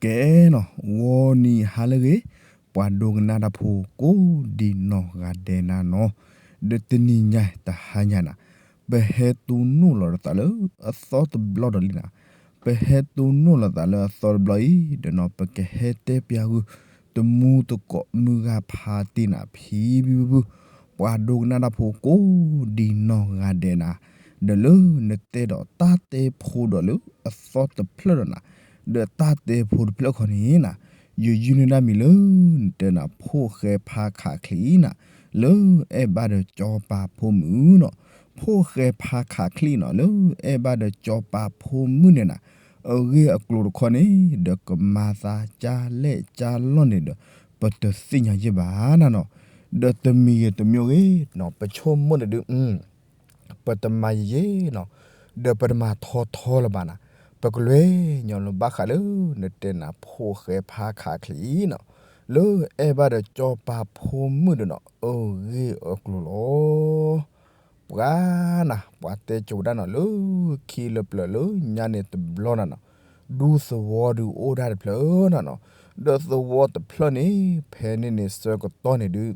ကဲနီၤ ဂီၤနံၤဟါလၢအဂ့ၤ, ပှၤဒိကနၣ်တၢ်ဖိကိးဒံးနီၢ်ဂၤဒဲးနၤနီၤ, ဒီးတနံၤညါတဟါညါနၤ, ပဟဲတိၢ်နီၣ်လီၤသးလၢအသီတဘျီဒီးလံနၤ, ပဟဲတိၢ်နီၣ်လီၤသးလၢအသီတဘျီအံၤ ဒီးနီၤ ပကဟဲတဲပျးဂုာ် တမူတကိးမုၢ်ဂၤဖါတ့ၢ်နၤ ဖံဖံဖုဖု ပှၤဒိကနၣ်တၢ်ဖိကိးဒံးနီၢ်ဂၤဒဲးနၤ, ဒီးလၢနတဲဒီးတၢ်တဲဖိဒီးလၢအသီတဖျၢၣ်ဒီးနၤ, ဒီးတၢ်တဲဖိတဖျၢၣ်ခီန့ၣ်နၤ, ယယုၢ်န့ၢ်ဒၣ်မံၤလၢနတဲနၤ ဖိၣ်ဃဲဖါခးချံနၤ, လၢအဲၣ်ဘၣ်ဒီးကၠီပၤဖိမုၣ်နီၤ, ဖိၣ်ဃဲဖါခးချံနီၤ လၢအဲၣ်ဘၣ်ဒီးကၠီပၤဖိမုၣ်န့ၣ်နၤ, အဂ့ၢ်အကျိၤတခီန့ၣ် ဒီးကမၤသးကၢ်လဲၣ်ကၢ်လီၢ်န့ၣ်ဒီး ပတသ့ၣ်ညါယဲၢ်ဘၣ်နၤနီၤ, ဒီးတမံၤဂ့ၤတမံၤဂ့ၤနီၤ ပဆိကမိၣ်န့ၣ်ဒုး ပတမၤယဲၢ်ယဲၢ်နီၤ, ဒီးပတမၤထီထီလၢၤဘၣ်နၤ, ပကလဲၤညီလၢဘၣ်ဃးလၢ နတဲနၤ ဖိၣ်ဃဲဖါခးချံနီၤ, လၢအဲၣ်ဘၣ်ဒီးကၠီပၤဖိမုၣ်ဒီးနီၤ အဂ့ၢ်အကျိၤလီၤ. ပှၤနၤ ပှၤတဲကိးဝဲဒၣ်နီၤ လၢခံလၢပျၢၤလၢညါန့ၣ်တဘျီနၤနီၤ, ဒူသဝီဒုးအိၣ်ဒၣ်တဖျၢၣ်နၤနီၤ, ဒီးသဝီတဖျၢၣ်န့ၣ် ဖဲန့ၣ်န့ၣ်ဆၢကတီၢ်န့ၣ်ဒုး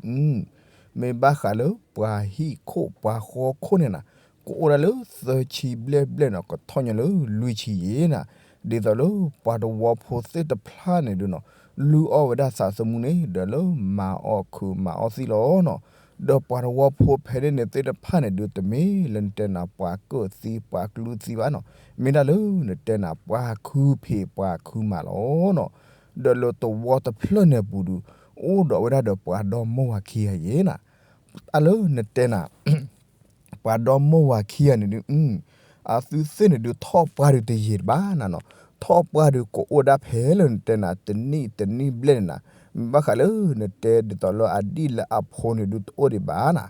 မ့ၢ်ဘၣ်ဃးလၢပှၤဟံၣ်ခိၣ်ပှၤဃီခိၣ်န့ၣ်နၤ, ကအိၣ်ဒၣ်လၢသၢဆံဘျဲၣ်ဘျဲၣ်နီၤ ကထီၣ်ညီလၢလွံၢ်ဆံယဲၢ်နၤ, ဒ်သိးလၢပှၤသဝီဖိသ့ၣ်တဖၣ်န့ၣ်ဒုးနီၤ လုၢ်အီၣ်ဝဲဒၣ်သးသမူန့ၣ် ဒီးလၢမၤအီၣ်ခုးမၤအီၣ်သံလီၤနီၤ, ဒီးပှၤသဝီဖိဖဲန့ၣ်န့ၣ်သ့ၣ်တဖၣ်န့ၣ်ဒုး တမ့ၢ်လၢနတဲနၤ ပှၤကၢၣ်သံပှၤကျူသံဘၣ်နီၤ, မ့ၢ်ဒၣ်လၢနတဲနၤ ပှၤခုဖံးပှၤခုမၤလီၤနီၤ, ဒီးလၢသဝီတဖျၢၣ်န့ၣ်အပူၤဒုး အိၣ်ဒီးဝဲဒၣ်ဒီးပှၤဒီမါဝၤခံဂၤယဲၢ်နၤ, တၢ်လၢနတဲနၤ ပှၤဒီမါဝၤခံဂၤန့ၣ်ဒုး အသုသ့ၣ်န့ၣ်ဒုး ထီၣ်ပှၢ်ဒုးတယံာ်တဘၣ်နၤနီၤ, ထီၣ်ပှၢ်ဒုးကအိၣ်ဒၣ်ဖဲလၢနတဲနၤ တနံၣ်တနံၣ်ဘျဲၣ်န့ၣ်နၤ, မ့ၢ်ဘၣ်ဃးလၢနတဲဒ်သိးလၢအဒံၣ်လၢအဖိန့ၣ်ဒုးတအိၣ်ဒံးဘၣ်နၤ,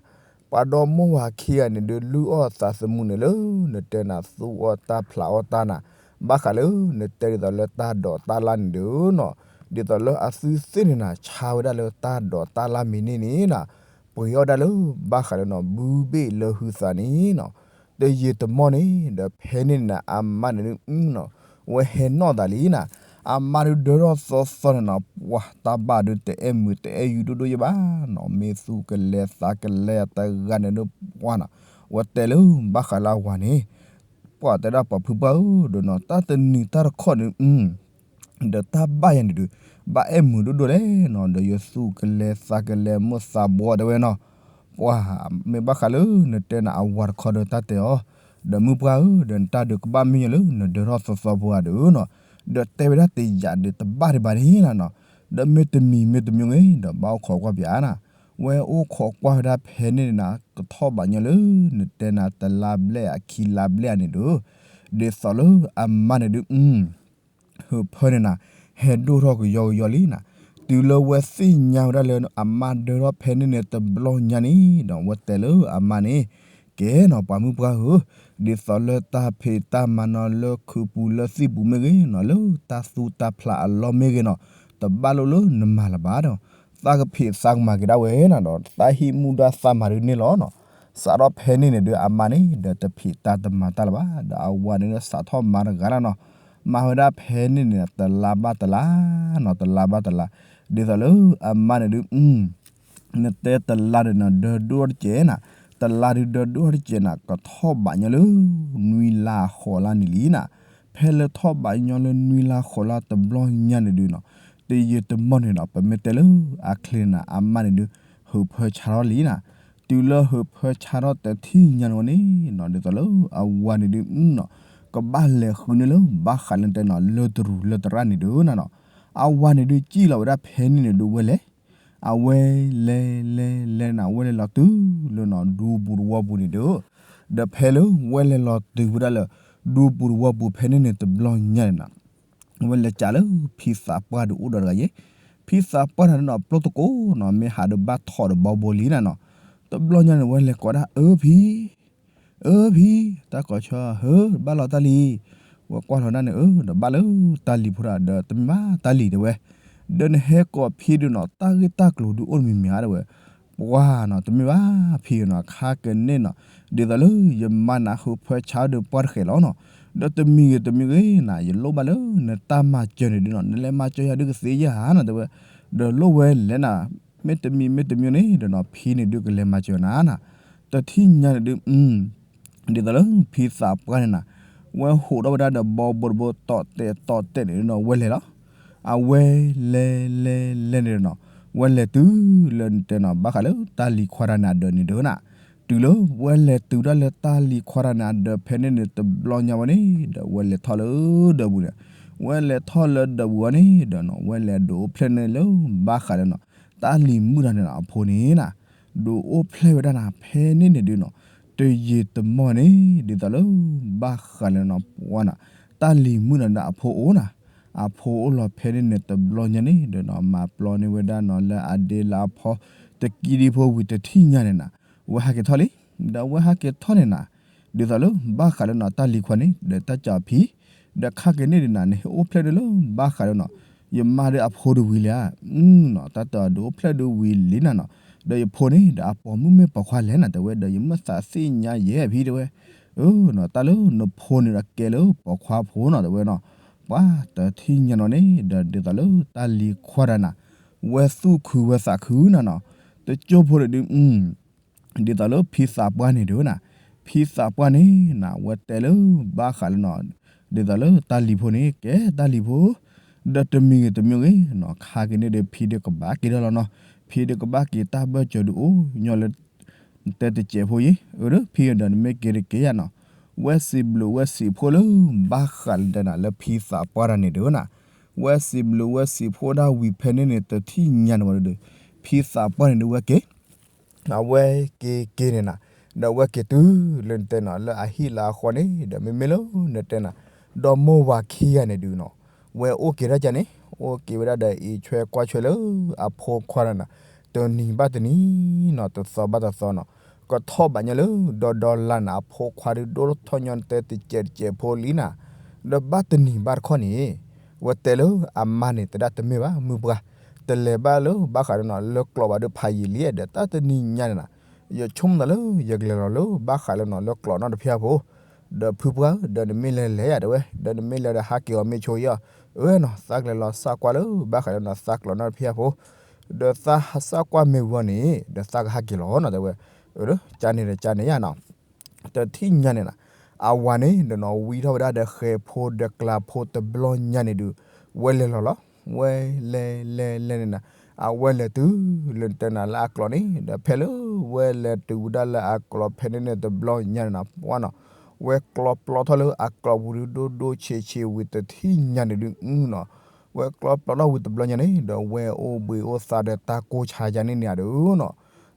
ပှၤဒီမါဝၤခံဂၤန့ၣ်ဒုး လုၢ်အီၣ်သးသမူန့ၣ်လၢ နတဲနၤ သူအီၣ်တၢ်ဖျးအီၣ်တၢ်နၤ, ဘၣ်ဃးလၢနတဲဒ်သိးလၢတၢ်ဒိးတၢ်လၣ်န့ၣ်ဒုးနီၤ, ဒ်သိးလၢအသုသ့ၣ်န့ၣ်နၤ ဆါဝဲဒၣ်လၢတၢ်ဒိးတၢ်လၣ်မံၤန့ၣ်န့ၣ်နၤ, ပှ့ၤအီၣ်ဒၣ်လၢဘၣ်ဃးလၢနီၤ ဘုဘ့ၣ်လၢဟုသးန့ၣ်နီၤ, တယံာ်တမီၢ်န့ၣ် ဒီးဖဲန့ၣ်နၤ အမါန့ၣ်ဒုးနီၤ ဝဲဟဲနီၣ်သးလံနၤ, အမါဒုးဒၢထီၣ်သီသီန့ၣ်နီၤ ပှၤတၢ်ဘၣ်ဒုးတအဲၣ်မုာ်တအဲၣ်ယူၤဒိၣ်ဒိၣ်ယဲၢ်ဘၣ်နီၤ, မ့ၢ်သူၣ်ကလဲၤသးကလဲၤတဂၤန့ၣ်ဒုးပှၤနီၤ, ဝဲတဲလၢဘၣ်ဃးလၢအဝၤန့ၣ်, ပှၤတဲဒၣ်ပှၤဖုပှၢ်ဧၢ ဒီးနီၤ တၢ်တနံၤတၢ်တခီန့ၣ် ဒီးတၢ်ဘၣ်ယၤန့ၣ်ဒုး ဘၣ်အဲၣ်မုာ်ဒိၣ်ဒိၣ်လဲၣ်နီၤ, ဒီးယသူၣ်ကလဲၤသးကလဲၤမိၢ်သးဘှီတဲဝဲနီၤ, ပှၤမ့ၢ်ဘၣ်ဃးလၢနတဲနၤအဝၤတခီဒီးတၢ်တဲအီၤ, ဒီးမုၢ်ပှၢ်ဧၢ ဒီးနတၢ်ဒုးကဘၣ်မ့ၢ်ညီလၢနဒၢထီၣ်သီသီဖိဧါဒုးနီၤ, ဒီးတဲဝဲဒၣ်တယာ်ဒုးတဘၣ်ဒံးဘၣ်န့ၣ်နၤနီၤ, ဒီးမ့ၢ်တမံၤမ့ၢ်တမံၤဂ့ၤ ဒီးဘၣ်အိၣ်ခိးကွၢ်ပၠးနၤ, ဝဲအိၣ်ခိးကွၢ်ဝဲဒၣ်ဖဲန့ၣ်နၤ ကထီၣ်ဘးညီလၢ နတဲနၤတလါဘျဲၣ်အခံလါဘျဲၣ်န့ၣ်ဒုး, ဒ်သိးလၢအမါန့ၣ်ဒုး ဟုးဖၢန့ၣ်နၤ ဟဲဒိၣ်ထီၣ်ကယီကယီလံနၤ, တုၤလၢဝဲသ့ၣ်ညါဝဲဒၣ်လၢအမါဒၢထီၣ်ဖဲန့ၣ်န့ၣ်တဘျီညါန့ၣ်ဒီး ဝဲတဲလၢအမါန့ၣ်, ကဲနီၤ ပှၤမုၢ်ပှၢ်ဧၢ, ဒ်သိးလၢတၢ်ဖံးတၢ်မၤနီၤလၢခုးပူၤလၢသံၣ်ပူၤမ့ၢ်ဂ့ၤနီၤ လၢတၢ်သူတၢ်ဖျးအလီၢ်မ့ၢ်ဂ့ၤနီၤ, တဘၣ်လိၣ်လၢနမၤလၢၤဘၣ်ဒီး, သးကဖံးသးကမၤက့ၤဒၣ်ဝဲနၤဒီး သးဟံးမူဒါသးမၤဒုးန့ၢ်လီၤနီၤ, စးထီၣ်ဖဲန့ၣ်န့ၣ်ဒုးအမါန့ၣ် ဒီးတဖံးတၢ်တမၤတၢ်လၢၤဘၣ်, ဒီးအဝၤန့ၣ်စးထီၣ်မၤတဂၤလီၤနီၤ, မၤဝဲဒၣ်ဖဲန့ၣ်န့ၣ် တလါဘၣ်တလါနီၤ တလါဘၣ်တလါ, ဒ်သိးလၢအမါန့ၣ်ဒုး နတဲတလါဒီးနဒၢဒိၣ်ထီၣ်တကဲးနၤ, တလါဒုးဒၢဒိၣ်ထီၣ်တကဲးနၤ ကထီၣ်ဘးညီလၢ နွံလါဃိးလါန့ၣ်လံနၤ, ဖဲလၢထီၣ်ဘးညီလၢနွံလါဃိးလါတဘျီညါန့ၣ်ဒုးနီၤ, တယံာ်တမီၢ်န့ၣ်နီၤ ပမ့ၢ်တဲလၢအချ့နၤ အမါန့ၣ်ဒုး ဟုးဖၢဆါထီၣ်လံနၤ, တုၤလၢဟုးဖၢဆါထီၣ်တထံၣ်ညါန့ၣ်ဝဲန့ၣ်နီၤ ဒ်သိးလၢအဝၤန့ၣ်ဒုးနီၤ ကဘၣ်လဲၤဃုန့ၢ်လၢဘၣ်ဃးလၢတဲနီၤ လၢတရူးလၢတရၣ်န့ၣ်ဒုးနၤနီၤ, အဝၤန့ၣ်ဒုးစံၣ်လီၤဝဲဒၣ်ဖဲန့ၣ်န့ၣ်ဒုးဝဲလဲၤ အဝဲလဲၤလဲၤလဲၤနၤ ဝဲလဲၤလီၤတုၤလၢနီၤ ဒူပူၤတဝီပူၤန့ၣ်ဒုး, ဒီးဖဲလၢဝဲလဲၤလီၤတုၤဝဲဒၣ်လၢ ဒူပူၤတဝီပူၤဖဲန့ၣ်န့ၣ်တဘျီညါန့ၣ်နၤ, ဝဲလဲၤကးလၢဖံသးပှၢ်ဒုးအိၣ်ဒီးတဂၤယဲၢ်, ဖံသးပှၢ်န့ၣ်နီၤ ပျိၢ်သကိးနီၤ မ့ၢ်ဟးဒုးဘၣ်ထီၣ်ဒီးဘီဘိလံနၤနီၤ, တဘျီညါန့ၣ် ဝဲလဲၤကိးဒၣ်အၢဖံ အၢဖံ, တၢ်ကိးဆၢ ဟၢ ဘၣ်လီၤတၢ်လံၤ, ဝဲကွၢ်လီၤဒၣ်န့ၣ် အၢ ဒီးဘၣ်လၢတၢ်လံၤဖိဒၣ် ဒီးတမ့ၢ်ဘၣ်တၢ်လံၤတဲဝဲ, ဒီးနဟဲကိးဖံဒုးနီၤ တၢ်ဂ့ၢ်တၢ်ကျိၤဒုးအိၣ်တမံၤမံၤဧါတဲဝဲ, ပှၤနီၤ တမ့ၢ်ဘၣ်ဖံနီၤ ခါကန့ၣ်နီၤ, ဒ်သိးလၢယမါနၤ ဟုးဖၢဆါဒီးပှၢ်တဃဲးလီၤနီၤ, ဒီးတမံၤဂ့ၤတမံၤဂ့ၤနၤ ယလိၣ်ဘၣ်လၢနတၢ်မၤစၢၤန့ၣ်ဒုးနီၤ, နလဲၤမၤစၢၤယၤဒုးကသ့ယဲၢ်ဧါနီၤ တဲဝဲ, ဒီးလိၣ်ဝဲလဲၣ်နၤ, မ့တမံၤမ့တမံၤန့ၣ်ဒီးနီၤ ဖံန့ၣ်ဒုးကလဲၤမၤစၢၤနၤနၤ, တထံၣ်ညါန့ၣ်ဒုး ဒ်သိးလၢဖံသးပှၢ်န့ၣ်နၤ, ဝဲဟးထီၣ်ဝဲဒၣ်ဒီးဘီဘိတဘိ တီၣ်တဲာ်တီၣ်တဲာ်န့ၣ်ဒီးနီၤ ဝဲလဲၤလီၤ. အဝဲလဲၤလဲၤလဲၤန့ၣ်ဒီးနီၤ, ဝဲလဲၤတုၤလၢနတဲနီၤ ဘၣ်ဃးလၢတၢ်လံၤခွါတဂၤန့ၣ်အဒၢးန့ၣ်ဒုးနၤ, တုၤလၢဝဲလဲၤတုၤဒၣ်လၢတၢ်လံၤခွါတဂၤန့ၣ်အဒၢး ဖဲန့ၣ်န့ၣ်တဘျီညါဝဲန့ၣ်ဒီး ဝဲလဲၤထီၣ်လၢဒၢးပူၤန့ၣ်, ဝဲလဲၤထီၣ်လၢဒၢးပူၤဝဲန့ၣ်ဒီးနီၤ ဝဲလဲၤဒုးအိၣ်ဖျဲၣ်န့ၣ်လၢ ဘၣ်ဃးလၢနီၤ တၢ်လံၤမုၣ်တဂၤန့ၣ်အဖိန့ၣ်နၤ, ဒုးအိၣ်ဖျဲၣ်ဝဲဒၣ်နၤ ဖဲန့ၣ်န့ၣ်ဒုးနီၤ, တယံာ်တမီၢ်န့ၣ် ဒ်သိးလၢ ဘၣ်ဃးလၢနီၤ ပှၤနၤ, တၢ်လံၤမုၣ်တဂၤန့ၣ်အဖိအိၣ်နၤ, အဖိအိၣ်လီၤဖဲန့ၣ်န့ၣ်တဘျီညါန့ၣ်ဒီးနီၤ မၤပျီန့ၢ်ဝဲဒၣ်နီၤ လၢအဒ့လၢအဖီ တကံဒံဖိဝံၤတထံၣ်ညါန့ၣ်နၤ, ဝဲဟးက့ၤထီၣ်လံ, ဒီးဝဲဟးက့ၤထီၣ်န့ၣ်နၤ, ဒ်သိးလၢ ဘၣ်ဃးလၢနီၤတၢ်လံၤခွါန့ၣ် ဒီးတၢ်ကၠီဖံ ဒီးခါက့ၤန့ၣ်ဒုးနၤ နဟဲအိၣ်ဖျဲၣ်ဒုးလၢ ဘၣ်ဃးလၢနီၤ, ယမါဒီးအဖိဒုးဝံၤလံဧါ, နီၤ တၢ်တဒုးအိၣ်ဖျဲၣ်ဒုးဝံၤလံနၤနီၤ, ဒီးယဖိန့ၣ် ဒီးအပိာ်မုၣ်မ့ၢ်ပိာ်ခွါလဲၣ်နၤ တဲဝဲ, ဒီးယမ့ၢ်သးသ့ၣ်ညါယဲၢ်ဖံတဲဝဲ, အၢ နီၤ တၢ်လၢနဖိန့ၣ်ဒီးကဲလၢပိာ်ခွါဖိနီၤ တဲဝဲနီၤ, ပှၤတထံၣ်ညါနီၤန့ၣ် ဒီးဒ်သိးလၢတၢ်လံၤခွါတဂၤနၤ, ဝဲသူၣ်ခုဝဲသးခုနၤနီၤ, တကၠိဖိန့ၣ်ဒုး ဒ်သိးလၢဖံသးပှၢ်န့ၣ်ဒုးနၤ, ဖံသးပှၢ်န့ၣ်နၤ ဝဲတဲလၢ ဘၣ်ဃးလၢနီၤ, ဒ်သိးလၢတၢ်လံၤဖိန့ၣ် ကဲတၢ်လံၤဖိ, ဒီးတမံၤဂ့ၤတမံၤဂ့ၤနီၤ ခါက့ၤန့ၣ်ဒီး ဖံဒုးကဘၣ်က့ၤထီၣ်လီၤနီၤ, ဖံဒုးကဘၣ်က့ၤတၢ်ဘၢၣ်စၢၤဒုးအိၣ်ညီလၢ နတဲတစဲးဖိယံၤ, အၢ ဖံဒီးနမ့ၢ်က့ၤတက့ၤယၤနီၤ, ဝဲစံးဘျုးဝဲစံးဖှိၣ်လၢ ဘၣ်ဃးလၢတဲနၤ လၢဖံသးပှၢ်တဂၤန့ၣ်ဒုးနၤ, ဝဲစံးဘျုးဝဲစံးဖှိၣ်ဒၣ်ဝံၤဖဲန့ၣ်န့ၣ် တထံၣ်ညါန့ၣ်ဝဲဒီး ဖံသးပှၢ်န့ၣ်ဒုးဝဲက့ၤ အဝဲက့ၤက့ၤန့ၣ်နၤ, ဒီးအဝဲက့ၤတုၤလၢနတဲနီၤ လၢအဟံၣ်လၢအဃီန့ၣ် ဒီးမ့မ့ၢ်လၢနတဲနၤ ဒီမိၢ်ဝၤခံဂၤန့ၣ်ဒုးနီၤ, ဝဲအိၣ်က့ၤဒၣ်ကန့ၣ် အိၣ်က့ၤဝဲဒၣ်ဒီးအံးဆွဲကွၢ်ဆွဲလၢအဖိခွါတဂၤနၤ, တနံၤဘၣ်တနံၤနီၤ တသီဘၣ်တသီနီၤ, ကထီၣ်ဘးညီလၢဒီဒီလါနၤ အဖိခွါဒုးဒိၣ်ထီၣ်ညီတဲတစဲးတစဲးဖိလံနၤ, ဒီးဘၣ်တနံၤဘၣ်တခီန့ၣ် ဝဲတဲလၢအမါန့ၣ် တဲဒၣ်တမ့ၢ်ဘၣ် မုၢ်ပှၢ်, တလဲၤဘၣ်လၢဘၣ်ဃးလၢနီၤ လၢကျိးဘၣ်ဒုးဖးယံာ်လံ, ဒီးတၢ်တနံၤညါန့ၣ်နၤ ယဆိကမိၣ်သးလၢ ယကလဲၤလီၤလၢဘၣ်ဃးလၢနီၤ လၢကျိးနီတဖၠၣ်ဖိ, ဒီးဖုပှၢ်ဧၢ ဒီးနမ့ၢ်လဲၤလဲၤယၤတဲဝဲ, ဒီးနမ့ၢ်လဲၤဒီးဟးက့ၤအီၤမ့ၢ်ဆိယဲၢ်, အၢနီၤ သးကလဲၤလီၤစးကွၢ်လၢဘၣ်ဃးလၢနီၤ သးကျိးနီတဖၠၣ်ဖိ, ဒီးသးဟးစးကွၢ်မ့ၢ်ဝံၤန့ၣ် ဒီးသးကဟးက့ၤလီၤနီၤ တဲဝဲ, အၢ ကန့ၣ်ဒီးကန့ၣ်ယၤနီၤ တထံၣ်ညါန့ၣ်နၤ, အဝၤန့ၣ်ဒီးနီၤ ဝံထီၣ်ဝဲဒၣ်ဒီးဃဲၤဖိဒီးကျးဖိတဘျီညါန့ၣ်ဒုး ဝဲလဲၤလီၤလီၤ, ဝဲလဲၤလဲၤလဲၤန့ၣ်နၤ, အဝဲလဲၤတုၤလၢနတဲနၤလၢအကျိးန့ၣ် ဒီးဖဲလၢဝဲလဲၤတုၤဝဲဒၣ်လၢအကျိးဖဲန့ၣ်န့ၣ်တဘျီညါန့ၣ်နၤ ပှၤနီၤ, ဝဲကျီပျီထီၣ်လၢအကျိးပူၤဒုးဒိၣ်ဒိၣ်ဆံးဆံးဝံၤတထံၣ်ညါန့ၣ်ဒုးနီၤ, ဝဲကျီပျီထီၣ်ဝံၤတဘျီညါန့ၣ် ဒီးဝဲအိၣ်ဘှံးအိၣ်သါဒီးတၢ်ကိၢ်ဆါကန့ၣ်န့ၣ်ဧါဒုးနီၤ,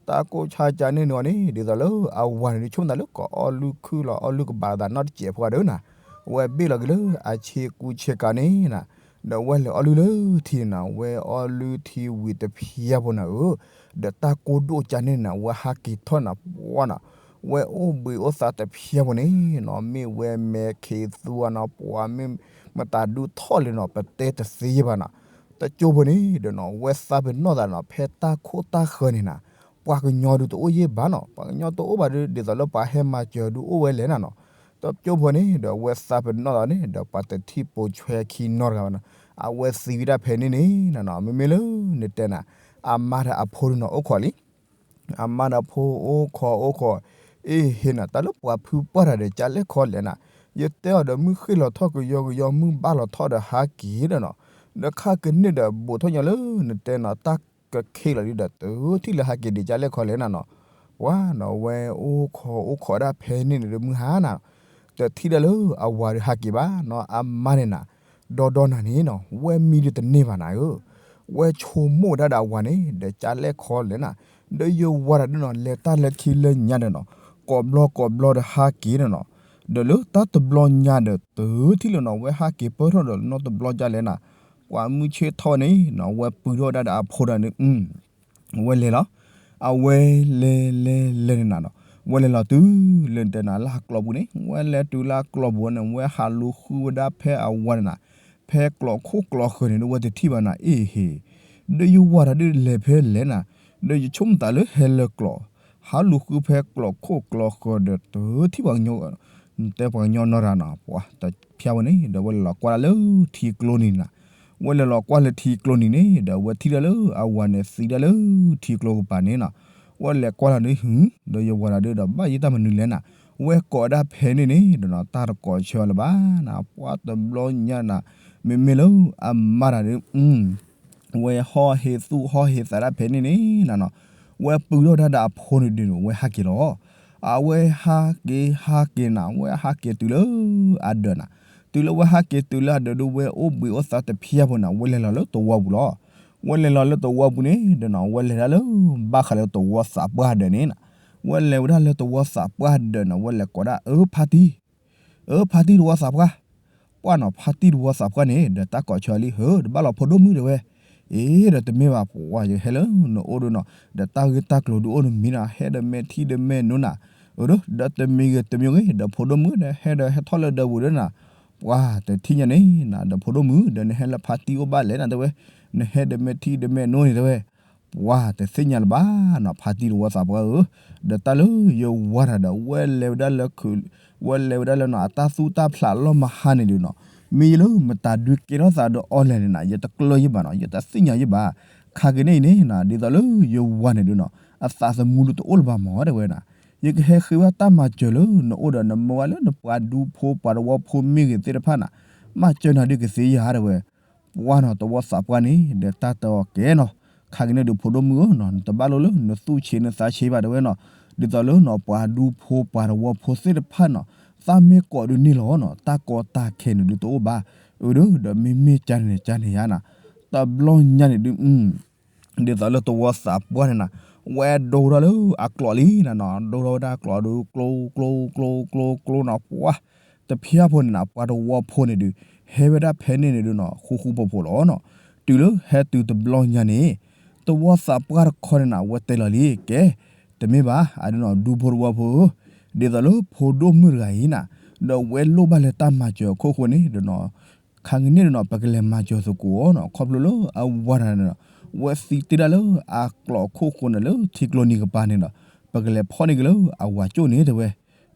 တၢ်ကိၢ်ဆါကန့ၣ်န့ၣ်အီၤန့ၣ် ဒ်သိးလၢအဝၤန့ၣ်ဒုးဆိကမိၣ်သးလၢကအီၣ်လုၢ်ခုၣ်လီၤ အီၣ်လုၢ်ကဘၣ်သးနီတစဲးဖိဂၤဒုးနၤ, ဝဲဘ့ၣ်လီၤက့ၤလၢအဆ့ကူဆ့ကၤန့ၣ်နၤ, ဒီးဝဲလဲၤအီၣ်လုၢ်လၢထံန့ၣ်နၤ ဝဲအီၣ်လုၢ်ထံဝံၤတဖၠၣ်ဖိနၤဧၢ, ဒီးတၢ်ကိၢ်ဒိၣ်ကန့ၣ်နၤ ဝဲဟးက့ၤထီၣ်နၤ ပှၤနီၤ, ဝဲအိၣ်ဘှံးအိၣ်သါတဖၠၣ်ဖိန့ၣ်နီၤ မ့ၢ်ဝဲမဲာ်ခံးသူဧါနီၤ ပှၤမ့ၢ်မတၤဒုးထီၣ်လဲၣ်နီၤ ပတဲတသ့ယဲၢ်ဘၣ်နီၤ, တကၠိဖိန့ၣ်ဒီးနီၤ ဝဲသးပ့ၤနီၣ်သးနီၤ ဖဲတၢ်ခိၣ်တၢ်ဃၢၤန့ၣ်နၤ, ပှၤကညီဒုးတအိၣ်ယဲၢ်ဘၣ်နီၤ, ပှၤကညီတအိၣ်ဘၣ်ဒုး ဒ်သိးလၢပှၤဟဲမၤစၢၤဒုးအိၣ်ဝဲလဲၣ်နၤနီၤ, တကၠိဖိန့ၣ်ဒီးဝဲသးပ့ၤနီၣ်သးန့ၣ် ဒီးပှၤတထံၣ်ပိာ်ဆွဲခံနီတဂၤဘၣ်နီၤ, အဝဲသံဝဲဒၣ်ဖဲန့ၣ်န့ၣ်နၤနီၤ မ့မ့ၢ်လၢနတဲနၤ, အမါဒီးအဖိဒုးနီၤ အိၣ်ခိးလံ အမါဒီးဖိအိၣ်ခိးအိၣ်ခိး, အ့ဟ့နၤ တၢ်လၢပှၤဖုပှၢ်တၢ်ဒီးကၢ်လဲၣ်ခီလဲၣ်နၤ, ယတဲအီၤဒီးမုၢ်ဃ့ၢ်လီၤထီၣ်ကယီကယီ မုၢ်ဘၣ်လီၤထီၣ်ဒီးဟးက့ၤဒီးနီၤ, ဒီးခါကန့ၣ်ဒီးဘူးထီၣ်ညီလၢနတဲနီၤ တၢ်ကခ့လီၤဒုးဒီး တထံၣ်လၢဟးက့ၤဒံးကၢ်လဲၣ်ခီလဲၣ်နၤနီၤ, ပှၤနီၤ ဝဲအိၣ်ခိးအိၣ်ခိးဒၣ်ဖဲန့ၣ်န့ၣ်ဒီးမုၢ်ဟါနၤ, တထံၣ်ဒၣ်လၢအဝၤဒီးဟးက့ၤဘၣ်နီၤ, အမါန့ၣ်နၤ ဒီဒီနၤန့ၣ်နီၤ ဝဲမံဒုးတန့ၢ်ဘၣ်နၤဧၢ, ဝဲဆိကမိၣ်ဝဲဒၣ်ဒီးအဝၤန့ၣ် ဒီးကၢ်လဲၣ်ခီလဲၣ်နၤ, ဒီးယဝၤတၢ်ဒုးနီၤ လဲၤတၢ်လၢခံလၢညါဒီးနီၤ ကိးဘျီကိးဘျီဒီးဟးက့ၤဒီးနီၤ, ဒီးလၢတၢ်တဘျီညါဒီး တထံၣ်လၢနီၤ ဝဲဟးက့ၤပၢၢ်ထီၣ်ဒီးနီတဘျီကၢ်လဲၣ်နၤ, ပှၤမုၢ်ဆ့ၣ်ထီၣ်န့ၣ်နီၤ ဝဲပုၢ်ထီၣ်ဝဲဒၣ်ဒီးအဖိဒီးန့ၣ် ဝဲလဲၤလီၤ, အဝဲလဲၤလဲၤလဲၤန့ၣ်နၤနီၤ, ဝဲလဲၤလီၤတုၤလၢနတဲနၤလၢအကျိးပူၤန့ၣ် ဝဲလဲၤတုၤလၢအကျိးပူၤန့ၣ် ဝဲဟးလူၤဃုဝဲဒၣ်ဖဲအဝၤန့ၣ်နၤ, ဖဲကျိးခိၣ်ကျိးဃၢၤန့ၣ် ဒီးဝဲတထံၣ်ဘၣ်နၤအ့ဟ့, ဒီးယဝၤတၢ်ဒုးလဲၤဖဲလဲၣ်နၤ, ဒီးယဆိကမိၣ်သးလၢဟဲလၢကျိး, ဟးလူၤဃုဖဲကျိးခိၣ်ကျိးဃၢၤဒီးတထံၣ်ပှၤကညီ တဲပှၤကညီနီၢ်ရၤနီၤ, ပှၤတဖျါဝဲန့ၣ် ဒီးဝဲလဲၤလီၤကွၢ်ဒၣ်လၢထံကျိနံၤနၤ, ဝဲလဲၤလီၤကွၢ်လၢထံကျိနံၤန့ၣ် ဒီးဝဲထံၣ်ဒၣ်လၢအဝၤန့ၣ်သံဒၣ်လၢထံကျိကပၤန့ၣ်နီၤ, ဝဲလဲၤကွၢ်လီၤန့ၣ် ဟု, ဒီးယဝၤတၢ်ဒုးဒီး ဘၣ်ယတၢ်မနုၤလဲၣ်နၤ, ဝဲကိးဒၣ်ဖဲန့ၣ်န့ၣ် ဒီးနီၤ တၢ်တကိးဆၢလၢၤဘၣ်နၤ, ပှၤတဘျီညါနၤ, မ့မ့ၢ်လၢအမါတၢ်ဒုး ဝဲဟီၣ်ဟ့သူၣ်ဟီၣ်ဟ့သးဒၣ်ဖဲန့ၣ်န့ၣ်နၤနီၤ, ဝဲပုၢ်ထီၣ်ဝဲဒၣ်ဒီးအဖိန့ၣ်ဒုး ဝဲဟးက့ၤလီၤ. အဝဲဟးက့ၤဟးက့ၤနၤ, ဝဲဟးက့ၤတုၤလၢအဒၢးနၤ, တုၤလၢဝဲဟးက့ၤတုၤလၢအဒၢးဒုး ဝဲအိၣ်ဘှံးအိၣ်သါတဖျါဖိနၤ, ဝဲလဲၤလီၤလၢသဝီပူၤလီၤ. ဝဲလဲၤလီၤလၢသဝီပူၤန့ၣ် ဒီးနီၤ ဝဲလဲၤဒၣ်လၢ ဘၣ်ဃးလၢသဝီသးပှၢ်ဒၢးန့ၣ်နၤ, ဝဲလဲၤဝဲဒၣ်လၢသဝီသးပှၢ်ဒၢးနၤ, ဝဲလဲၤကိးဒၣ် အၢ ဖါတံၢ် အၢ ဖါတံၢ်သဝီသးပှၢ်, ပှၢ်နီၤ ဖါတံၢ်သဝီသးပှၢ်န့ၣ် ဒီးတၢ်ကိးဆၢလံ ဟု တဘၣ်လီၤဖိဒိၣ်မုၣ်တဲဝဲ, အ့ ဒီးတမ့ၢ်ဘၣ် ပှၤယဟဲလၢနအိၣ်ဒုးနီၤ, ဒီးတၢ်ဂ့ၢ်တၢ်ကျိၤဒုးအိၣ်နမံၤနၤ, ဟဲဒီးမဲာ်ထံဒီးမဲာ်နိနၤ, အၢ ဒီးတမံၤဂ့ၤတမံၤဂ့ၤ ဒီးဖိဒိၣ်မုၣ်ဒီး ဟဲဒီးဟဲထီၣ်လၢဒၢးပူၤဒၢးနၤ, ပှၤတထံၣ်ညါန့ၣ်နၤ, ဒီးဖိဒိၣ်မုၣ် ဒီးနဟဲလၢဖါတံၢ်အိၣ်ဘၣ်လဲၣ်နၤတဲဝဲ, နဟဲဒီးမဲာ်ထံဒီးမဲာ်နိန့ၣ်တဲဝဲ, ပှၤတသ့ၣ်ညါလၢၤဘၣ်နီၤ, ဖါတံၢ်သဝီသးပှၢ်ဧၢ, ဒီးတၢ်လၢယဝၤတၢ်ဒီး ဝဲလဲၤဝဲဒၣ်လၢ ဝဲလဲၤဝဲဒၣ်လၢနီၤ အတၢ်သူၣ်တၢ်ဖျးလီၢ်မဟါန့ၣ်ဒုးနီၤ, မ့ၢ်ယလၢမတၤဒုးကဲထီၣ်သးဒီးအီၤလဲၣ်န့ၣ်နၤ, ယတကျၢၤယဘၣ်နီၤ, ယတသ့ၣ်ညါယဘၣ်, ခါက့ၤန့ၣ်အံၤန့ၣ်နၤ, ဒ်သိးလၢယဝၤန့ၣ်ဒုးနီၤ အသးသမူဒုးတအိၣ်လၢၤဘၣ်မၢတဲဝဲနၤ, ယကဟဲဃ့ဘၣ်တၢ်မၤစၢၤလၢနအိၣ်ဒီး နမၢဝဲလၢနပှၤဒူဖိပှၤသဝီဖိမ့ၢ်ဂ့ၤသ့ၣ်တဖၣ်နၤ, မၤစၢၤနၤဒုးကသ့ဧါတဲဝဲ ပှၤနီၤ သဝီသးပှၢ်န့ၣ် ဒီးတၢ်တဲအီၤကဲနီၤ, ခါက့ၤန့ၣ်ဒုးဖိဒိၣ်မုၣ်ဧၢနီၤ, နတဘၣ်လိၣ်လၢနသူၣ်ဆ့နသးဆ့ဘၣ်တဲဝဲနီၤ, ဒ်သိးလၢနီၤ ပှၤဒူဖိပှၤသဝီဖိသ့ၣ်တဖၣ်နီၤ, သးမ့ၢ်ကိးဒုးန့ၢ်လီၤနီၤ, တၢ်ကီတၢ်ခဲန့ၣ်ဒုးတအိၣ်ဘၣ်, အၢ ဒီး ဒီးမ့မ့ၢ်ကန့ၣ်န့ၣ် ကန့ၣ်ယါနၤ, တဘျီညါန့ၣ်ဒုး ဒ်သိးလၢသဝီသးပှၢ်န့ၣ်နၤ, ဝဲဒိထီၣ်လၢအကျိးလံနၤနီၤ, ဒိထီၣ်ဝဲဒၣ်အကျိးဒုး ကျိကျိကျိကျိကျိနီၤ, ပှၤတဖျါဖိန့ၣ်နၤ ပှၤသဝီဖိန့ၣ်ဒုး ဟဲဝဲဒၣ်ဖဲန့ၣ်န့ၣ်ဒုးနီၤ ဃူဃူဖိးဖိးလီၤနီၤ, တုၤလၢဟဲတုၤတဘျီညါန့ၣ် သဝီသးပှၢ်တခီန့ၣ်နၤ ဝဲတဲလီၤလံ ကဲ တမ့ၢ်ဘၣ် အဒုးနီၤ ဒူဖိသဝီဖိဧၢ, ဒ်သိးလၢဖိဒိၣ်မုၣ်တဂၤအံၤနၤ, ဒီးဝဲလိၣ်ဘၣ်လၢတၢ်မၤစၢၤအခိၣ်ဃိန့ၣ်ဒီးနီၤ, ခါက့ၤန့ၣ်ဒီးနီၤ ပကလဲၤမၤစၢၤသကိးအီၤနီၤ, ခီဖျိလၢအဝၤတၢ်န့ၣ်ဒီး ဝဲသံတ့ၢ်ဒၣ်လၢအကျိးအခိၣ်ဃိန့ၣ် လၢထံကျိနံၤကပၤန့ၣ်ဒီး ပကလဲၤဖီၣ်န့ၢ်က့ၤလၢအဝၤကၠိၣ်န့ၣ်တဲဝဲ,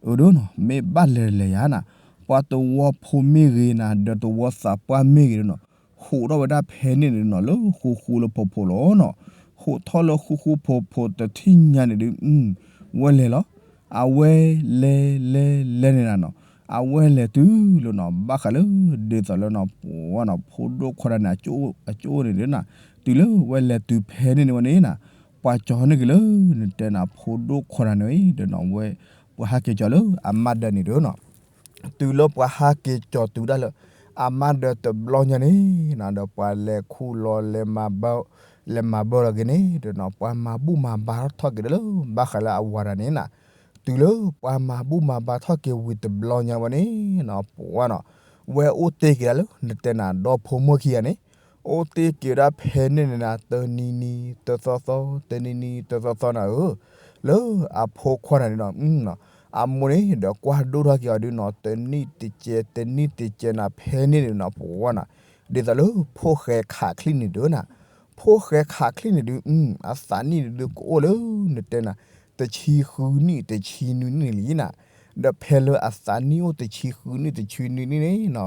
အၢ ဒီးနီၤ မ့ၢ်ဘၣ်လဲၤလဲၤယါနၤ, ပှၤသဝီဖိမ့ၢ်ဂ့ၤနၤ ဒီးသဝီသးပှၢ်မ့ၢ်ဂ့ၤဒီးနီၤ, ဟူးထီၣ်ဝဲဒၣ်ဖဲန့ၣ်န့ၣ်နီၤ လၢဃူဃူလၢဖိးဖိးလီၤနီၤ, ဟူးထီၣ်လၢဃူဃူဖိးဖိးတထံၣ်ညါန့ၣ်ဒုး ဝဲလဲၤလီၤ, အဝဲလဲၤလဲၤလဲၤန့ၣ်နၤနီၤ, အဝဲလဲၤတုၤလၢနီၤ ဘၣ်ဃးလၢ ဒ်သိးလၢနီၤ ပှၤနီၤ ဖိဒိၣ်ခွါတၢ်န့ၣ် အကၠိၣ်န့ၣ်ဒုးနၤ, တုၤလၢဝဲလဲၤတုၤဖဲန့ၣ်န့ၣ်ဝဲန့ၣ်နၤ, ပှၤကၠီၤန့ၢ်က့ၤလၢ နတဲနၤ ဖိဒိၣ်ခွါတၢ်န့ၣ်ဒီးနီၤ ဝဲ ပှၤဟးက့ၤကၠီၤလၢအမါဒၢးန့ၣ်ဒုးနီၤ, တုၤလၢပှၤဟးက့ၤကၠီၤတုၤဒၣ်လၢ အမါဒၢးတဘျီညါန့ၣ်နၤ ဒီးပှၤလဲၤခူၣ်လီၤ လဲၤမၤဘၢ လဲၤမၤဘၢလီၤက့ၤန့ၣ်ဒီးနီၤ ပှၤမၤဘူၣ်မၤဘါထီၣ်က့ၤဒၣ်လၢ ဘၣ်ဃးလၢအဝၤတၢ်န့ၣ်နၤ, တုၤလၢပှၤမၤဘူၣ်မၤဘါထီၣ်က့ၤဝံၤတဘျီညါဝဲန့ၣ်နီၤ ပှၤနီၤ ဝဲအိၣ်တ့ၢ်က့ၤဒၣ်လၢ နတဲနၤ ဒီဖိမိၢ်ခံဂၤန့ၣ် အိၣ်တ့ၢ်က့ၤဝဲဒၣ်ဖဲန့ၣ်န့ၣ်နၤ တနံၤနံၤတသီသီ တနံၤနံၤတသီသီနၤဧၢ, လၢအဖိခွါတၢ်န့ၣ်ဒီး အမိၢ်န့ၣ်ဒီး ကွၢ်ဒိၣ်ထီၣ်က့ၤအီၤဒုးနီၤ တနံၣ်တစဲး တနံၣ်တစဲးနၤ ဖဲန့ၣ်န့ၣ်နီၤ ပှၤနီၤ, ဒ်သိးလၢဖိၣ်ဃဲခးချံၣ်န့ၣ်ဒုးနၤ, ဖိၣ်ဃဲခးချံၣ်န့ၣ်ဒုး အသးနံၣ်ဒုးကအိၣ်လၢ နတဲနၤ တဆံဃုနံၣ် တဆံနွံနံၣ်လံနၤ, ဒီးဖဲလၢအသးနံၣ်အိၣ်တဆံဃုနံၣ် တဆံနွံနံၣ်န့ၣ်နီၤ,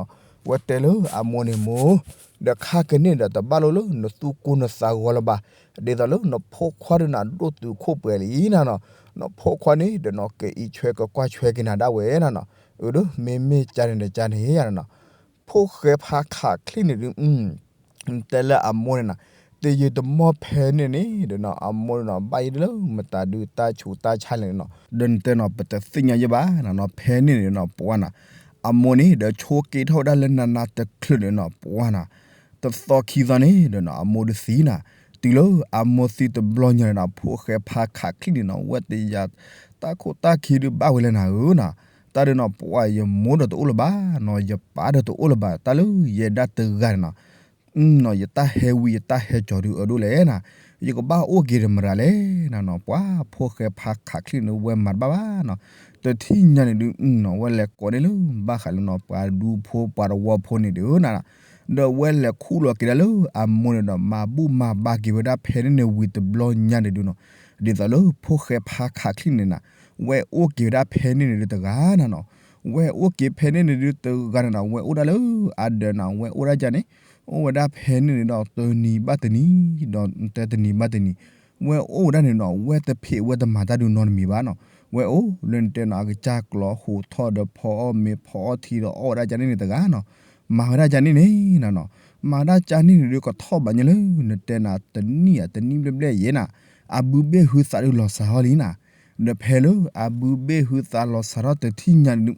ဝဲတဲလၢအမိၢ်န့ၣ်မိၢ်, ဒီးခါက့ၤန့ၣ်ဒီးတဘၣ်လိၣ်လၢနသူၣ်ကိၢ်နသးဂီၤလၢၤဘၣ်, ဒ်သိးလၢနဖိခွါဒုးနၤဒိၣ်တုာ်ခိၣ်ပှဲၤလံနၤနီၤ, နဖိခွါန့ၣ်ဒီးနီၤ ကအံးဆွဲကကွၢ်ဆွဲက့ၤနၤဒၣ်ဝဲနၤနီၤ, အၢ ဒီးမ့မ့ၢ်ကန့ၣ်ဒီးကန့ၣ်ယါနၤနီၤ, ဖိၣ်ဃဲဖးခးချံၣ်န့ၣ်ဒုး တဲလၢအမိၢ်န့ၣ်နၤ, တယံာ်တမီၢ်ဖဲန့ၣ်န့ၣ်ဒီးနီၤ အမိၢ်န့ၣ်နီၤ ဘၣ်ယိၣ်လၢမတၤဒုးတၢ်ဆူးတၢ်ဆါလဲၣ်နီၤ, ဒီးနတဲနီၤ ပတသ့ၣ်ညါယဲၢ်ဘၣ်နၤနီၤ, ဖဲန့ၣ်န့ၣ်နီၤ ပှၤနီၤ, အမိၢ်န့ၣ်ဒီးဆိက့ၤထီၣ်ဝဲဒၣ်လၢနးနးတချုးန့ၣ်နီၤ ပှၤနီၤ, တသီခံသီန့ၣ်ဒီးနီၤ အမိၢ်ဒုးသံနၤ, တုၤလၢအမိၢ်သံတဘျီညါန့ၣ်နီၤ ဖိၣ်ဃဲဖးခးချံၣ်န့ၣ်နီၤ ဝဲတယၤ တၢ်ခိၣ်တၢ်ခံဒုးဘၣ်ဝဲလၢနၤဧၢနီၤ, တၢ်ဒုးနီၤ ပှၤယမိၢ်ဒီးတအိၣ်လၢၤဘၣ်နီၤ ယပၢ်ဒီးတအိၣ်လၢၤဘၣ် တၢ်လၢယဲဒၣ်တဂၤန့ၣ်နီၤ နီၤ ယတၢ်ဟဲဝံယတၢ်ဟဲကၠီၤဒုးအဒိၣ်လဲၣ်နၤ, ယကဘၣ်အိၣ်က့ၤဒီးမတၤလဲၣ်နၤနီၤ, ပှၤဖိၣ်ဃဲဖးခးချံၣ်န့ၣ် ဝဲမၤတဘၣ်ဘၣ်နီၤ, တထံၣ်ညါန့ၣ်ဒုးနီၤ ဝဲလဲၤကိးန့ၢ်လၢ ဘၣ်ဃးလၢနီၤ ပှၤဒူဖိပှၤသဝီဖိန့ၣ်ဒုးနၤ, ဒီးဝဲလဲၤခူၣ်လီၤက့ၤဒၣ်လၢအမိၢ်န့ၣ်ဒီး မၤဘူၣ်မၤဘါက့ၤဝဲဒၣ်ဖဲန့ၣ်န့ၣ်ဝံၤတဘျီညါန့ၣ်ဒုးနီၤ, ဒ်သိးလၢဖိၣ်ဃဲဖးခးချံၣ်န့ၣ်နၤ, ဝဲအိၣ်က့ၤဝဲဒၣ်ဖဲန့ၣ်န့ၣ်ဒုးတဂၤနၤနီၤ ဝဲအိၣ်က့ၤဖဲန့ၣ်န့ၣ်ဒုးတဂၤန့ၣ်နီၤ ဝဲအိၣ်ဒၣ်လၢအဒၢးနီၤ ဝဲအိၣ်ဒၣ်ကန့ၣ် အိၣ်ဝဲဒၣ်ဖဲန့ၣ်န့ၣ်ဒီးတနံၤဘၣ်တနံၤ ဒီးတဲတနံၤဘၣ်တနံၤ ဝဲအိၣ်ဝဲဒၣ်န့ၣ်နီၤ ဝဲတဖံးဝဲတမၤတၢ်ဒုးနီတမံၤဘၣ်နီၤ ဝဲအိၣ်လၢနတဲနီၤ အကစၢ်ကျီဟိးထီၣ်ဒီးဖီအီၣ်မ့ၤဖီအီၣ်ထံဒီးအီၣ်ဝဲဒၣ်ကန့ၣ်န့ၣ်တဂၤနီၤ မၤဝဲဒၣ်ကန့ၣ်န့ၣ်နီၤနီၤ မၤဝဲဒၣ်ကန့ၣ်န့ၣ်ဒုးကထီၣ်ဘၣ်ညါလၢ နတဲနၤတနံၣ်ဧါ တနံၣ်ဘျဲၣ်ဘျဲၣ်ယဲၢ်နၤ အဘုဘ့ၣ်ဟုသးဒုးလီၤစှၤထီၣ်လံနၤ ဒီးဖဲလၢအဘုဘ့ၣ်ဟုသးလီၤစှၤထီၣ်တထံၣ်ညါန့ၣ်ဒုး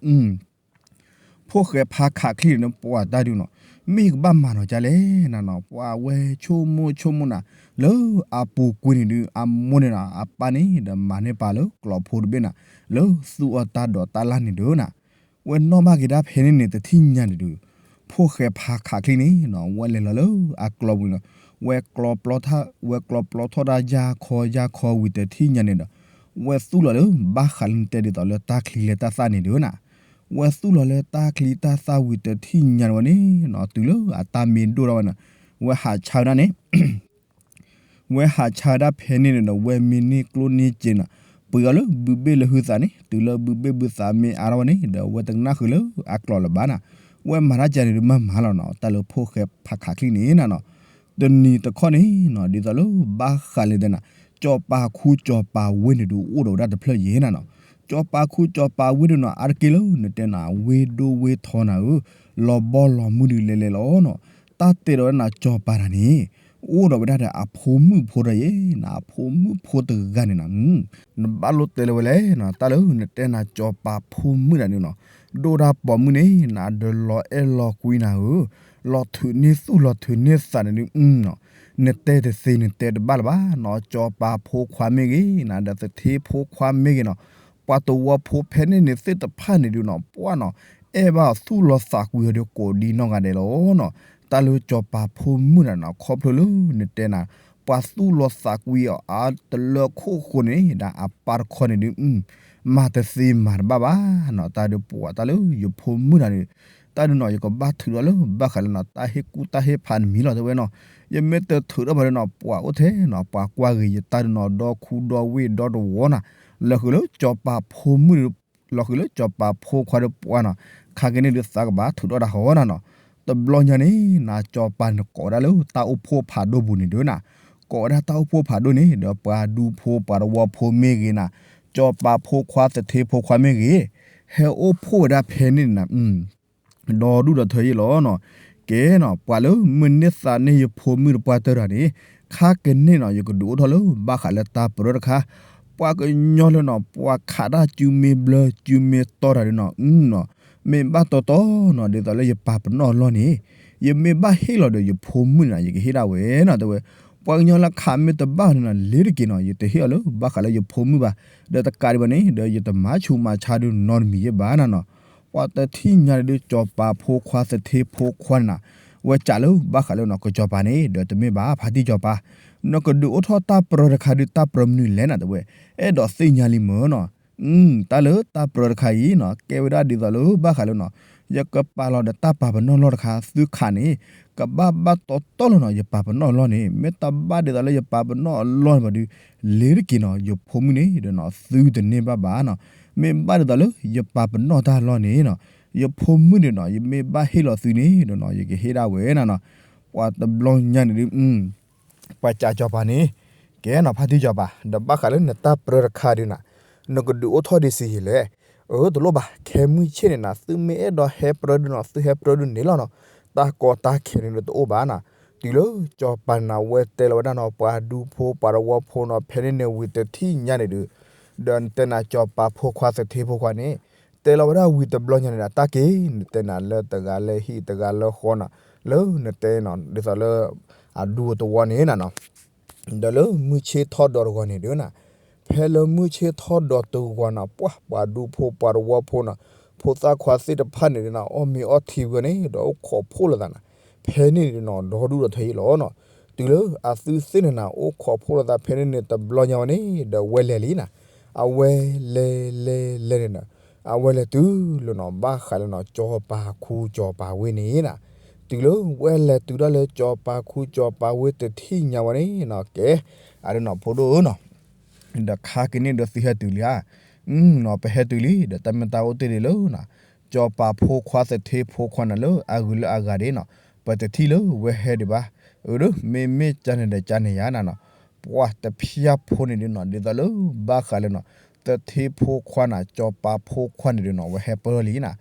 ဖိၣ်ဃဲဖးခးချံန့ၣ် ပှၤတၢ်ဒုးနီၤ မ့ၢ်ကဘၣ်မၤနီၤကလဲၣ်နၤနီၤ ပှၤဝဲဆိကမိၣ်ဆိကမိၣ်နၤ လၢအပူၤကွံာ်န့ၣ်ဒုး အမိၢ်န့ၣ်နီၤ အပၢ်န့ၣ်ဒီးမၤန့ၢ်ပာ်လၢကျီဖိတဘ့ၣ်နၤ လၢသူၣ်အီၣ်တၢ်ဒိးတၢ်လၢ်န့ၣ်ဒုးနၤ ဝဲနီၣ်ဘၣ်က့ၤဒၣ်ဖဲန့ၣ်န့ၣ် တထံၣ်ညါန့ၣ်ဒုး ဖိၣ်ဃဲဖးခးချံန့ၣ်နီၤ ဝဲလဲၤလီၤလၢအကျီပူၤန့ၣ်နီၤ ဝဲကျီပျီထီၣ် ဝဲကျီပျီထီၣ်တၢ်ယၢ်ခီယၢ်ခီဝံၤတထံၣ်ညါန့ၣ်ဒီး ဝဲသူၣ်လီၤလၢ ဘၣ်ဃးလၢနတဲဒ်သိးလၢတၢ်ချံလၢတၢ်သၣ်န့ၣ်ဒုးနၤ ဝဲသူၣ်လီၤလၢတၢ်ချံတၢ်သၣ်ဝံၤတထံၣ်ညါန့ၣ်ဝဲန့ၣ်နီၤ တုၤလၢအတၢ်မ့ၢ်ဒိၣ်ထီၣ်ဝဲန့ၣ် ဝဲဟးဆါဝဲဒၣ်န့ၣ် ဝဲဟးဆါဝဲဒၣ်ဖဲန့ၣ်န့ၣ်ဒီး ဝဲမ့ၢ်န့ၢ်ကျိၣ်န့ၢ်စ့န့ၣ် ပှ့ၤအီၤလၢဘုဘ့ၣ်လၢဟုသးန့ၣ် တုၤလၢဘုဘ့ၣ်ဘုသးမ့ၢ်အါထီၣ်ဝဲန့ၣ် ဒီးဝဲတကနၣ်ဃုာ်လၢအကျီလၢၤဘၣ်နၤ ဝဲမၤတၢ်ကန့ၣ်ဒုးမၤမၤလီၤနီၤ တၢ်လၢဖိၣ်ဃဲဖးခးချံန့ၣ်နၤနီၤ တနံၤတခီန့ၣ်နီၤ ဒ်သိးလၢဘၣ်ဃးလၢနတဲနၤ စီၤပၤခူစီၤပၤဝ့ၢ်န့ၣ်ဒုးအိၣ်ဒီးဝဲဒၣ်တဖျၢၣ်ယဲၢ်နၤနီၤ စီၤပၤခူစီၤပၤဝ့ၢ်န့ၣ်နီၤ အါတက့ၢ်လၢနတဲနၤ ဝ့ၢ်ဒိၣ်ဝ့ၢ်ထီနၤဧၢ လီၤဘီလီၤမုၢ်ဒုးလဲၤလဲၤလီၤနီၤ တၢ်တဲဒီးဝဲနၤစီၤပၤတဂၤန့ၣ် အိၣ်ဒီးဝဲဒၣ်ဒီးအဖိမုၣ်ဖိတဂၤယဲၢ်နၤ အဖိမုၣ်ဖိတဂၤန့ၣ်နၤ နဘၣ်လိၣ်တဲလၢၤဝဲလဲၣ်နီၤ တၢ်လၢနတဲနၤစီၤပၤဖိမုၣ်တဂၤန့ၣ်နီၤ ဒိၣ်တၢ်ပိာ်မုၣ်န့ၣ် နၤဒီးလီၤအဲၣ်လီၤကွံနၤဧၢ လီၤထုးန့ၢ်သူၣ်လီၤထုးန့ၢ်သးန့ၣ်ဒုး နတဲတသ့နတဲတဘၣ်လၢၤဘၣ်နီၤ စီၤပၤဖိခွါမ့ၢ်ဂ့ၤ နၤဒီးသထ့ဖိခွါမ့ၢ်ဂ့ၤနီၤ ပှၤတဝီဖိဖဲန့ၣ်န့ၣ်သ့ၣ်တဖၣ်န့ၣ်ဒုးနီၤ ပှၤနီၤ အဲၣ်ဘၣ်အီၤသူၣ်လီၤသးကွံအီၤဒီးကိးဒံနီၢ်ဂၤဒဲးလီၤနီၤ တၢ်လၢစီၤပၤဖိမုၣ်နၤနီၤ ခီဖျိလၢနတဲနၤ ပှၤသူၣ်လီၤသးကွံအီၤအါတလၢခိၣ်ဃိန့ၣ် ဒီးအပၢ်တခီန့ၣ်ဒုး မၤတသ့မၤတဘၣ်ဘၣ်နီၤ တၢ်ဒုးပှၤတၢ်လၢယဖိမုၣ်တဂၤန့ၣ် တၢ်ဒုးနီၤ ယကဘၣ်ထုးထီၣ်လၢဘၣ်ဃးလၢနီၤ တၢ်ဟ့ၣ်ကူၣ်တၢ်ဟ့ၣ်ဖးတမံၤလီၤတဲဝဲနီၤ ယမ့ၢ်တထုးထီၣ်ဘၣ်ဒီးနီၤ ပှၤအိၣ်ထဲနီၤ ပှၤကွၢ်ဂ့ၤယတၢ်ဒုးနီၤ ဒီခူဒီဝ့ၢ်ဒီတဝီနီၤ လၢဃုာ်လၢစီၤပၤဖိမုၣ် လီၤဃုာ်လၢစီၤပၤဖိခွါဒီးပှၤနီၤ ခါက့ၤန့ၣ်ဒုးသးကဘၣ်ထုးထီၣ်တၢ်ဟီနီၤနီၤ တဘျီညါန့ၣ် နၤစီၤပၤန့ၣ်ကိးဝဲဒၣ်လၢတၢ်အိၣ်ဖှိၣ်ဖးဒိၣ်ပူၤန့ၣ်ဒုးနၤ ကိးဝဲဒၣ်တၢ်အိၣ်ဖှိၣ်ဖးဒိၣ်န့ၣ် ဒီးပှၤဒူဖိပှၤတဝီဖိမ့ၢ်ဂ့ၤနၤ စီၤပၤဖိခွါသထ့ဖိခွါမ့ၢ်ဂ့ၤ ဟဲအိၣ်ဖှိၣ်ဝဲဒၣ်ဖဲန့ၣ်နၤ ဒီဒူၣ်ဒီထၢယဲၢ်လီၤနီၤ ကဲနီၤ ပှၤလၢမုၢ်န့ၢ်သးန့ၢ်ယဖိမုၣ်တပှၢ်တၢၢ်တဂၤန့ၣ် ခါက့ၤန့ၣ်နီၤ ယကဒုးအိၣ်ထီၣ်လၢဘၣ်ဃးလၢတၢ်ပရၢတခါ ပှၤကညီလၢနီၤ ပှၤခးတၢ်စုမ့ၢ်ဘျၢစုမ့ၢ်တီတၢ်ဒုးနီၤ မ့ၢ်ဘၣ်တီတီနီၤ ဒ်သိးလၢယပာ်ပနီၣ်အလီၢ်န့ၣ် ယမ့ၢ်ဘၣ်ဟ့ၣ်လီၤဒီးယဖိမုၣ်န့ၣ် ယကဟ့ၣ်ဒၣ်ဝဲနီၤ တဲဝဲ ပှၤကညီလၢခးမ့ၢ်တဘၣ်န့ၣ်နီၤ လ့ၤတက့ၤနီၤ ယတဟ့ၣ်အီၤလၢဘၣ်ဃးလၢယဖိမုၣ်ဘၣ် ဒီးတကးဒံးဘၣ်န့ၣ် ဒီးယတမၤဆူးမၤဆါဒုးနီတမံၤယဲၢ်ဘၣ်နၤနီၤ ပှၤတထံၣ်ညါဒုး စီၤပၤဖိခွါသထ့ဖိခွါန့ၣ်နၤ ဝဲစံးလၢဘၣ်ဃးလၢနီၤ ကစီၤပၤန့ၣ် ဒီးတမ့ၢ်ဘၣ်ဖါတံၢ်စီၤပၤ နကဒုးအိၣ်ထီၣ်တၢ်ပရၢတခါဒုး တၢ်ပရၢမနုၤလဲၣ်နၤ တဲဝဲ အဲၣ်ဒိးသ့ၣ်ညါလံမ့ၢ်နီၤ တၢ်လၢတၢ်ပရၢတခါအံၤနီၤ ကဲဝဲဒၣ်ဒ်သိးလၢဘၣ်ဃးလၢနီၤ ယကပာ်လီၤဒီးတၢ်ပာ်ပနီၣ်လီၢ်တခါ သုခးန့ၣ် ကဘၣ်ဘၣ်တီတီလီၤနီၤ ယပာ်ပနီၣ်အလီၢ်န့ၣ် မ့ၢ်တဘၣ်ဒ်သိးလၢယပာ်ပနီၣ်အလီၢ်န့ၣ်ဘၣ်ဒုး လ့ၤတက့ၤနီၤ ယဖိမုၣ်န့ၣ်ဒီးနီၤ သုတန့ၢ်ဘၣ်ဘၣ်နီၤ မ့ၢ်ဘၣ်ဒ်သိးလၢယပာ်ပနီၣ်တၢ်အလီၢ်န့ၣ်နီၤ ယဖိမုၣ်န့ၣ်နီၤ ယမ့ၢ်ဘၣ်ဟ့ၣ်လီၤသုန့ၣ်ဒီးနီၤ ယကဟ့ၣ်ဒၣ်ဝဲနၤနီၤ ပှၤတဘျီညါန့ၣ်ဒုး ပှၤစံးစီၤပၤန့ၣ် ကဲနီၤဖါတံၢ်စီၤပၤ ဒီးဘၣ်ဃးလၢနတၢ်ပရၢတခါဒုးနၤ နကဒုးအိၣ်ထီၣ်ဒံးစ့ၢ်ကီးလဲၣ် အၢ တလိၣ်ဘၣ် ခဲမုၢ်ဆ့ၣ်န့ၣ်နၤ သုမ့ၢ်အဲၣ်ဒိးဟဲပရၢဒုးနီၤ သုဟဲပရၢဒုးန့ၣ်လီၤနီၤ တၢ်ကီတၢ်ခဲန့ၣ်ဒုးတအိၣ်ဘၣ်နၤ တုၤလၢစီၤပၤန့ၣ် အဝဲတဲလီၤဝဲဒၣ်နီၤ ပှၤဒူဖိပှၤတဝီဖိနီၤ ဖဲန့ၣ်န့ၣ်ဝံၤတထံၣ်ညါန့ၣ်ဒုး ဒီးနတဲနၤစီၤပၤဖိခွါသထ့ဖိခွါန့ၣ် တဲလီၤဝဲဒၣ်ဝံၤတဘျီညါန့ၣ်ဒီး တၢ်က့ၤ နတဲနၤလၢတဂၤလၢဟံၣ်တဂၤလၢဃီနီၤ လၢနတဲနီၤ ဒ်သိးလၢ အဒူအတဝီန့ၣ်နၤနီၤ ဒီးလၢမုၢ်ဆ့ၣ်ထီၣ်ဒီးတဂီၤန့ၣ်ဒုးနၤ ဖဲလၢမုၢ်ဆ့ၣ်ထီၣ်ဒီးတဂီၤနၤ ပှၤ ပှၤဒူဖိပှၤတဝီဖိနီၤ ဖိသၣ်ခွါသ့ၣ်တဖၣ်န့ၣ်ဒုးနၤ အီၣ်မ့ၤအီထံဝံၤန့ၣ် ဒီးအိၣ်ခိးဖှိၣ်လိာ်သးနၤ ဖဲန့ၣ်ဒုးနီၤ ဒီဒူၣ်ဒီထၢယဲၢ်လီၤနီၤ တုၤလၢအသုသ့ၣ်န့ၣ်နၤ အိၣ်ခိးဖှိၣ်လိာ်သးဖဲန့ၣ်န့ၣ် တဘျီညါဝဲန့ၣ် ဒီးဝဲလဲၤလံနၤ အဝဲလဲၤလဲၤလဲၤန့ၣ်ဒီး အဝဲလဲၤတုၤလၢနီၤ ဘၣ်ဃးလၢနီၤ စီၤပၤခူစီၤပၤဝ့ၢ်န့ၣ်နၤ တုၤလၢဝဲလဲၤတုၤဒၣ်လၢစီၤပၤခူစီၤပၤဝ့ၢ်တထံၣ်ညါဝဲန့ၣ်နီၤ ကဲ အဒုးနီၤ ဖိဒိၣ်ဧၢနီၤ ဒီးခါက့ၤန့ၣ်ဒီးသုဟဲတုၤလံဧါ နီၤ ပဟဲတုၤလံ ဒီးတၢ်မ့ၢ်တၢ်အိၣ်တ့ၢ်ဒံးလၢနၤ စီၤပၤဖိခွါသထ့ဖိခွါန့ၣ်လၢအဂုၤလၢအဂၤဒၣ်နီၤ, ပတထံၣ်လၢဝဲဟဲဒံးဘၣ်. အၢ မ့မ့ၢ်ကန့ၣ်ဒီးကန့ၣ်ယါနၤနီၤ, ပှၤတဖၠၣ်ဖိန့ၣ်ဒုးနီၤ ဒ်သိးလၢဘၣ်ဃးလၢနီၤ သထ့ဖိခွါနၤ စီၤပၤဖိခွါန့ၣ်ဒုးနီၤ ဝဲဟဲပၢၢ်လံနၤ,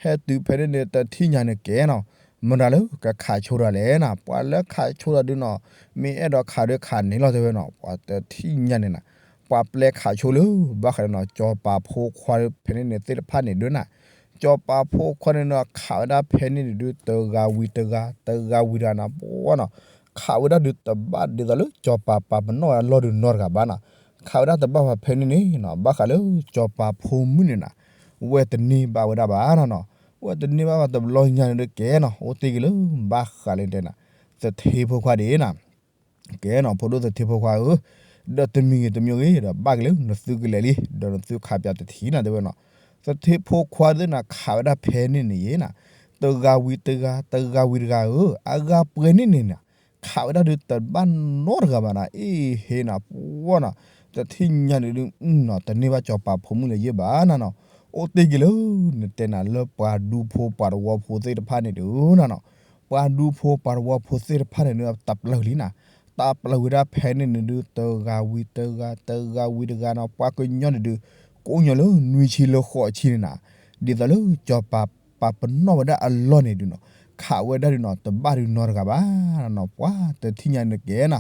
ဟဲတုၤဖဲန့ၣ်န့ၣ် တထံၣ်ညါန့ၣ်ကဲနီၤ, မတၤလၢကခးဆိတၢ်လဲၣ်နၤ, ပှၤလၢခးဆိတၢ်ဒုးနီၤ, မ့ၢ်အဲၣ်ဒိးခးဒီးခးန့ၣ်လီၤတဲဝဲနီၤ, ပှၤတထံၣ်ညါန့ၣ်နၤ, ပှၤပျဲခးဆိလၢ ဘၣ်ဃးဒီးနီၤ စီၤပၤဖိခွါဖဲန့ၣ်န့ၣ်သ့ၣ်တဖၣ်န့ၣ်ဒုးနၤ, စီၤပၤဖိခွါန့ၣ်နီၤ ခးဝဲဒၣ်ဖဲန့ၣ်န့ၣ်ဒုး တဂၤဝံၤတဂၤ တဂၤဝံၤတဂၤနၤ ပှၤနီၤ, ခးဝဲဒၣ်ဒုးတဘၣ်ဒ်သိးလၢစီၤပၤပာ်ပနီၣ်ဝဲအလီၢ်ဒုးနီတဂၤဘၣ်နၤ, ခးဝဲဒၣ်တဘၣ်ဘၣ်ဖဲန့ၣ်န့ၣ်နီၤ, ဘၣ်ဃးလၢစီၤပၤဖိမုၣ်န့ၣ်နၤ, ဝဲတန့ၢ်ဘၣ်ဝဲဒၣ်ဘၣ်နၤနီၤ, ဝဲတန့ၢ်ဘၣ်ဘၣ်တဘျီညါန့ၣ်ဒုးကဲနီၤ အိၣ်တ့ၢ်က့ၤလၢ ဘၣ်ဃးလၢတဲနၤ သထ့ဖိခွါဒၣ်နၤ ကဲနီၤ ဖိဒိၣ်သထ့ဖိခွါဧၢ, ဒီးတမံၤဂ့ၤတမံၤဂ့ၤဒီး ဘၣ်က့ၤလၢနသုကလဲၤလံ ဒီးနသုခးပၠးတထံၣ်နၤတဲဝဲနီၤ, သထ့ဖိခွါသ့ၣ်နၤ ခးဝဲဒၣ်ဖဲန့ၣ်န့ၣ်ယဲနၤ, တဂၤဝံၤတဂၤ တဂၤဝံၤတဂၤဧၢ, အဂၤပှဲၤန့ၣ်န့ၣ်နၤ, ခးဝဲဒၣ်ဒုးတဘၣ်နီတဂၤဘၣ်နၤ, အ့ၣ်ဟ့နၤ ပှၤနီၤ, တထံၣ်ညါန့ၣ်ဒုး နီၤ တန့ၢ်ဘၣ်စီၤပၤဖိမုၣ်လၢၤယဲဘၣ်နၤနီၤ, အိၣ်တ့ၢ်က့ၤလၢ နတဲနၤလၢပှၤဒူဖိပှၤတဝီဖိသ့ၣ်တဖၣ်န့ၣ်ဒုးနၤနီၤ, ပှၤဒူဖိပှၤတဝီဖိသ့ၣ်တဖၣ်န့ၣ်ဒုး တၢ်ပျၢၤလံနၤ, တၢ်ပျၢၤဝဲဒၣ်ဖဲန့ၣ်န့ၣ်ဒုး တဂၤဝံၤတဂၤ တဂၤဝံၤတဂၤနီၤ, ပှၤကညီန့ၣ်ဒုး ကိးညီလၢနွံဆံလၢဃိးဆံန့ၣ်နၤ, ဒ်သိးလၢစီၤပၤပာ်ပနီၣ်ဝဲဒၣ်အလီၢ်န့ၣ်ဒုးနီၤ, ခးဝဲဒၣ်ဒုးနီၤ တဘၣ်ဒုးနီတဂၤဘၣ်နီၤ, ပှၤတထံၣ်ညါန့ၣ်ကဲနၤ,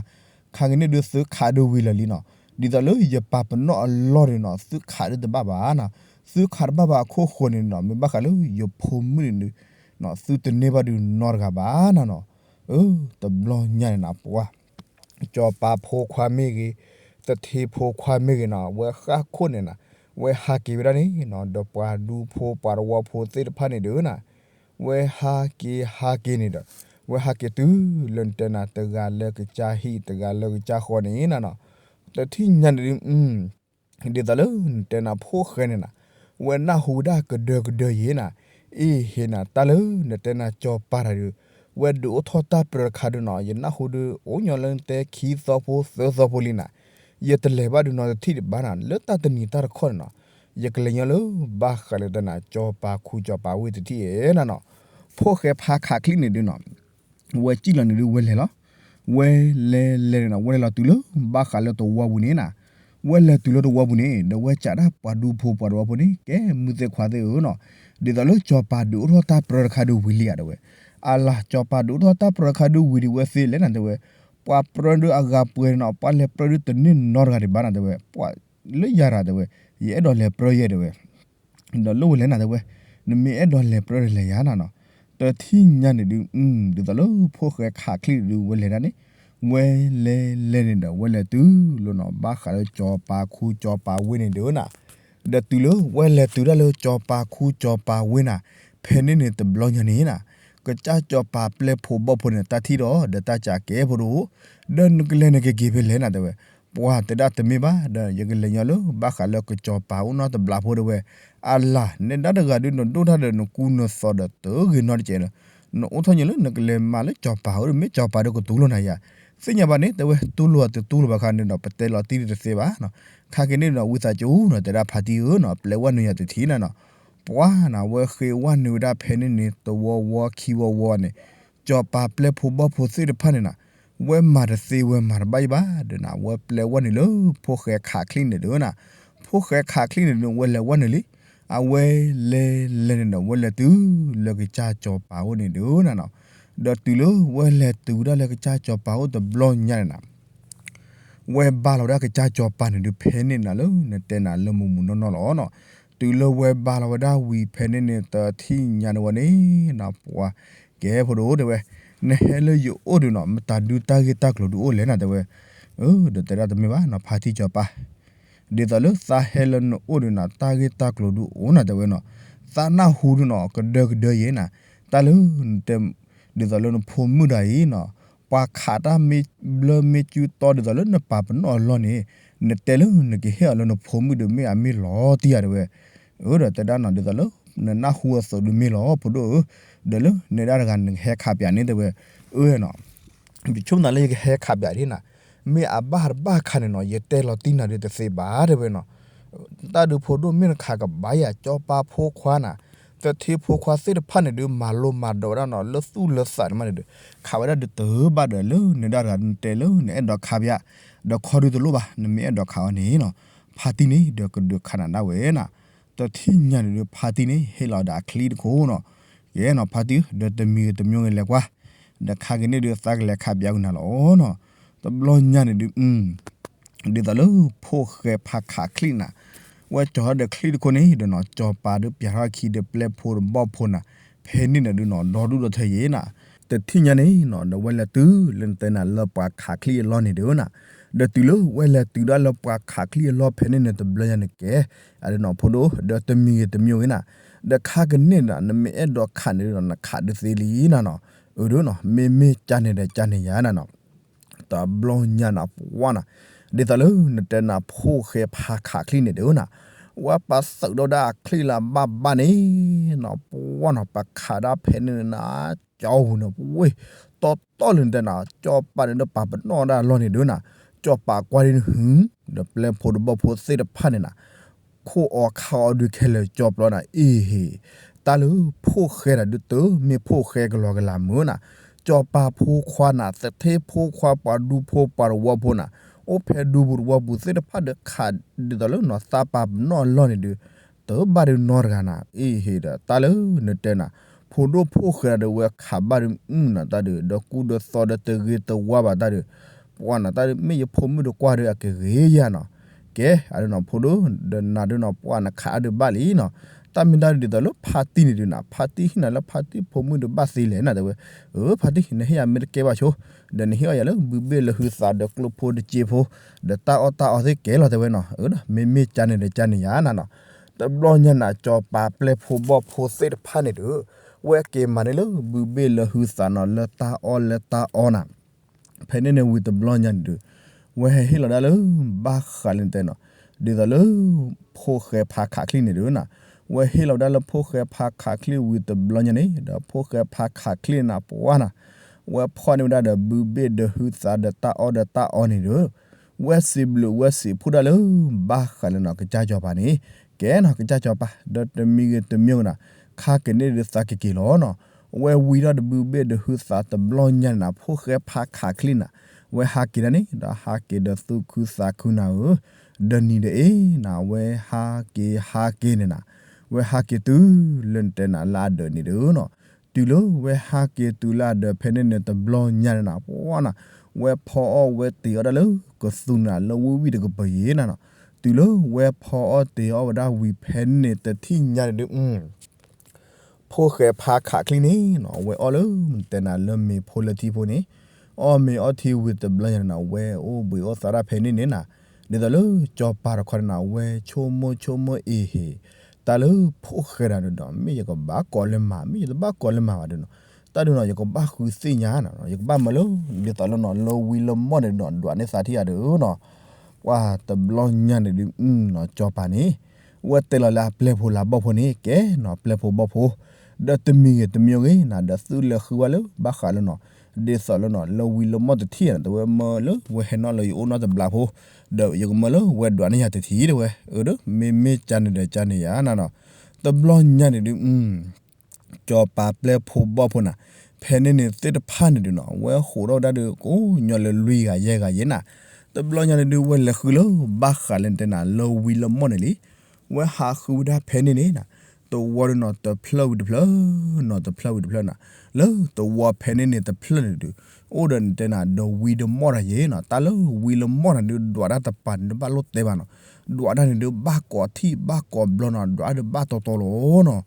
ခါက့ၤန့ၣ်ဒုးသုခးဒုးဝံၤလၢာ်လံနီၤ, ဒ်သိးလၢယပာ်ပနီၣ်အလီၢ်န့ၣ်နီၤ သုခးဒုးတဘၣ်ဘၣ်နၤ, သုခးတဘၣ်ဘၣ်အခိၣ်ဃိန့ၣ်နီၤ မ့ၢ်ဘၣ်ဃးလၢယဖိမုၣ်န့ၣ်ဒုး သုတန့ၢ်ဘၣ်ဒုးနီတဂၤဘၣ်နၤနီၤ, အၢ တဘျီညါန့ၣ်နၤ ပှၤ စီၤပၤဖိခွါမ့ၢ်ဂ့ၤ, သထ့ဖိခွါမ့ၢ်ဂ့ၤနီၤ ဝဲဃၣ်ခိၣ်န့ၣ်နၤ, ဝဲဟးက့ၤဝဲဒၣ်န့ၣ်နီၤ ဒီးပှၤဒူဖိပှၤတဝီဖိသ့ၣ်တဖၣ်န့ၣ်ဒုးနၤ, ဝဲဟးက့ၤဟးက့ၤန့ၣ်ဒီး ဝဲဟးက့ၤတုၤလၢနတဲနၤ တဂၤလၢကစၢ်ဟံၣ် တဂၤလၢကစၢ်ဃီန့ၣ်နၤနီၤ, တထံၣ်ညါန့ၣ်ဒုး ဒ်သိးလၢနတဲနၤဖိၣ်ဃဲန့ၣ်နၤ, ဝဲနၢ်ဟူဝဲဒၣ်ကဒၢကဒၢယဲနၤ, အ့ၣ်ဟ့နၤ တၢ်လၢနတဲနၤစီၤပၤတၢ်ဒုး, ဝဲဒုးအိၣ်ထီၣ်တၢ်ပြၢတခါဒုးနီၤ ယနၢ်ဟူဒုး အိၣ်ညီလၢနတဲခံသီဖိသၢသီဖိလံနၤ, ယတလဲၤဘၣ်ဒုးနီတထံၣ်ဒံးဘၣ်နၤ လၢတၢ်တနံၤတၢ်တခီန့ၣ်နီၤ, ယကလဲၤညီလၢဘၣ်ဃးလၢတၢ်နၤ စီၤပၤခူစီၤပၤဝ့ၢ်တထံၣ်အံၤနၤနီၤ, ဖိၣ်ဃဲဖးခးချံန့ၣ်ဒုးနီၤ ဝဲစံၣ်လီၤန့ၣ်ဒုးဝဲလဲၤလီၤ, ဝဲလဲၤလဲၤန့ၣ်နီၤ ဝဲလဲၤလီၤတုၤလၢဘၣ်ဃးလၢတဝီပူၤန့ၣ်နၤ, ဝဲလဲၤတုၤလၢတဝီပူၤန့ၣ် ဒီးဝဲစံးဒၣ်ပှၤဒူဖိပှၤတဝီဖိန့ၣ် ကဲမုၢ်သ့ၣ်ခွါသ့ၣ်ဧၢနီၤ, ဒ်သိးလၢစီၤပၤဒုးအိၣ်ထီၣ်တၢ်ပြၢတခါဒုးဝံၤလံဧါတဲဝဲ, အလၤ စီၤပၤဒုးအိၣ်ထီၣ်တၢ်ပြၢတခါဒုးဝံၤဒံးဝဲသ့လဲၣ်နၤတဲဝဲ, ပှၤပြၢဒုးအဂၤပှဲၤနီၤ ပှၤလဲၤပြၢဒုးတန့ၢ်နီတဂၤဒံးဘၣ်နၤတဲဝဲ, ပှၤလၢယၤရၤတဲဝဲ, ယအဲၣ်ဒိးလဲၤပြၢယဲတဲဝဲ ဒီးလၢဝဲလဲၤနၤတဲဝဲ, နမ့ၢ်အဲၣ်ဒိးလဲၤပြၢဒီးလဲၤယၤနၤနီၤ, တထံၣ်ညါန့ၣ်ဒုး ဒ်သိးလၢဖိၣ်ဃဲခးချံန့ၣ်ဒုးဝဲလဲၤဒၣ်န့ၣ်, ဝဲလဲၤလဲၤန့ၣ်ဒီး ဝဲလဲၤတုၤလီၤနီၤ ဘၣ်ဃးလၢစီၤပၤခူစီၤပၤဝ့ၢ်န့ၣ်ဒုးနၤ, ဒီးတုၤလၢဝဲလဲၤတုၤဒၣ်လၢစီၤပၤခူစီၤပၤဝ့ၢ်နၤ, ဖဲန့ၣ်န့ၣ်တဘျီညါန့ၣ်နၤ, ကစၢ်စီၤပၤပျဲၢ်ဖိဘီၣ်ဖိန့ၣ် တၢ်ထံၣ်ဒီး ဒီးတၢ်စံးကဲဖိဒိၣ်, ဒီးနကလဲၤနကက့ၤဖဲလဲၣ်နၤတဲဝဲ, ပှၤတဲဒၣ်တမ့ၢ်ဘၣ် ဒီးယကလဲၤညီလၢဘၣ်ဃးလၢကစီၤပၤအိၣ်နီတဘျီဖိတဲဝဲ, အလၤ နဲဒၣ်တဂၤဒုးနဒိၣ်တၢ်ဒီးနကူနသီဒီးတဂ့ၤနီတစဲးဒီး, နအိၣ်ထီၣ်ညီလၢနကလဲၤမၤလၢစီၤပၤဧၢ မ့ၢ်စီၤပၤဒီးကတူၢ်လိာ်နၤယၤ, သ့ၣ်ညါဘၣ်န့ၣ် တဲဝဲ တူၢ်လိာ်တတူၢ်လိာ်ဘၣ်ခါန့ၣ်ဒီး ပတဲလီၤတံၢ်တသ့ဘၣ်နီၤ, ခါက့ၤန့ၣ်ဒီး ဝံသးစူၤနီၤ တဲဒၣ်ဖါတံၢ်ဧၢနီၤ ပျဲဝဲနုာ်ယၤတထံၣ်နၤနီၤ, ပှၤနၤဝဲဃ့ဝဲနုာ်ဝဲဒၣ်ဖဲန့ၣ်န့ၣ် တဝီဝီခံဝီဝီန့ၣ်, စီၤပၤပျဲၢ်ဖိဘီၣ်ဖိသ့ၣ်တဖၣ်န့ၣ်နၤ, ဝဲမၤတသ့ဝဲမၤတဘၣ်ယံၤဘၣ်ဒီးနၤ ဝဲပျဲဝဲနုာ်လၢ ဖိၣ်ဃဲခးချံန့ၣ်ဒုးနၤ, ဖိၣ်ဃဲခးချံန့ၣ်ဒုး ဝဲလဲၤဝဲနုာ်လံ, အဝဲလဲၤလဲၤန့ၣ်ဒီး ဝဲလဲၤတုၤလၢကစၢ်စီၤပၤအိၣ်န့ၣ်ဒုးနၤနီၤ, ဒီးတုၤလၢဝဲလဲၤတုၤဝဲဒၣ်လၢကစၢ်စီၤပၤအိၣ်တဘျီညါန့ၣ်နၤ ဝဲဘါလီၤဝဲဒၣ်ကစၢ်စီၤပၤန့ၣ်ဒုး ဖဲန့ၣ်နၤလၢနတဲနၤလၢမုၢ်မုၢ်နီၢ်နီၢ်လီၤနီၤ, တုၤလၢဝဲဘါလီၤဝဲဒၣ်ဝံၤဖဲန့ၣ်န့ၣ် တထံၣ်ညါန့ၣ်ဝဲန့ၣ်နီၤ ပှၤကဲဖိဒိၣ်တဲဝဲ, နဟဲလၢယအိၣ်ဒုးနီၤ မတၤဒုးတၢ်ဂ့ၢ်တၢ်ကျိၤဒုးအိၣ်လဲၣ်နၤတဲဝဲ, ဒီးတဲဒၣ်တမ့ၢ်ဘၣ်နီၤ ဖါတံၢ်စီၤပၤ ဒ်သိးလၢသးဟဲလၢနအိၣ်ဒုးနၤ တၢ်ဂ့ၢ်တၢ်ကျိၤဒုးအိၣ်နၤတဲဝဲနီၤ, သးနၢ်ဟူဒုးနီၤ ကဒၢကဒၢယဲနၤ, တၢ်လၢနတဲ ဒ်သိးလၢနဖိမုၣ်တဂၤအံၤနီၤ, ပှၤခးတၢ်မ့ၢ်ဘျၢမ့ၢ်စုတီဒ်သိးလၢနပာ်ပနီၣ်အလီၢ်န့ၣ်, နတဲလၢနကဟ့ၣ်အီၤလၢနဖိမုၣ်ဒုးမ့ၢ်အမ့ၢ်လီၤတံၢ်ဧါတဲဝဲ, အၢ ဒီးတဲဒၣ်နီၤ ဒ်သိးလၢ နနၢ်ဟူအသိးဒုးမ့ၢ်လီၤ ဖိဒိၣ်ဧၢ, ဒီးလၢနဲဒၣ်တဂၤနကဟဲခးပၠးန့ၣ်တဲဝဲ, အၢနီၤ ယဆိကမိၣ်သးလၢယကဟဲခးပၠးဒ်နၤ, မ့ၢ်အဘၣ်တဘၣ်ခါန့ၣ်နီၤ ယတဲလီၤတံၢ်နၤဒုးတသ့ဘၣ်တဲဝဲနီၤ, တၢ်ဒုးဖိဒိၣ်မ့ၢ်နခးကဘၣ်ယၤ စီၤပၤဖိခွါနၤ, သထ့ဖိခွါသ့ၣ်တဖၣ်န့ၣ်ဒုး မၤလိမၤဒိးဝဲဒၣ်နီၤ လၢသူၣ်လၢသးန့ၣ်မးန့ၣ်ဒီး ခးဝဲဒၣ်ဒုးတၢ်ဘၣ်ဒီး လၢနဒါတဂၤနတဲလၢနအဲၣ်ဒိးခးပယါ ဒီးခီဒုးတလိၣ်ဘၣ် နမ့ၢ်အဲၣ်ဒိးခးအီၤန့ၣ်နီၤ ဖါတံၢ်န့ၣ်ဒီးကဒုးခးနၤဒၣ်ဝဲနီၤ. တထံၣ်ညါန့ၣ်ဒုး ဖါတံၢ်န့ၣ် ဟ့ၣ်လီၤဒၣ်အချံတခိၣ်နီၤ. ကဲနီၤ ဖါတံၢ်ဧၢ ဒီးတမံၤဂ့ၤတမံၤဂ့ၤလဲၤကွၢ် ဒီးခါကန့ၣ်ဒုး သးကလဲၤခးပယါဝံၤနၤလီၤနီၤ. တဘျီညါန့ၣ်ဒုး ဒ်သိးလၢဖိၣ်ဃဲဖါခးချံၣ်နၤ ဝဲကၠီၤထီၣ်ဒီးချံၣ်တခိၣ်န့ၣ်ဒီးနီၤ ကၠီၤပၤဒုးပျးထီၣ်ခံဒီးပျဲၢ်ဖိတဘီၣ်ဖိနၤ ဖဲန့ၣ်န့ၣ်ဒုးနီၤ ဒီဒူၣ်ဒီထၢယဲနၤ. တထံၣ်ညါန့ၣ်နီၤ ဒီးဝဲလဲၤတုၤလၢနတဲနၤလၢပှၤခးချံၣ်အလီၢ်န့ၣ်ဒုးနၤ ဒီးတုၤလၢဝဲလဲၤတုၤဒၣ်လၢပှၤခးချံၣ်အလီၢ်ဖဲန့ၣ်န့ၣ် တဘျီညါန့ၣ်ကဲ အဒုးနီၤ ဖိဒိၣ် ဒီးတမံၤဂ့ၤတမံၤဂ့ၤနၤ ဒီးခါကန့ၣ်ဒီး နမ့ၢ်အဲၣ်ဒိးခးန့ၣ်ဒီး နခးဒုးသ့လံနၤနီၤ. အဒုးနီၤ မ့မ့ၢ်ကၠါန့ၣ်ဒီးကၠါန့ၣ်ယါနၤနီၤ. တဘျီညါနၤ ပှၢ်နၤ ဒ်သိးလၢနတဲနၤဖိၣ်ဃဲဖါခးချံၣ်န့ၣ်ဒုးနၤ ဝဲပာ်သုးဒီးဒၣ်အချံၣ်လၢအဘၣ်ဘၣ်န့ၣ်နီၤ ပှၢ်နီၤ ပခးဒၣ်ဖဲန့ၣ်နၤ ကၠီၤဝူၤန့ၣ် ပဝ့ၢ် တီတီလၢနတဲနၤ ကၠီၤပၤန့ၣ်ဒီးပာ်ပနီၣ်ဒၣ်အလီၢ်န့ၣ်ဒုးနၤ ကၠီၤပၤကွၢ်ဒ်နဟု ဒီးပျဲၢ်ဖိတဘီၣ်ဖိသ့ၣ်တဖၣ်န့ၣ်နၤ ခိၣ်အီၤခါအီၤဒုးခဲလၢာ်ကၠီပျီနၤ အ့ဟ့ၣ် တၢ်လၢဖိၣ်ဃဲတၢ်ဒုးတမ့ၢ်ဖိၣ်ဃဲကလီကလးမုၢ်နၤ ကၠီၤပၤဖိခွါနၤ သထ့ဖိခွါ ပှၤဒူဖိပှၤတဝီဖိနၤ အိၣ်ဖဲဒူပူၤတဝီပူၤသ့ၣ်တဖၣ်ဒီးခး ဒ်သိးလၢနီၤသးပာ်ပနီၣ်အလီၢ်န့ၣ်ဒုး တဘၣ်ဒုးနီတဂၤနၤ အ့ဟ့ၣ်ဒီး တၢ်လၢနတဲနၤ ဖိဒိၣ်ဖိၣ်ဃဲတၢ်ဒုးဝဲခးဘၣ်ဒုး အုၣ်နၤတၢ်ဒုး ဒီးကူဒီးသီဒီးတဂ့ၤတဝါဘၣ်တၢ်ဒုး ပှၢ်နၤတၢ်ဒုး မ့ၢ်ယဖိမုၣ်တကွၢ်ဒီးအကဂ့ၤယၤနီၤ ကဲ အဒုးနီၤ ဖိဒိၣ် ဒီးနၤဒုးနီၤ ပှၢ်နခးအါဒုးဘၣ်လံနီၤ တၢ်မ့ၢ်တၢ်ဒုးဒ်သိးလၢဖါတံၢ်န့ၣ်ဒုးနၤ ဖါတံၢ်ဟ့ၣ်နၤလၢဖါတံၢ်ဖိမုၣ်ဒုးဘၣ်သ့လဲၣ်နၤ တဲဝဲ အၢ ဖါတံၢ် နဟ့ၣ်ယၤမ့ၢ်တကဲဘၣ်ဆိ ဒီးနဟ့ၣ်အီၣ်ယၤလၢဘုဘ့ၣ်လၢဟုသးဒီးကျိဖိတစ့ဖိ ဒီးတၢ်အီၣ်တၢ်အီသ့ၣ်ကဲလီၤ တဲဝဲနီၤ အၢ ဒီးမ့မ့ၢ်ကၠါန့ၣ်ဒီးကၠါန့ၣ်ယါနၤနီၤ တဘျီညါနၤ ကၠီၤပၤပျဲၢ်ဖိဘီၣ်ဖိသ့ၣ်တဖၣ်န့ၣ်ဒုး ဝဲက့ၤမၤန့ၢ်လၢဘုဘ့ၣ်လၢဟုသးနီၤ လၢတၢ်အီၣ်လၢတၢ်အီနၤ ဖဲန့ၣ်န့ၣ်ဝံၤတဘျီညါန့ၣ်ဒုး ဝဲဟဲဟ့ၣ်လီၤဒၣ်လၢ ဘၣ်ဃးလၢနတဲနီၤ ဒ်သိးလၢ ဖိၣ်ဃဲဖါခးချံၣ်န့ၣ်ဒုးနၤ ဝဲဟ့ၣ်လီၤဝဲဒၣ်လၢဖိၣ်ဃဲဖါခးချံၣ်ဝံၤတဘျီညါန့ၣ် ဒီးဖိၣ်ဃဲဖါခးချံၣ်နၤပှၢ်နၤ ဝဲဖီၣ်န့ၢ်ဝဲဒၣ်ဒီးဘုဘ့ၣ်ဒီးဟုသးဒီးတၢ်အီၣ်ဒီးတၢ်အီန့ၣ်ဒီး ဝဲစံးဘျုးဝဲစံးဖှိၣ်ဒၣ်လၢ ဘၣ်ဃးလၢနီၤ ကစၢ်ကၠီၤပၤန့ၣ် ကဲနီၤ ကစၢ်ကၠီၤပၤ ဒီးတမံၤဂ့ၤတမံၤဂ့ၤနၤ ခါကန့ၣ်ဒုးသးက့ၤက့ၤလီၤနီၤ ဝဲဝံၤထီၣ်ဒီးဘုဘ့ၣ်ဒီးဟုသးတဘျီညါန့ၣ်နၤ ဖိၣ်ဃဲဖါခးချံၣ်နၤ ဝဲဟးက့ၤဒၣ်န့ၣ် ဒီးဟးက့ၤဒီးသူၣ်ခုသးခုနၤဧၢ ဒီးနံၤဒီးအ့ၣ်နၤ ဝဲဟးက့ၤဟးက့ၤန့ၣ်နၤ ဝဲဟးက့ၤတုၤလၢနတဲနၤလၢအဒၢးန့ၣ်ဒုးနီၤ တုၤလၢဝဲဟးက့ၤတုၤလၢအဒၢးဖဲန့ၣ်န့ၣ် တဘျီညါန့ၣ်နၤ ပှၢ်နၤ ဝဲဖီအီၣ်ဝဲတ့ၤအီၣ်ဒၣ်လၢကသူနၤ လၢဝံၣ်ဝံၣ်တကပၤယဲနၤနီၤ တုၤလၢဝဲဖီအီၣ်တ့ၤအီၣ်ဝဲဒၣ်ဝံၤဖဲန့ၣ်န့ၣ် တထံၣ်ညါန့ၣ်ဒုး ဖိၣ်ဃဲဖါခးချံၣ်န့ၣ်နီၤ ဝဲအီၣ်လၢ တဲနၤလၢမ့ၤဖိလၢထံဖိန့ၣ် အီၣ်မ့ၤအီထံဝံၤတဘျီညါန့ၣ်နၤ ဝဲအိၣ်ဘှံးအိၣ်သါဒၣ်ဖဲန့ၣ်န့ၣ်နၤ ဒ်သိးလၢကၠီၤပၤတခီန့ၣ်နၤ ဝဲဆိကမိၣ်ဆိကမိၣ်အ့ဟ့ၣ် တၢ်လၢဖိၣ်ဃဲတၢ်ဒုးဒီး မ့ၢ်ယကဘၣ်ကိးလၢမၤ မ့ၢ်ယတဘၣ်ကိးလၢမၤဘၣ်ဒုးနီၤ တၢ်ဒုးနီၤ ယကဘၣ်ဃုသ့ၣ်ညါနီၤ ယကဘၣ်မၢလၢ ဒ်သိးလၢနီၤ လၢဝံလၢမီၢ်န့ၣ်ဒုးနီၤ ဒွးန့ၢ်သးထံၣ်အဒုးနီၤ ပှၢ်တဘျီညါန့ၣ်ဒုးနီၤ ကၠီၤပၤန့ၣ် ဝဲတဲလီၤလၢအပျဲၢ်ဖိလၢဘီၣ်ဖိန့ၣ် ကဲနီၤ ပျဲၢ်ဖိဘီၣ်ဖိ ဒီးတမံၤဂ့ၤတမံၤဂ့ၤနၤ ဒီးသုလဲၤဃုဝဲလၢဘၣ်ဃးလၢနီၤ ဒ်သိးလၢနီၤ လၢဝံလၢမီၢ်တထံၣ်န့ၣ် တဝဲမၢလၢဝဲဟဲနီၣ်လၢယအိၣ်နီတဘျီဖိ ဒီးယကမၢလၢဝဲဒွးန့ၢ်ယၤတထံၣ်တဝဲ အၢ ဒီးမ့မ့ၢ်ကၠါန့ၣ်ဒီးကၠါန့ၣ်ယါနၤနီၤ တဘျီညါန့ၣ်ဒုး ကၠီၤပၤပျဲၢ်ဖိဘီၣ်ဖိနၤ ဖဲန့ၣ်န့ၣ်သ့ၣ်တဖၣ်န့ၣ်ဒုးနီၤ ဝဲဟးထီၣ်ဝဲဒၣ်ဒီးကိးညီလၢလွံၢ်ဂၤယဲၢ်ဂၤယဲၢ်နၤ တဘျီညါန့ၣ်ဒုး ဝဲလဲၤဃုလၢဘၣ်ဃးလၢနတဲနၤ လၢဝံလၢမီၢ်န့ၣ်လံ ဝဲဟးဃုဝဲဒၣ်ဖဲန့ၣ်န့ၣ်နၤ တဝီဒီးနီၤ တဖျၢၣ်ဝံၤတဖျၢၣ်နီၤ တဖျၢၣ်ဝံၤတဖျၢၣ်နၤ လၢတဝီဖဲန့ၣ်န့ၣ်တဖျၢၣ်န့ၣ်ဒုး အိၣ်ဒီးနတဲနၤ ဒီးဝံလၢမီၢ်တၢ်ယဲၢ်နီၤ တၢ်လၢဝံလၢမီၢ်နၤဒုး ဒွးတၢ်တပၤန့ၣ်ဒုးဘၣ်လိၣ်တဲဘၣ်နီၤ ဒွးတၢ်န့ၣ်ဒုး ဘၣ်ကိးထံၣ်ဘၣ်ကိးဘျီနီၤ ဒွးဒုးဘၣ်တီတီလီၤနီၤ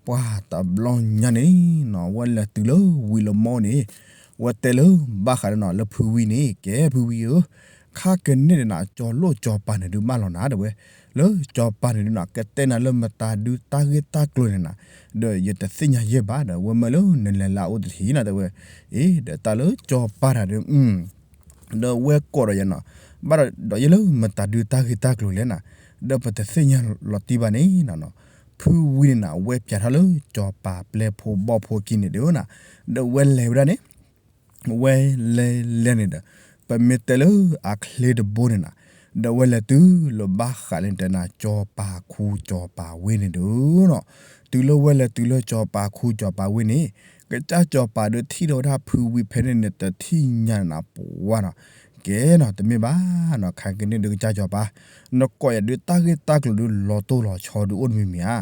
ပှၢ်တဘျီညါန့ၣ်နီၤ ဝဲလဲၤတုၤလၢဝံလၢမီၢ်န့ၣ် ဝဲတဲလၢဘၣ်ဃးဒီးနီၤ လၢဖုဝံန့ၣ် ကဲဖုဝံဧၢ ခါကန့ၣ်ဒီးနၤ ကၠီၤလိၣ်ကၠီၤပၤန့ၣ်ဒုးမၢလီၤနၤ တဲဝဲ လၢကၠီၤပၤန့ၣ်ဒုးနၤ ကတဲနၤလၢမတၤဒုးတၢ်ဂ့ၢ်တၢ်ကျိၤန့ၣ်နၤ ဒီးယတသ့ၣ်ညါယဲၢ်ဘၣ်ဒီး ဝဲမၢလၢနလဲၤလၢအအိၣ်တထံၣ်နၤ တဲဝဲ အ့ ဒီးတၢ်လၢကၠီၤပၤတၢ်ဒုး ဒီးဝဲကိးဒီးယၤနီၤ ဘၣ်ဒီးယဲလၢမတၤဒုးတၢ်ဂ့ၢ်တၢ်ကျိၤလဲၣ်နၤ ဒီးပတသ့ၣ်ညါလီၤတံၢ်ဘၣ်န့ၣ်နၤနီၤ ဖုဝံန့ၣ်နၤ ဝဲပၠးထီၣ်လၢကၠီၤပၤပျဲၢ်ဖိဘီၣ်ဖိခံန့ၣ်ဒုးနၤ ဒီးဝဲလဲၤဝဲဒၣ်န့ၣ် ဝဲလဲၤလဲၤန့ၣ်ဒီး ပမ့ၢ်တဲလၢအချ့တဘိန့ၣ်နၤ ဒီးဝဲလဲၤတုၤလၢဘၣ်ဃးလၢနတဲနၤ ကၠီၤပၤခူကၠီၤပၤဝ့ၢ်န့ၣ်ဒုးနီၤ တုၤလၢဝဲလဲၤတုၤလၢစီၤပၤခူစီၤပၤဝ့ၢ်န့ၣ်, ကစၢ်စီၤပၤဒုးထံၣ်ထီၣ်ဝဲဒၣ်ဖုဝံဖဲန့ၣ်န့ၣ် တထံၣ်ညါန့ၣ်နၤ ပှၤနီၤ, ကဲနီၤ တမ့ၢ်ဘၣ်နီၤ ခါကန့ၣ်ဒုးကစၢ်စီၤပၤ, နကိးယၤဒုးတၢ်ဂ့ၢ်တၢ်ကျိၤဒုးလီၤတိၢ်လီၤဆီဒုးအိၣ်တမံၤမံၤဧါ.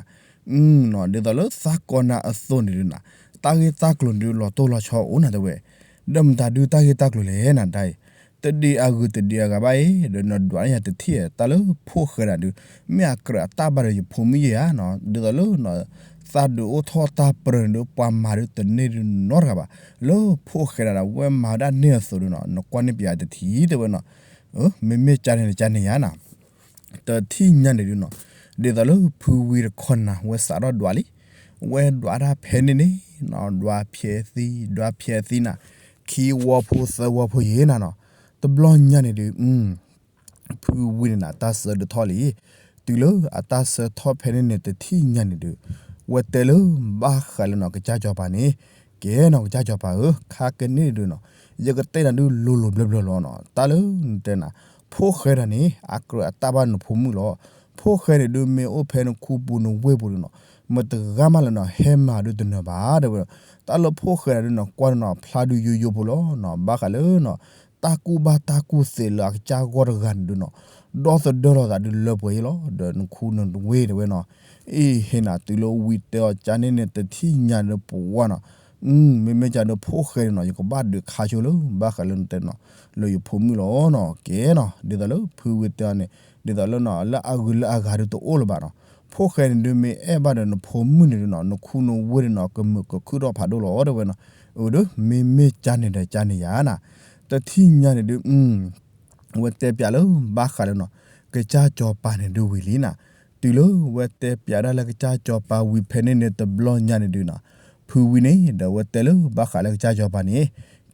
နီၤ ဒ်သိးလၢသးကိးနၤအသိးန့ၣ်ဒုးနီၤ, တၢ်ဂ့ၢ်တၢ်ကျိၤန့ၣ်ဒုးလီၤတိၢ်လီၤဆီအိၣ်နၤတဲဝဲ, ဒီးမတၤဒုးတၢ်ဂ့ၢ်တၢ်ကျိၤလဲၣ်နၤတၢ်အံၤ, တဒံးအဂုၤတဒံးအဂၤဘၣ်အံၤ ဒီးနဒွးန့ၢ်ယၤတထံၣ် တၢ်လၢဖိၣ်ဃဲဒၣ်ဒုး, မ့ၢ်အကြၢးအတၢ်ဘၣ်ဒီးယဖိမုၣ်ယဲဧါနီၤ, ဒ်သိးလၢနီၤ, သးဒုးအိၣ်ထီၣ်တၢ်ပြၢန့ၣ်ဒုး ပှၤမၤဒုးတန့ၢ်ဒုးနီတဂၤဘၣ်, လၢဖိၣ်ဃဲဒၣ်ဒုး ဝဲမၤဝဲဒၣ်န့ၢ်အသိးဒုးနီၤ နကွၢ်န့ၢ်ပယၤတထံၣ်တဲဝဲနီၤ, မ့မ့ၢ်ကၠါန့ၣ်တကၠါန့ၣ်ယါနီၤ တထံၣ်ညါန့ၣ်ဒုးနီၤ, ဒ်သိးလၢဖုဝံတခီနၤ ဝဲစးထီၣ်ဒွးလံ, ဝဲဒွးတၢ်ဖဲန့ၣ်န့ၣ်နီၤ, ဒွးဖဲသံ ဒွးဖဲသံနၤ, ခံဝီဖိသၢဝီဖိယဲၢ်နၤနီၤ, တဘျီညါန့ၣ်ဒုး, ဖုဝံန့ၣ်နၤ တၢ်ဆၢဒုးထီၣ်လံ, တုၤလၢအတၢ်ဆၢထီၣ်ဖဲန့ၣ်န့ၣ် တထံၣ်ညါန့ၣ်ဒုး, ဝဲတဲလၢဘၣ်ဃးလၢနီၤ ကစၢ်စီၤပၤန့ၣ်, ကဲနီၤ ကစၢ်စီၤပၤဧၢ, ခါကန့ၣ်ဒုးနီၤ, ယကတဲနၤဒုးလိၤလိၤဘျၢဘျၢလီၤနီၤ, တၢ်လၢနတဲနၤ, ဖိၣ်ဃဲဒၣ်န့ၣ် အကြၢးအတၢ်ဘၣ်နဖိမုၣ်လီၤ, ဖိၣ်ဃဲန့ၣ်ဒုးမ့ၢ်အိၣ်ဖဲနခူပူၤနဝ့ၢ်ပူၤဒုးနီၤ, မတဂၤမးလၢနီၤ ဟဲမၤဒုးတနၢၤဘၣ်တဲဝဲ, တၢ်လၢဖိၣ်ဃဲဒၣ်ဒုးနီၤ ကွၢ်နီၤ ဖျါဒုးယိယိဖိလီၤနီၤ, ဘၣ်ဃးလၢနီၤ, တၢ်ကူၣ်ဘၣ်တၢ်ကူၣ်သ့လၢအကစၢ်ဂီၢ်တဂၤန့ၣ်ဒုးနီၤ, ဒီသဒၢလီၤသးဒုးလၢပှဲၤအံၤလီၤ, ဒီးနခူနဝ့ၢ်တဲဝဲနီၤ, အ့ၣ် ဟ့ၣ်နၤတုၤလၢဝံတဲအီၤကၠါန့ၣ်န့ၣ် တထံၣ်ညါဒုးပဝါနီၤ, မ့မ့ၢ်ကၠါဒုးဖိၣ်ဃဲန့ၣ်နီၤ ယကဘၣ်ဒုးခါဆိလၢ ဘၣ်ဃးလၢနတဲနီၤ, လၢယဖိမုၣ်လီၤနီၤ, ကဲနီၤ ဒ်သိးလၢဖုဝံတဲအီၤန့ၣ်, ဒ်သိးလၢနီၤ လၢအဂုၤလၢအဂၤဒုးတအိၣ်လၢၤဘၣ်နီၤ, ဖိၣ်ဃဲန့ၣ်ဒုးမ့ၢ်အဲၣ်ဘၣ်ဒီးနဖိမုၣ်န့ၣ်ဒုးနီၤ နခူနဝ့ၢ်ဒုးနီၤ ကမုာ်ကခုၣ်ထီၣ်ဖးဒိၣ်လီၤတဲဝဲနီၤ, အၢ ဒုးမ့မ့ၢ်ကၠါန့ၣ်ဒီးကၠါန့ၣ်ယါနီၤ, တထံၣ်ညါန့ၣ်ဒုး ဝဲတဲပျးလၢဘၣ်ဃးလၢနီၤ, ကစၢ်စီၤပၤန့ၣ်ဒုးဝံၤလံနီၤ, တုၤလၢဝဲတဲပျးဒၣ်လၢကစၢ်စီၤပၤဝံၤဖဲန့ၣ်န့ၣ် တဘျီညါန့ၣ်ဒုးနီၤ, ဖုဝံန့ၣ် ဒီးဝဲတဲလၢဘၣ်ဃးလၢကစၢ်စီၤပၤန့ၣ်,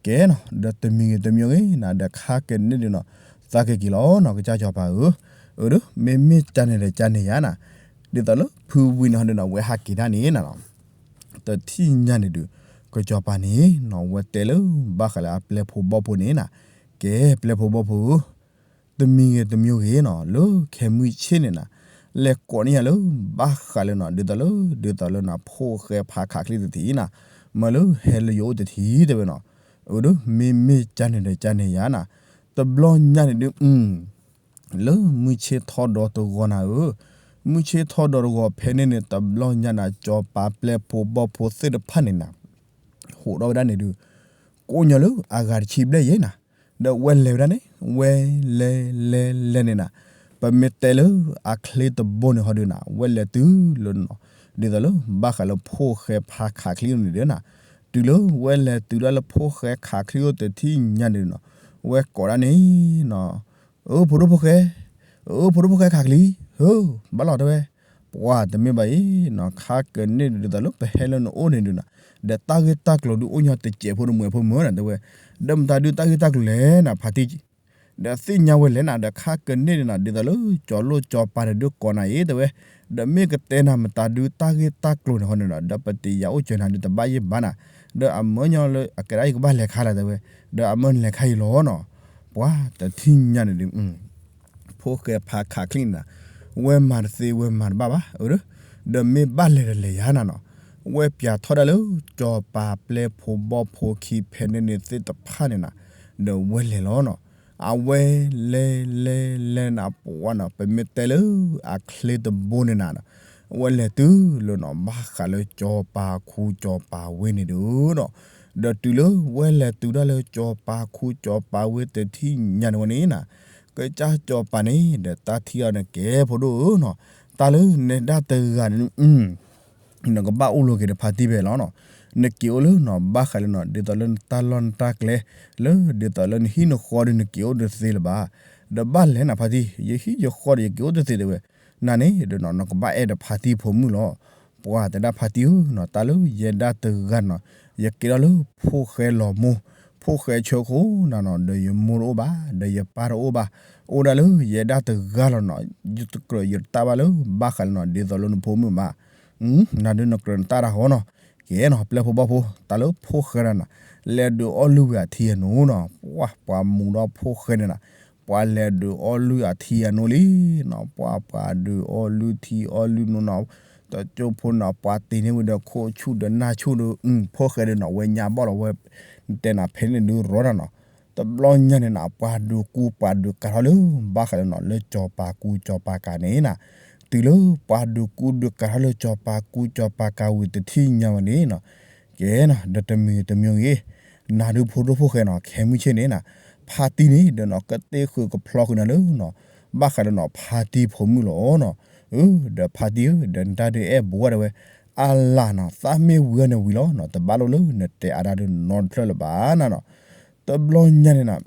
ကဲနီၤ ဒီးတမံၤဂ့ၤတမံၤဂ့ၤနီၤ ဒီးခါကန့ၣ်ဒုးနီၤ, သးကက့ၤလီၤနီၤ ကစၢ်စီၤပၤဧၢ, အၢ ဒုးမ့မ့ၢ်ကၠါန့ၣ်ဒီးကၠါန့ၣ်ယါနီၤ, ဒ်သိးလၢဖုဝံန့ၣ်ဟီဒုးနီၤ ဝဲဟးက့ၤဒၣ်န့ၣ်နီၤ တထံၣ်ညါန့ၣ်ဒုး, ကစီၤပၤန့ၣ်နီၤ ဝဲတဲလၢဘၣ်ဃးလၢအပျဲၢ်ဖိဘီၣ်ဖိန့ၣ်နီၤ, ကဲပျဲၢ်ဖိဘီၣ်ဖိဧၢ, တမံၤဂ့ၤတမံၤဂ့ၤနီၤ လၢခဲမုၢ်ဆ့ၣ်န့ၣ်နီၤ, လဲၤကိးန့ၢ်ယၤလၢဘၣ်ဃးလၢနီၤ ဒ်သိးလၢ ဒ်သိးလၢနဖိၣ်ဃဲဖးခးချံတထံၣ်နီၤ, မ့ၢ်လၢဟဲလၢယအိၣ်တထံၣ်တဲဝဲနီၤ, အၢ ဒုးမ့မ့ၢ်ကၠါန့ၣ်ဒီးကၠါန့ၣ်ယါနီၤ, တဘျီညါန့ၣ်ဒုး လၢမုၢ်ဆ့ၣ်ထီၣ်ဒီတဂီၤနၤဧၢ, မုၢ်ဆ့ၣ်ထီၣ်ဒီတဂီၤဖဲန့ၣ်န့ၣ် တဘျီညါနၤ စီၤပၤပျဲၢ်ဖိဘီၣ်ဖိသ့ၣ်တဖၣ်န့ၣ်နၤ, ဟိးထီၣ်ဝဲဒၣ်န့ၣ်ဒုး, ကိးညီလၢအဂၤတဆံဘျဲၣ်ယဲၢ်နၤ, ဒီးဝဲလဲၤဝဲဒၣ်န့ၣ် ဝဲလဲၤလဲၤလဲၤန့ၣ်နၤ, ပမ့ၢ်တဲလၢအချ့တဘိန့ၣ်ဟီဒုးနၤ ဝဲလဲၤတုၤလၢနီၤ, ဒ်သိးလၢဘၣ်ဃးလၢဖိၣ်ဃဲဖးခးချံအိၣ်န့ၣ်ဒုးနၤ, တုၤလၢဝဲလဲၤတုၤဒၣ်လၢဖိၣ်ဃဲခးချံအိၣ်တထံၣ်ညါန့ၣ်နီၤ, ဝဲကိးဒၣ်န့ၣ်နီၤ အၢ ဖိဒိၣ်ဖိၣ်ဃဲ, အၢ ဖိဒိၣ်ဖိၣ်ဃဲခးချံ, ဧၢ ဘၣ်လီၤတဲဝဲ, ပှၤတမ့ၢ်ဘၣ်အံၤနီၤ ခါကန့ၣ်ဒုး ဒ်သိးလၢပဟဲလၢနအိၣ်န့ၣ်ဒုးနီၤ, ဒီးတၢ်ဂ့ၢ်တၢ်ကျိၤဒုးအိၣ်ညီတစဲးဖိတမှဲၤဖိမုၢ်နၤတဲဝဲ, ဒီးမတၤဒုးတၢ်ဂ့ၢ်တၢ်ကျိၤလဲၣ်နၤ ဖါတံၢ်, ဒီးသ့ၣ်ညါဝဲလဲၣ်နၤ ဒီးခါကန့ၣ်ဒုးနၤ ဒ်သိးလၢကၠီၤလိၣ်ကၠီၤပၤန့ၣ်ဒုးကိးနၤအံၤတဲဝဲ, ဒီးမ့ၢ်ကတဲနၤမတၤဒုးတၢ်ဂ့ၢ်တၢ်ကျိၤန့ၣ်ဟီန့ၣ်နီၤ ဒီးပတယၤအိၣ်စၢၤနၤဒုးတဘၣ်ယဲၢ်ဘၣ်နၤ, ဒီးအမၢညီလၢအကဲဒၣ်ယကဘၣ်လဲၤခါလီၤတဲဝဲ, ဒီးအမၢနလဲၤခါအံၤလီၤနီၤ, ပှၤတထံၣ်ညါန့ၣ်ဒုး ဖိၣ်ဃဲဖးခးချံန့ၣ်နၤ, ဝဲမၤတသ့ဝဲမၤတဘၣ်ဘၣ်, အၢ ဒီးမ့ၢ်ဘၣ်လဲၤဒီးလဲၤယါနၤနီၤ, ဝဲပျးထီၣ်ဒၣ်လၢ စီၤပၤပျဲၢ်ဖိဘီၣ်ဖိခံဖဲန့ၣ်န့ၣ်သ့ၣ်တဖၣ်န့ၣ်နၤ, ဒီးဝဲလဲၤလီၤနီၤ, အဝဲလဲၤလဲၤလဲၤနၤ ပှၤနီၤ ပမ့ၢ်တဲလၢအချ့တဘိန့ၣ်နၤနီၤ, ဝဲလဲၤတုၤလၢနီၤ ဘၣ်ဃးလၢစီၤပၤခူစီၤပၤဝ့ၢ်န့ၣ်ဒုးနီၤ, ဒီးတုၤလၢဝဲလဲၤတုၤဒၣ်လၢစီၤပၤခူစီၤပၤဝ့ၢ်တထံၣ်ညါန့ၣ်ဝဲန့ၣ်နၤ, ကစၢ်စီၤပၤန့ၣ် ဒီးတၢ်ထံၣ်အီၤန့ၣ်ကဲဖိဒိၣ်ဧၢနီၤ, တၢ်လၢနဲဒၣ်တဂၤန့ၣ် နကဘၣ်အိၣ်လီၤက့ၤဒီးဖါတံၢ်ဖဲလီၤနီၤ, နက့ၤအိၣ်လၢနီၤ ဘၣ်ဃးလၢနီၤ ဒ်သိးလၢနတၢ်လီၢ်နတၢ်ကျဲ, လၢဒ်သိးလၢနဟံၣ်နဃီဒီးနက့ၤအိၣ်တသ့လၢၤဘၣ်, ဒီးဘၣ်လဲၣ်နၤဖါတံၢ် ယဟံၣ်ယဃီဒီးယက့ၤအိၣ်တသ့တဲဝဲ, နၤန့ၣ်ဒီးနီၤ နကဘၣ်အဲၣ်ဒီးဖါတံၢ်ဖိမုၣ်လီၤ, ပှၤတဲဒၣ်ဖါတံၢ်ဧၢနီၤ တၢ်လၢယဲဒၣ်တဂၤနီၤ, ယကဲထီၣ်လၢဖိၣ်ဃဲလီၤမိၢ်, ဖိၣ်ဃဲဆၢခိၣ်နၤနီၤ ဒီးယမိၢ်တအိၣ်ဘၣ် ဒီးယပၢ်တအိၣ်ဘၣ်, အိၣ်ဒၣ်လၢယဲဒၣ်တဂၤလီၤနီၤ, ယတကြၢးယတၢ်ဘၣ်လၢဘၣ်ဃးလၢနီၤ ဒ်သိးလၢနဖိမုၣ်မး, နၤဒုးနကြၢးနတၢ်တၢ်ဃီနီၤ, ကဲနီၤ ပျဲၢ်ဖိဘီၣ်ဖိ တၢ်လၢဖိၣ်ဃဲဒၣ်နၤ, လဲၤဒုးအီၣ်လုၢ်ဝံၤအထံအနိနီၤ, ပှၤ ပှၤမူၤဒီးဖိၣ်ဃဲန့ၣ်နၤ, ပှၤလဲၤဒုးအီၣ်လုၢ်အထံအနိလံနီၤ, ပှၤ ပှၤဒုးအီၣ်လုၢ်ထံအီၣ်လုၢ်နိနီၤ, တကၠိဖိန့ၣ် ပှၤတ့ၢ်န့ၢ်ဝံၤဒီးခိၣ်ဆူၣ်ဒီးနၢ်ဆူၣ်ဒီး ဖိၣ်ဃဲဒီးနီၤ ဝဲညါဘီၣ်လီၤဝဲ, နတဲနၤဖဲန့ၣ်ဒုးရီတၢ်နီၤ, တဘျီညါန့ၣ်နၤ ပှၤဒုးကူပှၤဒုးကၤထီၣ်လၢဘၣ်ဃးဒီးနီၤ လၢစီၤပၤကူစီၤပၤကၤန့ၣ်နၤ, တုၤလၢပှၤဒုးကူဒုးကၤထီၣ်လၢစီၤပၤကူစီၤပၤကၤဝံၤတထံၣ်ညါဝဲန့ၣ်နီၤ, ကဲနီၤ ဒီးတမံၤတမံၤဂ့ၤ, နၤဒုးဖိဒိၣ်ဖိၣ်ဃဲနီၤ ခဲမုၢ်ဆ့ၣ်န့ၣ်နၤ, ဖါတံၢ်န့ၣ်ဒီးနီၤ ကတ့ဃုာ်ကဖျီဃုာ်နၤလၢနီၤ, ဘၣ်ဃးဒီးနီၤ ဖါတံၢ်ဖိမုၣ်လီၤနီၤ, အၢ ဒီးဖါတံၢ်ဧၢ ဒီးနတၢ်ဒုးအဲၣ်ဘူးဝဲဒၣ်ဝဲ, အလၢ်နီၤ သးမ့ၢ်ဝံၤအီၤန့ၣ်ဝံၤလီၤနီၤ တဘၣ်လိၣ်လၢနတဲအါဒၣ်ဒုးနီတဖျၢၣ်လၢၤဘၣ်နၤနီၤ, တဘျီညါန့ၣ်နၤ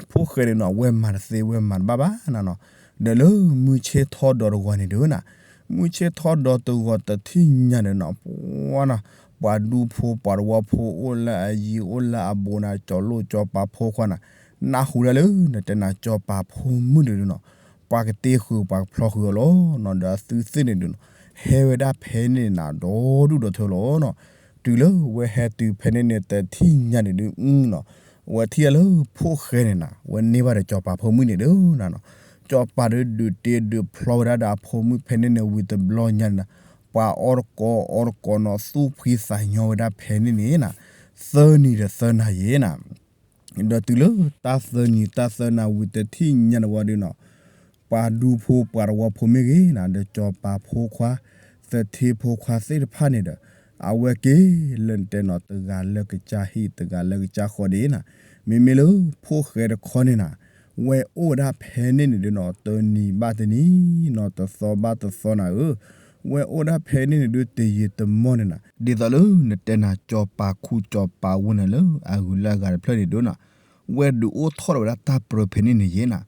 ဖိၣ်ဃဲန့ၣ်နီၤ ဝဲမၤတသ့ဝဲမၤတဘၣ်ဘၣ်နၤနီၤ, ဒီးလၢမုၢ်ဆ့ၣ်ထီၣ်ဒီးတဂီၤန့ၣ်ဒုးနၤ, မုၢ်ဆ့ၣ်ထီၣ်ဒီးတဂီၤတထံၣ်ညါန့ၣ်နီၤ ပှၤနီၤ, ပှၤဒူဖိပှၤတဝီဖိ အိၣ်လၢအယံၤအိၣ်လၢအဘူးနၤ ကၠီၤလိၣ်ကၠီၤပၤဖိခွါနၤ, နၢ်ဟူဒၣ်လၢနတဲနၤ စီၤပၤဖိမုၣ်န့ၣ်ဒုးနီၤ, ပှၤကတ့ဃုာ်ပှၤကဖျီဃုာ်အီၤလီၤနီၤ, ဒီးအသုသ့ၣ်န့ၣ်ဒုးနီၤ, ဟဲဝဲဒၣ်ဖဲန့ၣ်နၤ ဒီဒူၣ်ဒီထၢလီၤနီၤ, တုၤလၢဝဲဟဲတုၤဖဲန့ၣ်န့ၣ် တထံၣ်ညါန့ၣ်ဒုးနီၤ, ဝဲထံၣ်ဒၣ်လၢဖိၣ်ဃဲန့ၣ်နၤ ဝဲန့ၢ်ဘၣ်ဒီးစီၤပၤဖိမုၣ်န့ၣ်ဒုးနၤနီၤ, စီၤပၤဒုးဒုးတ့ဒုးဖျီဝဲဒၣ်ဒီးအဖိမုၣ်ဖဲန့ၣ်န့ၣ်ဝံၤတဘျီညါန့ၣ်နၤ, ပှၤအီၣ်တကိးအီတကိးနီၤ သူၣ်ဖှံသးညီဝဲဒၣ်ဖဲန့ၣ်န့ၣ်နၤ, သၢနံၤဒီးသၢနၤယံၤနၤ ဒီးတုၤလၢတၢ်သၢနံၤတၢ်သၢနၤဝံၤတထံၣ်ညါန့ၣ်ဝံၤဒုးနီၤ, ပှၤဒူဖိပှၤတဝီဖိမ့ၢ်ဂ့ၤနၤ ဒီးစီၤပၤဖိခွါ သထ့ဖိခွါသ့ၣ်တဖၣ်န့ၣ်ဒီး, အဝဲက့ၤလၢနတဲနီၤ တဂၤလၢကစၢ်ဟံၣ်တဂၤလၢကစၢ်ဃီဒ်နၤ, မ့မ့ၢ်လၢဖိၣ်ဃဲတခီန့ၣ်နၤ, ဝဲအိၣ်ဝဲဒၣ်ဖဲန့ၣ်န့ၣ်ဒုးနီၤ တနံၤဘၣ်တနံၤနီၤ တသီဘၣ်တသီနၤဧၢ, ဝဲအိၣ်ဒၣ်ဖဲန့ၣ်န့ၣ်ဒုးတယံာ်တမီၢ်န့ၣ်နၤ, ဒ်သိးလၢနတဲနၤ စီၤပၤခူစီၤပၤဝ့ၢ်နၤလၢအဂုၤလၢအဂၤတဖျၢၣ်န့ၣ်ဒုးနီၤ, ဝဲဒုးအိၣ်ထီၣ်ဝဲဒၣ်တၢ်ပြၢဖဲန့ၣ်န့ၣ်ယဲနၤ,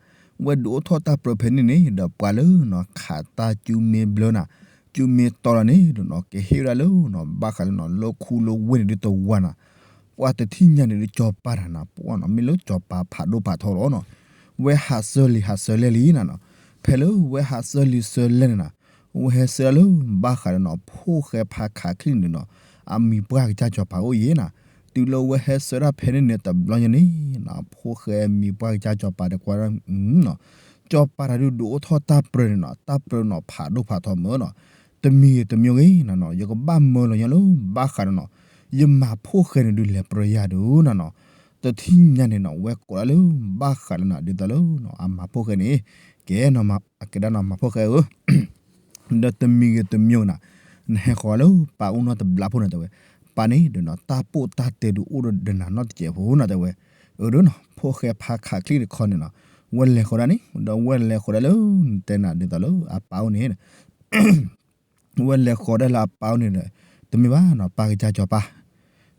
ဝဲဒုးအိၣ်ထီၣ်တၢ်ပြၢဖဲန့ၣ်န့ၣ် ဒီးပှၤလၢနီၤ ခးတၢ်ကူမ့ၢ်ဘျၢနၤ, ကူမ့ၢ်တီလီၤန့ၣ်ဒီးနီၤ ကဟ့ၣ်ဝဲဒၣ်လၢနီၤ ဘၣ်ဃးလၢနီၤ လၢခူလၢဝ့ၢ်န့ၣ်ဒုးတဝါနၤ, ပှၤတထံၣ်ညါန့ၣ်ဒုး စီၤပၤတၢ်နၤ ပှၤနီၤ မ့ၢ်လၢစီၤပၤဖးဒိၣ်ဖးထီလီၤနီၤ, ဝဲဟးဆၢလံာ်ဟးဆၢလဲၢ်လံနၤနီၤ, ဖဲလၢဝဲဟးဆၢလံာ်ဆၢလဲၢ်န့ၣ်နၤ, ဝဲဟဲဆၢဒၣ်လၢ ဘၣ်ဃးဒီးနီၤ ဖိၣ်ဃဲဖါခးချံန့ၣ်ဒီးနီၤ, အမံၤပှၢ်ကစၢ်စီၤပၤအိၣ်ယဲနၤ, တုၤလၢဝဲဟဲဆၢဒၣ်ဖဲန့ၣ်န့ၣ် တဘျီညါန့ၣ်နီၤ ဖိၣ်ဃဲမံၤပှၢ်ကစၢ်စီၤပၤတကွၢ်ဒၣ် နီၤ, စီၤပၤတၢ်ဒုးဒုးအိၣ်ထီၣ်တၢ်ပြၢန့ၣ်နီၤ တၢ်ပြၢနီၤဖးဒိၣ်ဖးထီမ့ၢ်နီၤ, တမံၤဂ့ၤတမံၤဂ့ၤနၤနီၤ ယကဘၣ်မၢလီၤညီလၢ ဘၣ်ဃးဒီးနီၤ ယမၤဖိၣ်ဃဲန့ၣ်ဒုးလဲၤပြၢယၤဒုးနၤနီၤ, တထံၣ်ညါန့ၣ်နီၤ ဝဲကိးဒၣ်လၢ ဘၣ်ဃးလၢနၤ ဒ်သိးလၢနီၤ အမၤဖိၣ်ဃဲန့ၣ်, ကဲနီၤ အကဲဒၣ်နီၤ မၤဖိၣ်ဃဲဧၢ ဒီးတမံၤဂ့ၤတမံၤနၤ, နဟဲဃီၤလၢပၢ်အိၣ်နီတဘျီဖိန့ၣ်တဲဝဲ, ပၢ်န့ၣ်ဒီးနီၤ တၢ်ပိာ်တၢ်တဲဒုးအိၣ်ဒီးနၤနီတစဲးဖိနီၤတဲဝဲ, အၢဒုးနီၤ ဖိၣ်ဃဲဖါခးချံတခီန့ၣ်နီၤ, ဝဲလဲၤဃီၤဒၣ်န့ၣ် ဒီးဝဲလဲၤဃီၤဒၣ်လၢ နတဲနၤဒ်သိးလၢအပၢ်အိၣ်န့ၣ် ဝဲလဲၤဃီၤဒၣ်လၢအပၢ်အိၣ်န့ၣ်ဒီး, တမ့ၢ်ဘၣ်နီၤ ပၢ်ကစၢ်စီၤပၤ,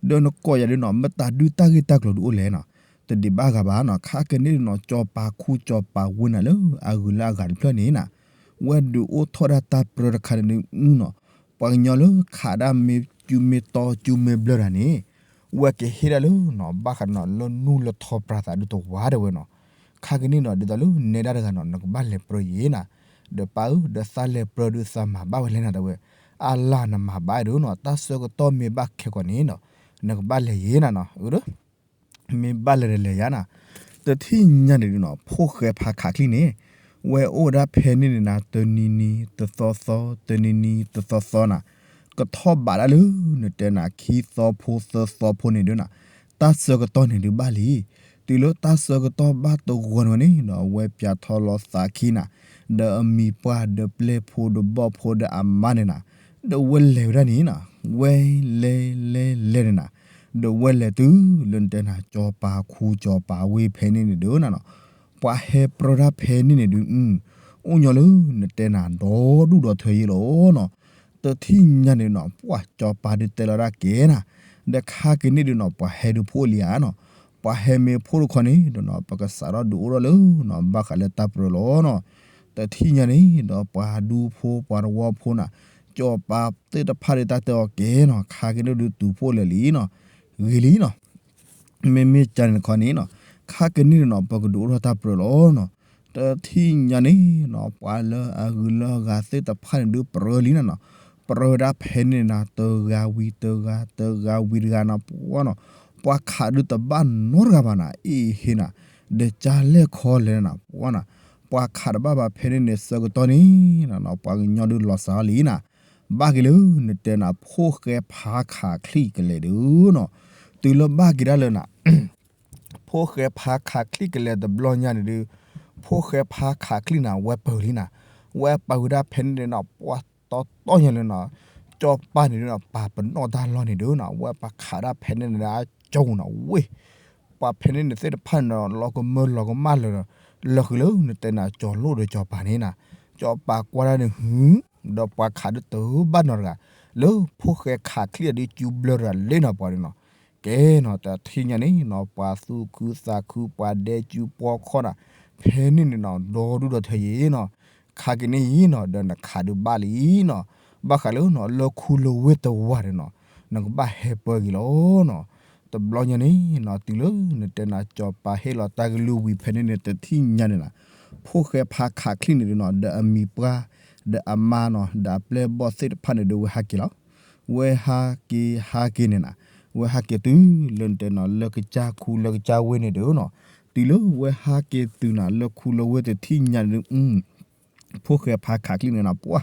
ဒီးနကိးယၤဒုးနီၤ မတၤဒုးတၢ်ဂ့ၢ်တၢ်ကျိၤဒုးအိၣ်လဲၣ်နီၤ, တဒံးဘၣ်ဂၤဘၣ်နီၤ ခါကန့ၣ်ဒုးနီၤ စီၤပၤခူစီၤပၤဝ့ၢ်နၤလၢအဂုၤလၢအဂၤတဖျၢၣ်န့ၣ်နၤ, ဝဲဒုးအိၣ်ထီၣ်ဒၣ်တၢ်ပြၢတခါန့ၣ်ဒုးနီၤ, ပှၤကညီလၢခးဒၣ်မ့ၢ်ကူမ့ၢ်တီကူမ့ၢ်ဘျၢတၢ်န့ၣ်, ဝဲကဟ့ၣ်ဒၣ်လၢနီၤ ဘၣ်ဃးနီၤ လၢနူလၢထီပြၤသးဒုးတဝါတဲဝဲနီၤ, ခါကန့ၣ်နီၤ ဒ်သိးလၢနဲဒၣ်တဂၤနီၤ နကဘၣ်လဲၤပြၢယဲနၤ, ဒီးပၢ်ဧၢ ဒီးသးလဲၤပြၢဒုးသးမၤဘၣ်ဝဲလဲၣ်နၤတဲဝဲ, အလၢ်နမၤဘၣ်ဒုးနီၤ တၢ်ဆၢကတီၢ်မ့ၢ်ဘၣ်ခဲကိာ်န့ၣ်နီၤ, နကဘၣ်လဲၤယဲနၤနီၤ အၢ မ့ၢ်ဘၣ်လဲၤဒီးလဲၤယၤနၤ, တထံၣ်ညါန့ၣ်ဒုးနီၤ ဖိၣ်ဃဲဖါခးချံန့ၣ်, ဝဲအိၣ်ဝဲဒၣ်ဖဲန့ၣ်န့ၣ်နၤ တနံၤနံၤတသီသီ တနံၤနံၤတသီသီနၤ, ကထီၣ်ဘးဒၣ်လၢ နတဲနၤခံသီဖိသၢသီဖိန့ၣ်ဒုးနၤ, တၢ်ဆၢကတီၢ်န့ၣ်ဒုးဘၣ်လံ, တုၤလၢတၢ်ဆၢကတီၢ်ဘၣ်တဂီၤန့ၣ်ဝဲန့ၣ်ဒီး အဝဲပၠးထီၣ်လီၤသးခံနၤ, ဒီးအမံၤပှၢ်ဒီးပျဲၢ်ဖိဒီးဘီၣ်ဖိဒီးအမါန့ၣ်နၤ, ဒီးဝဲလဲၤဝဲဒၣ်န့ၣ်နၤ, ဝဲလဲၤလဲၤလဲၤန့ၣ်နၤ, ဒီးဝဲလဲၤတုၤလၢနတဲနၤ စီၤပၤခူစီၤပၤဝ့ၢ်ဖဲန့ၣ်န့ၣ်ဒုးနၤနီၤ, ပှၤဟဲပြၢတၢ်ဖဲန့ၣ်န့ၣ်ဒုး, အိၣ်ညီလၢနတဲနၤ ဒီဒူၣ်ဒီထၢယဲလီၤနီၤ, တထံၣ်ညါန့ၣ်နီၤ ပှၤစီၤပၤဒုးတဲလီၤဒၣ်ကဲနၤ, ဒီးခါကန့ၣ်ဒုးနီၤ ပှၤဟဲဒုးဖှိၣ်လံဧါနီၤ, ပှၤဟဲမ့ၢ်ဖှိၣ်တခီန့ၣ်ဒီးနီၤ ပကစးထီၣ်ဒုးအိၣ်ထီၣ်လၢနီၤ ဘၣ်ဃးလၢတၢ်ပြၢလီၤနီၤ, တထံၣ်ညါန့ၣ်ဒီး ပှၤဒူဖိပှၤတဝီဖိနၤ, စီၤပၤသ့ၣ်တဖၣ်ဒုးတၢ်တဲအီၤကဲနီၤ ခါကန့ၣ်ဒုးတုၤဖှိၣ်လၢာ်လံနီၤ, ဂ့ၤလံနီၤ မ့မ့ၢ်ကန့ၣ်တခီန့ၣ်နီၤ, ခါကန့ၣ်န့ၣ်နီၤ ပကဒုးအိၣ်ထီၣ်တၢ်ပြၢလီၤနီၤ, တထံၣ်ညါန့ၣ်နီၤ ပှၤလၢအဂုၤလၢအဂၤသ့ၣ်တဖၣ်န့ၣ်ဒုးပြၢလံနၤနီၤ, ပြၢဝဲဒၣ်ဖဲန့ၣ်နၤ တဂၤဝံၤတဂၤ တဂၤဝံၤတဂၤနၤ ပှၤနီၤ, ပှၤခးဒုးတဘၣ်နီတဂၤဘၣ်နၤ အ့ၣ်ဟ့နၤ, ဒီးကၢ်လဲၢ်ခီလဲၣ်နၤ ပှၤနီၤ, ပှၤခးတဘၣ်ဘၣ်ဖဲန့ၣ်န့ၣ် ဆၢကတီၢ်န့ၣ်နၤနီၤ ပှၤကညီဒုးလီၤစၢ်အီၤလံနၤ ဘၣ်က့ၤလၢနတဲနၤ ဖိၣ်ဃဲဖါခးချံၣ်ကလဲာ်ဒုးနီၤ, တုၤလၢဘၣ်က့ၤဒၣ်လၢနၤ ဖိၣ်ဃဲဖါခးချံၣ်ကလဲာ်တဘျီညါန့ၣ်ဒုး, ဖိၣ်ဃဲဖါခးချံၣ်န့ၣ် ဝဲပၢၤလံနၤ, ဝဲပၢၤဝဲဒၣ်ဖဲန့ၣ်န့ၣ်နီၤ ပှၤတီတီညါလၢနီၤ, ကၠီပၤန့ၣ်ဒုးနီၤ ပာ်ပနီၣ်တၢ်လီၢ်န့ၣ်ဒုးနီၤ ဝဲပာ်ခးဒၣ်ဖဲန့ၣ်န့ၣ်အကၠီနီၤ ဝ့ၢ် ပှၤဖဲန့ၣ်န့ၣ်သ့ၣ်တဖၣ်န့ၣ်နီၤ လီၤကမၢလီၤကမၣ်လၢာ်ဒီး လၢာ်ဃုာ်လၢနတဲနၤ ကၠီၤလိၣ်ဒီးကၠီၤပၤန့ၣ်နၤ, ကၠီၤပၤကွၢ်ဒၣ်န့ၣ် ဟု ဒီးပှၤခးဒုးတဘၣ်နီတဂၤ, လၢဖိၣ်ဃဲခးချံၣ်အဒုး ကၠူဘျၢတဂၤလၢနီၤ ပှၤန့ၣ်နီၤ, ကဲနီၤ တထံၣ်ညါန့ၣ်နီၤ ပှၤသူၣ်ခုသးခု ပှၤဒဲကၠူပှီၢ်ခီၣ်နၤ, ဖဲန့ၣ်န့ၣ်နီၤ ဒီဒူၣ်ဒီထၢယံၤနီၤ, ခါက့ၤန့ၣ်ယံၤနီၤ ဒီးနခးဒုးဘၣ်လံနီၤ, ဘၣ်ဃးလၢနီၤ လၢခူလၢဝ့ၢ်တဝၤန့ၣ်နီၤ နကဘၣ်ဟဲပၢက့ၤလီၤနီၤ, တဘျီညါန့ၣ်နီၤ တုၤလၢနတဲနၤ ကၠီၤပၤဟ့ၣ်လီၤတၢ်ကလုၢ်ဝံၤဖဲန့ၣ်န့ၣ် တထံၣ်ညါန့ၣ်နၤ, ဖိၣ်ဃဲဖါခးချံၣ်န့ၣ်ဒုးနီၤ ဒီးအမံၤပှၢ် ဒီးအမါနီၤ ဒီးအပျဲၢ်ဘီၣ်သ့ၣ်တဖၣ်န့ၣ်ဒုး ဝဲဟးက့ၤလီၤ, ဝဲဟးက့ၤဟးက့ၤန့ၣ်နၤ, ဝဲဟးက့ၤတုၤလၢနတဲနီၤ လၢကစၢ်ခူလၢကစၢ်ဝ့ၢ်န့ၣ်ဒုးနီၤ, တုၤလၢဝဲဟးက့ၤတုၤနၤ လၢခူလၢဝ့ၢ်တထံၣ်ညါန့ၣ်ဒုး ဖိၣ်ဃဲဖါခးချံၣ်န့ၣ်နၤ ပှၤ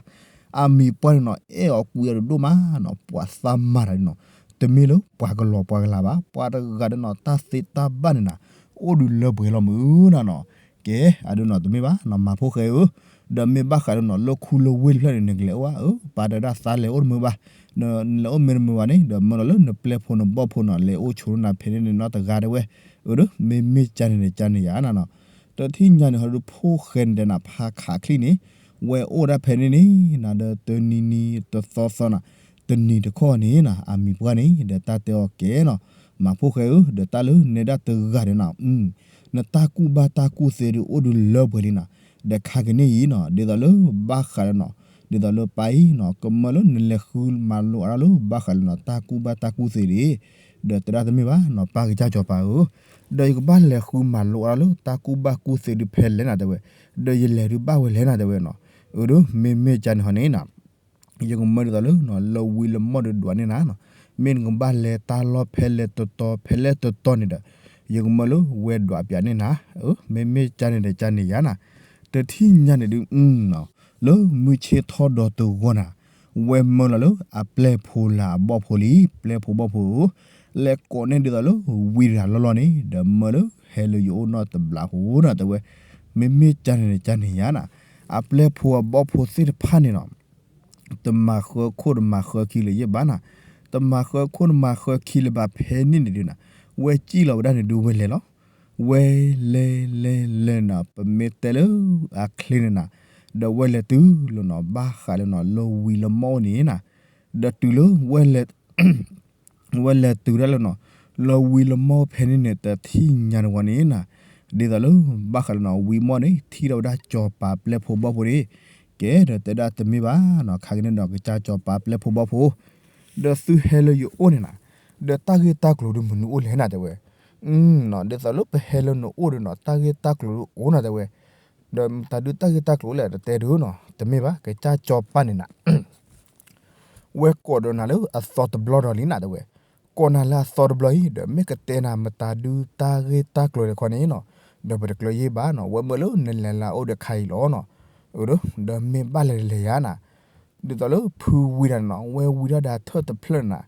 အမံၤပှၢ်န့ၣ်နီၤ အဲၣ်အီၤကွံအီၤဒိၣ်မးနီၤ ပှၤသးမၤတၢ်န့ၣ်နီၤ, တမ့ၢ်လၢပှၤကလီၤပှၤကလၤဘၣ် ပှၤတဂၤဒီးနီၤ တၢ်သ့တၢ်ဘၣ်န့ၣ်နၤ အိၣ်ဒုးလၢပှဲၤလီၤမုၢ်နၤနီၤ, ကဲ အဒုးနီၤ တမ့ၢ်ဘၣ်နီၤ မၤဖိၣ်ဃဲဧၢ, ဒီးမ့ၢ်ဘၣ်ဃးဒီးနီၤ လၢခူလၢဝ့ၢ်တဖျၢၣ်န့ၣ် နကလဲၤအိၣ်ဧါ အၢ ပာ်တၢ်ဒၣ်သးလဲၤအိၣ်တမုာ်ဘၣ်, နလဲၤအိၣ်မ့ၢ်တမုာ်ဘၣ်န့ၣ် ဒီးမၢလီၤလၢနပျဲၢ်ဖိနဘီၣ်ဖိနီၤ လဲၤအိၣ်ဆိးနၤဖဲန့ၣ်န့ၣ်နီတဂၤတဲဝဲ, အၢ ဒီး မ့မ့ၢ်ကၢန့ၣ်န့ၣ် ကၢန့ၣ်ယၤနၤနီၤ, တထံၣ်ညါန့ၣ်ဟီဒုး ဖိၣ်ဃဲန့ၣ်ဒီးနၤ ဖါခးချံၣ်န့ၣ် ဝဲအိၣ်ဒၣ်ဖဲန့ၣ်န့ၣ်နၤ ဒီးတနံၤနံၤတသီသီနၤ, တနံၤတခီန့ၣ်နၤ အမံၤပှၢ်န့ၣ် ဒီးတၢ်တဲအီၤကဲနီၤ, မၤဖိၣ်ဃဲဧၢ ဒီးတၢ်လၢနဲဒၣ်တဂၤဒီးနၤ နတၢ်ကူၣ်ဘၣ်တၢ်ကူၣ်သ့ဒုးအိၣ်ဒုးလၢပှဲၤလံနၤ, ဒီးခါက့ၤန့ၣ်အံၤနီၤ ဒ်သိးလၢဘၣ်ဃးဒီးနီၤ, ဒ်သိးလၢပၢ်အံၤနီၤ ကမၢလၢနလဲၤဃုမၤလိအါထီၣ်လၢဘၣ်ဃးလၢနီၤ တၢ်ကူၣ်ဘၣ်တၢ်ကူၣ်သ့ဒံး, ဒီးတဲဒၣ်တမ့ၢ်ဘၣ်နီၤ ပၢ်ကစၢ်စီၤပၤဧၢ, ဒီးယကဘၣ်လဲၤဃုမၤလိအါထီၣ်လၢတၢ်ကူၣ်ဘၣ်ကူၣ်သ့ဒုးဖဲလဲၣ်နၤတဲဝဲ, ဒီးယလဲၤဒုးဘၣ်ဝဲလဲၣ်နၤတဲဝဲနီၤ, အၢ ဒီး မ့မ့ၢ်ကၢန့ၣ်ဟီန့ၣ်နၤ ယကမၢဒ်သိးလၢနီၤ လၢဝံၤလၢမီၢ်ဒုးဒွးန့ၢ်နၤနီၤ, မ့ၢ်နကဘၣ်လဲၤတၢ်လီၢ်ဖဲလဲၣ်တတီၤဖဲလဲၣ်တတီၤန့ၣ်ဒီး, ယကမၢလၢဝဲဒွးပၠးန့ၢ်နၤ, အၢ မ့မ့ၢ်ကၢန့ၣ်ဒီးကၢန့ၣ်ယၤနၤ, တထံၣ်ညါန့ၣ်ဒုး လၢမုၢ်ဆ့ၣ်ထီၣ်ဒီးတဂီၤနၤ, ဝဲမၢလီၤလၢအပျဲၢ်ဖိလၢအဘီၣ်ဖိလံ, ပျဲၢ်ဖိဘီၣ်ဖိဧၢ, လဲၤကိးန့ၢ်ဒ်သိးလၢဝံၤတဂၤလီၢ်လီၢ်န့ၣ် ဒီးမၢလၢဟဲလၢယအိၣ်နီၢ်တဘျးဖိနၤတဲဝဲ, မ့မ့ၢ်ကၢန့ၣ်ဒီးကၢန့ၣ်ယၤနၤ, အပျဲၢ်ဖိအဘီၣ်ဖိသ့ၣ်တဖၣ်န့ၣ်နီၤ တမၤဃၢခိၣ်တမၤဃၢခံလၢၤယဲၢ်ဘၣ်နၤ, တမၤဃၢခိၣ်တမၤဃၢခံလၢၤဘၣ်ဖဲန့ၣ်န့ၣ်ဒုးနၤ, ဝဲစံၣ်လီၤဝဲဒၣ်န့ၣ်ဒုးဝဲလဲၤလီၤ, ဝဲလဲၤလဲၤလဲၤနၤ ပမ့ၢ်တဲလၢအချ့န့ၣ်နၤ, ဒီးဝဲလဲၤတုၤလၢနီၤ ဘၣ်ဃးလၢနီၤ လၢဝံၤလၢမီၢ်အိၣ်န့ၣ်နၤ, ဒီးတုၤလၢဝဲလဲၤ ဝဲလဲၤတုၤဒၣ်လၢနီၤ လၢဝံၤလၢမီၢ်ဖဲန့ၣ်န့ၣ် တထံၣ်ညါန့ၣ်ဝဲန့ၣ်နၤ, ဒ်သိးလၢ ဘၣ်ဃးလၢနီၤ ဝံၤမီၢ်န့ၣ် ထံၣ်ထီၣ်ဝဲဒၣ်စီၤပၤပျဲၢ်ဖိဘီၣ်ဖိန့ၣ်, ကဲဒီးတဲဒၣ်တမ့ၢ်ဘၣ်နီၤ ခါက့ၤန့ၣ်ဒီးကစၢ်စီၤပၤပျဲၢ်ဖိဘီၣ်ဖိ, ဒီးသုဟဲလၢယအိၣ်န့ၣ်နၤ, ဒီးတၢ်ဂ့ၢ်တၢ်ကျိၤဒုးမနုၤအိၣ်လဲၣ်နၤတဲဝဲ, ဒ်သိးလၢပဟဲလၢနအိၣ်ဒီးနီၤ တၢ်ဂ့ၢ်တၢ်ကျိၤဒုးအိၣ်နၤတဲဝဲ, ဒီးတၢ်ဒုးတၢ်ဂ့ၢ်တၢ်ကျိၤလဲၣ်တတဲဒုးနီၤ တမ့ၢ်ဘၣ် ကစၢ်စီၤပၤန့ၣ်နၤ ဝဲကိးဒီးနၤလၢအသီတဘျီဒီးလံနၤတဲဝဲ, ကိးနၤလၢအသီတဘျီအံၤ ဒီးမ့ၢ်ကတဲနၤမတၤဒုးတၢ်ဂ့ၢ်တၢ်ကျိၤတခီန့ၣ်နီၤ, ဒီးပတကျၢၤယဲၢ်ဘၣ်နီၤ ဝဲမၢလၢနလဲၤလၢအိၣ်ဒီးခါအံၤလီၤနီၤ, ဒီးမ့ၢ်ဘၣ်လဲၤတလဲၤယၤနၤ, ဒ်သိးလၢဖုဝံနၤနီၤ ဝဲဝံထီၣ်ဒၣ်ထၢၣ်တဖျၢၣ်နၤ,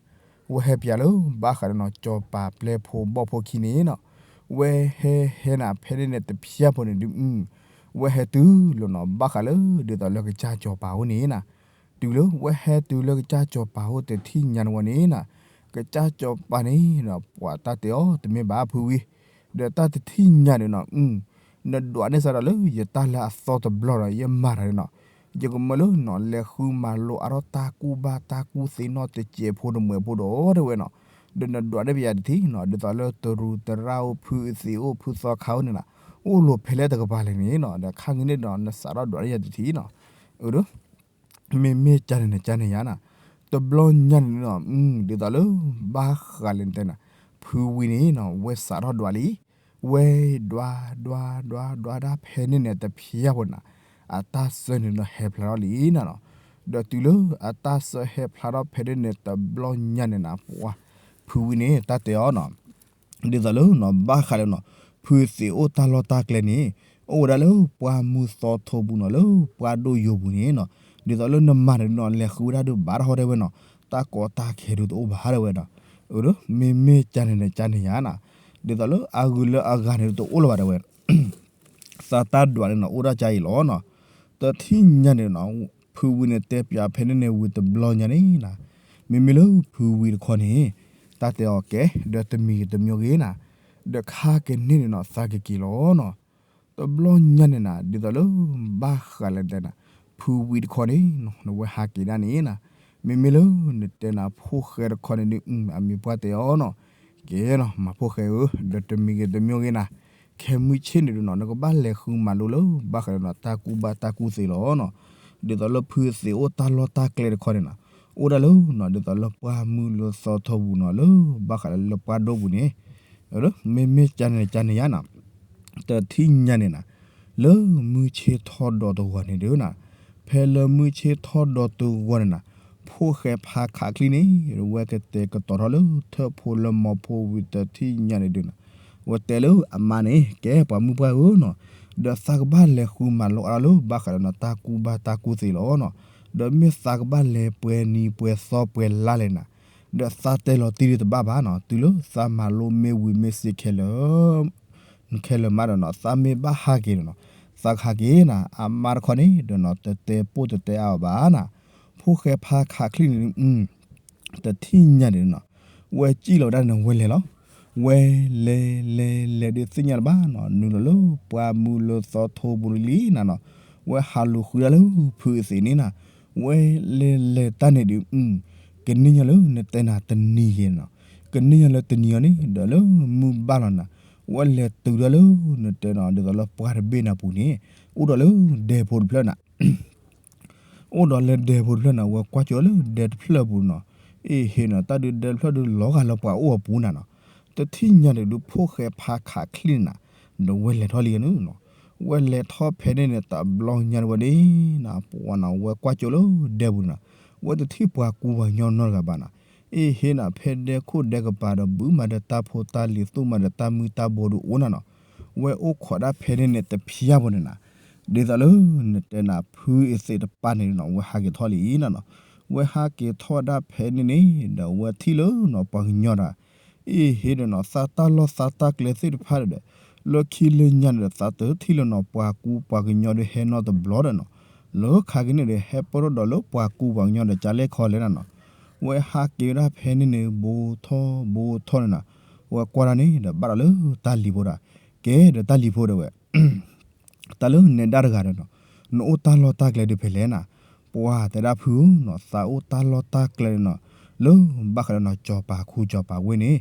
ဝဲဟဲပၠးလၢ ဘၣ်ဃးဒီးနီၤ စီၤပၤပျဲၢ်ဖိဘီၣ်ဖိခံန့ၣ်နီၤ, ဝဲဟဲဟဲနၤ ဖဲန့ၣ်န့ၣ်တဖျၢၣ်ဖိန့ၣ်ဒုး ဝဲဟဲတုၤလီၤနီၤ ဘၣ်ဃးလၢ ဒ်သိးလၢကစၢ်စီၤပၤအိၣ်န့ၣ်နၤ, တုၤလၢဝဲဟဲတုၤလၢကစၢ်စီၤပၤအိၣ်တထံၣ်ညါန့ၣ်ဝဲန့ၣ်နၤ, ကစၢ်စီၤပၤန့ၣ်နီၤ ပှၤတၢ်တဲအီၤ တမ့ၢ်ဘၣ်ဖုဝံ, ဒီးတၢ်တထံၣ်ညါန့ၣ်နီၤ နဒွးန့ၢ်စးဒီးလၢယတၢ်လၢအသီတဘျီဒီး ယမၤတၢ်န့ၣ်နီၤ, ယကမၢလၢနီၤ လဲၤဃုမၤလိအါထီၣ်တၢ်ကူၣ်ဘၣ်တၢ်ကူၣ်သ့နီတစဲးဖိတမှဲးဖိဒီးတဲဝဲနီၤ, ဒီးနဒွးန့ၢ်ပယၤတထံၣ်နီၤ ဒ်သိးလၢတရူးတရၣ်အိၣ် ဖုအသံးအိၣ် ဖုသီခါအိၣ်န့ၣ်နီၤ, အိၣ်လိာ်ဖဲလဲၣ်တကပၤလဲၣ်န့ၣ်နီၤ ဒီးခါက့ၤန့ၣ်ဒီး နစးထီၣ်ဒွးန့ၢ်ယၤတထံၣ်နီၤ, အၢ ဒီး မ့မ့ၢ်ကၢန့ၣ်န့ၣ်ကၢန့ၣ်ယါနၤ, တဘျီညါန့ၣ်နီၤ ဒ်သိးလၢ ဘၣ်ဃးလၢနတဲနၤ, ဖုဝံန့ၣ်နီၤ ဝဲစးထီၣ်ဒွးလံ, ဝဲဒွး ဒွး ဒွး ဒွးဒၣ်ဖဲန့ၣ်န့ၣ် တဖျၢၣ်ဖိန့ၣ်နၤ, အတၢ်စၢန့ၣ်ဒီးဟဲဖျါထီၣ်လံနၤနီၤ, ဒီးတုၤလၢအတၢ်စၢဟဲဖျါထီၣ်ဖဲန့ၣ်န့ၣ် တဘျီညါန့ၣ်နၤ ပှၤ ဖုဝံန့ၣ် တၢ်တဲအီၤနီၤ ဒ်သိးလၢနီၤ ဘၣ်ဃးလၢနီၤ ဖုသံးအိၣ်တၢ်လီၢ်တၢ်ကျဲန့ၣ် အိၣ်ဝဲဒၣ်လၢပှၢ်မုၢ်သီထိပူၤနီၤ လၢပှၢ်ဒိၣ်ယိာ်ပူၤန့ၣ်နီၤ, ဒ်သိးလၢနမၤန့ၣ်ဒုးနီၤ လဲၤဃုဝဲဒၣ်ဒုးဘၣ်တဟီၣ်တဲဝဲနီၤ, တၢ်ကီတၢ်ခဲဒုးတအိၣ်ဘၣ်တဲဝဲဒီး, အၢ မ့မ့ၢ်ကန့ၣ်ဒီးကန့ၣ်ယါနီၤ, ဒ်သိးလၢအဂုာ်လၢအဂၤန့ၣ်ဒုးတအိၣ်လၢၤဘၣ်တဲဝဲ သးတၢ်ဒွးန့ၣ်နီၤ အိၣ်ဒၣ်ကါအံၤလီၤနီၤ. တထံၣ်ညါန့ၣ်နီၤ ဖုဝံၤန့ၣ်တဲပၠးဖဲန့ၣ်န့ၣ်ဝံၤတဘျီညါန့ၣ်နီၤ, မ့မ့ၢ်လၢဖုဝံၤတခီန့ၣ် တၢ်တဲအီၤကဲ ဒီးတမံၤတမံၤဂ့ၤနီၤ, ဒီးခါကန့ၣ်န့ၣ်နီၤ သးကက့ၤလီၤနီၤ. တဘျီညါန့ၣ်နီၤ ဒ်သိးလၢ ဘၣ်ဃးလၢတဲနၤ ဖုဝံၤတခီန့ၣ်နီၤ နဝဲဟးက့ၤဒၣ်န့ၣ်နီၤ, မ့မ့ၢ်လၢနတဲနၤဖိၣ်ဃဲတခီန့ၣ်ဒုး အမံၤပှၢ်တဲအီၤနီၤ, ကဲနီၤ မၤဖိၣ်ဃဲဧၢ ဒီးတမံၤဂ့ၤတမံၤဂ့ၤနီၤ, ခဲမုၢ်ဆ့ၣ်န့ၣ်ဒုးနီၤ နကဘၣ်လဲၤဃုမၤလိလၢ ဘၣ်ဃးလၢနီၤ တၢ်ကူၣ်ဘၣ်တၢ်ကူၣ်သ့လီၤနီၤ. ဒ်သိးလၢဖုသ့ၣ်အိၣ်တၢ်လီၢ်တၢ်ကျဲတခီန့ၣ်နီၤ, အိၣ်ဒၣ်လၢနီၤ ဒ်သိးလၢပှၢ်မုၢ်လၢသီထီပူၤနီၤ လၢဘၣ်ဃးလၢလၢပှၢ်ဒိၣ်ပူၤန့ၣ်, မ့မ့ၢ်ကန့ၣ်ဒီးကန့ၣ်ယါနီၤ တထံၣ်ညါန့ၣ်နီၤ, လၢမုၢ်ဆ့ၣ်ထီၣ်ဒီးတဂီၤန့ၣ်ဒုးနီၤ, ဖဲလၢမုၢ်ဆ့ၣ်ထီၣ်ဒီးတဂီၤန့ၣ်နီၤ, ဖိၣ်ဃဲဖါခးချံန့ၣ် ဝဲကတဲာ်ကတီၤထီၣ်လၢထၢၣ်ဖိလၢမီၤဖိဝံၤတထံၣ်ညါန့ၣ်ဒုးနီၤ, ဝဲတဲလၢအမါန့ၣ် ကဲပှၤမုၣ်ပှၢ်ဧၢနီၤ, ဒီးသးကဘၣ်လဲၤဃုမၤလိအါထီၣ်လၢဘၣ်ဃးဒီးနီၤ တၢ်ကူၣ်ဘၣ်တၢ်ကူၣ်သ့လီၤနီၤ, ဒီးမ့ၢ်သးကဘၣ်လဲၤပှဲၤနံၤပှဲၤသီပှဲၤလါလဲၣ်နီၤ, ဒီးသးတဲလီၤတံၢ်ဒုးတဘၣ်ဘၣ်နီၤ, တုၤလၢသးမၤလိမ့ၢ်ဝံၤမ့ၢ်စ့ၢ်ခဲလၢာ် ခဲလၢာ်မးဒီးနီၤ သးမ့ၢ်ဘၣ်ဟးက့ၤဒီးနီၤ, သးကဟးက့ၤနီၤ အမါတခီန့ၣ်ဒီးနီၤ တတဲပိၢ်တတဲအါအီၤဘၣ်နီၤ, ဖိၣ်ဃဲဖါခးချံန့ၣ် တထံၣ်ညါန့ၣ်နီၤ, ဝဲစံၣ်လီၤဝဲဒၣ်န့ၣ် ဝဲလဲၤလီၤ, ဝဲလဲၤလဲၤလဲၤဒုးသ့ၣ်ညါတဘၣ်နီၤ, နုာ်လီၤလၢပှၢ်မုၢ်လၢသီထီပူၤလံနၤနီၤ, ဝဲဟးလူၤဃုဒၣ်လၢဖုအသ့ၣ်န့ၣ်နီၤ, ဝဲလဲၤလဲၤတၢ်န့ၣ်ဒုး ကန့ၢ်ညီလၢနတဲနၤတနံၤယဲနီၤ, ကန့ၢ်ညီလၢတနံၤအီၤန့ၣ် ဒီးလၢမုၢ်ဘၣ်လီၤနၤ, ဝဲလဲၤတုၤဒၣ်လၢနတဲနီၤ ဒ်သိးလၢပှၢ်တဘ့ၣ်နၤပူၤန့ၣ် အိၣ်ဒီးလၢဒဲဖိတဖျၢၣ်နၤ အိၣ်ဒီးလၢဒဲဖိတဖျၢၣ်န့ၣ် ဝဲကွၢ်ကၠိလၢဒဲတဖျၢၣ်ပူၤနီၤ, အ့ၣ်ဟ့ၣ်နီၤ တၢ်ဒုးဒဲတဖျၢၣ်ဒုးလီၤဂာ်လၢပှၤအိၣ်အပူၤနၤနီၤ, တထံၣ်ညါန့ၣ်ဒုး ဖိၣ်ဃဲဖါခးချံန့ၣ်နီၤ, ဒီးဝဲလဲၤထီၣ်လံန့ၣ်နီၤ, ဝဲလဲၤထီၣ်ဖဲန့ၣ်န့ၣ် တဘျီညါတဝဲန့ၣ်နီၤ ပှၤနီၤ ဝဲကွၢ်ကၠိလၢဒဲပူၤန့ၣ်နီၤ, ဝဲတထံၣ်ပှၤကူပှၤကညီနီတဂၤဘၣ်နီၤ, အ့ၣ်ဟ့ၣ်နီၤ ဖဲဒဲခိၣ်ဒဲကပၤဒီး ဘုးမၤဒီးတၢ်ဖိတၢ်လံၤ သူၣ်မၤဒီးတၢ်မုၢ်တၢ်ဘိဒုးအိၣ်နၤနီၤ, ဝဲအိၣ်ခိးဒၣ်ဖဲန့ၣ်န့ၣ် တဖျၢၣ်ဖိန့ၣ်နီၤ, ဒ်သိးလၢနတဲနၤ ဖုအသ့ၣ်တပၤန့ၣ်နီၤ ဝဲဟးက့ၤထီၣ်လံနၤနီၤ, ဝဲဟးက့ၤထီၣ်ဝဲဒၣ်ဖဲန့ၣ်န့ၣ် ဒီးဝဲထံၣ်လၢနီၤ ပှၤကညီဒီး အ့ၣ်ဟ့ၣ်ဒီးနီၤ သးတၢ်လီၢ်သးတၢ်ကျဲသ့ၣ်တဖၣ်ဒီး လၢခံလၢညါန့ၣ်ဒီး သးတထံၣ်လၢနီၤ ပှၤကူပှၤကညီဒီးဟဲနီတဘျီဒီးနီၤ, လၢခါက့ၤန့ၣ်ဒီး ဟဲပၢၢ်ထီၣ်ဒီးလၢပှၤကူပှၤကညီဒီး ကလဲၣ်ခီလဲၣ်နၤနီၤ, ဝဲဟးက့ၤဝဲဒၣ်ဖဲန့ၣ်န့ၣ် ဘိထီၣ်ဘိထီၣ်န့ၣ်နီၤ, ဝဲကွၢ်ဒၣ်န့ၣ်ဒီး ဘၣ်ဒီးလၢတၢ်လံၤဖိဒီး ကဲဒီးတၢ်လံၤဖိဒီးဝဲ တၢ်လၢနဲဒၣ်တဂၤဒီးနီၤ, နအိၣ်တၢ်လီၢ်တၢ်ကျဲဒုးဖဲလဲၣ်နၤ, ပှၤတဲဒၣ်ဖုဧၢနီၤ သးအိၣ်တၢ်လီၢ်တၢ်ကျဲန့ၣ်နီၤ, လၢဘၣ်ဃးဒီးနီၤ စီၤပၤခူစီၤပၤဝ့ၢ်န့ၣ်,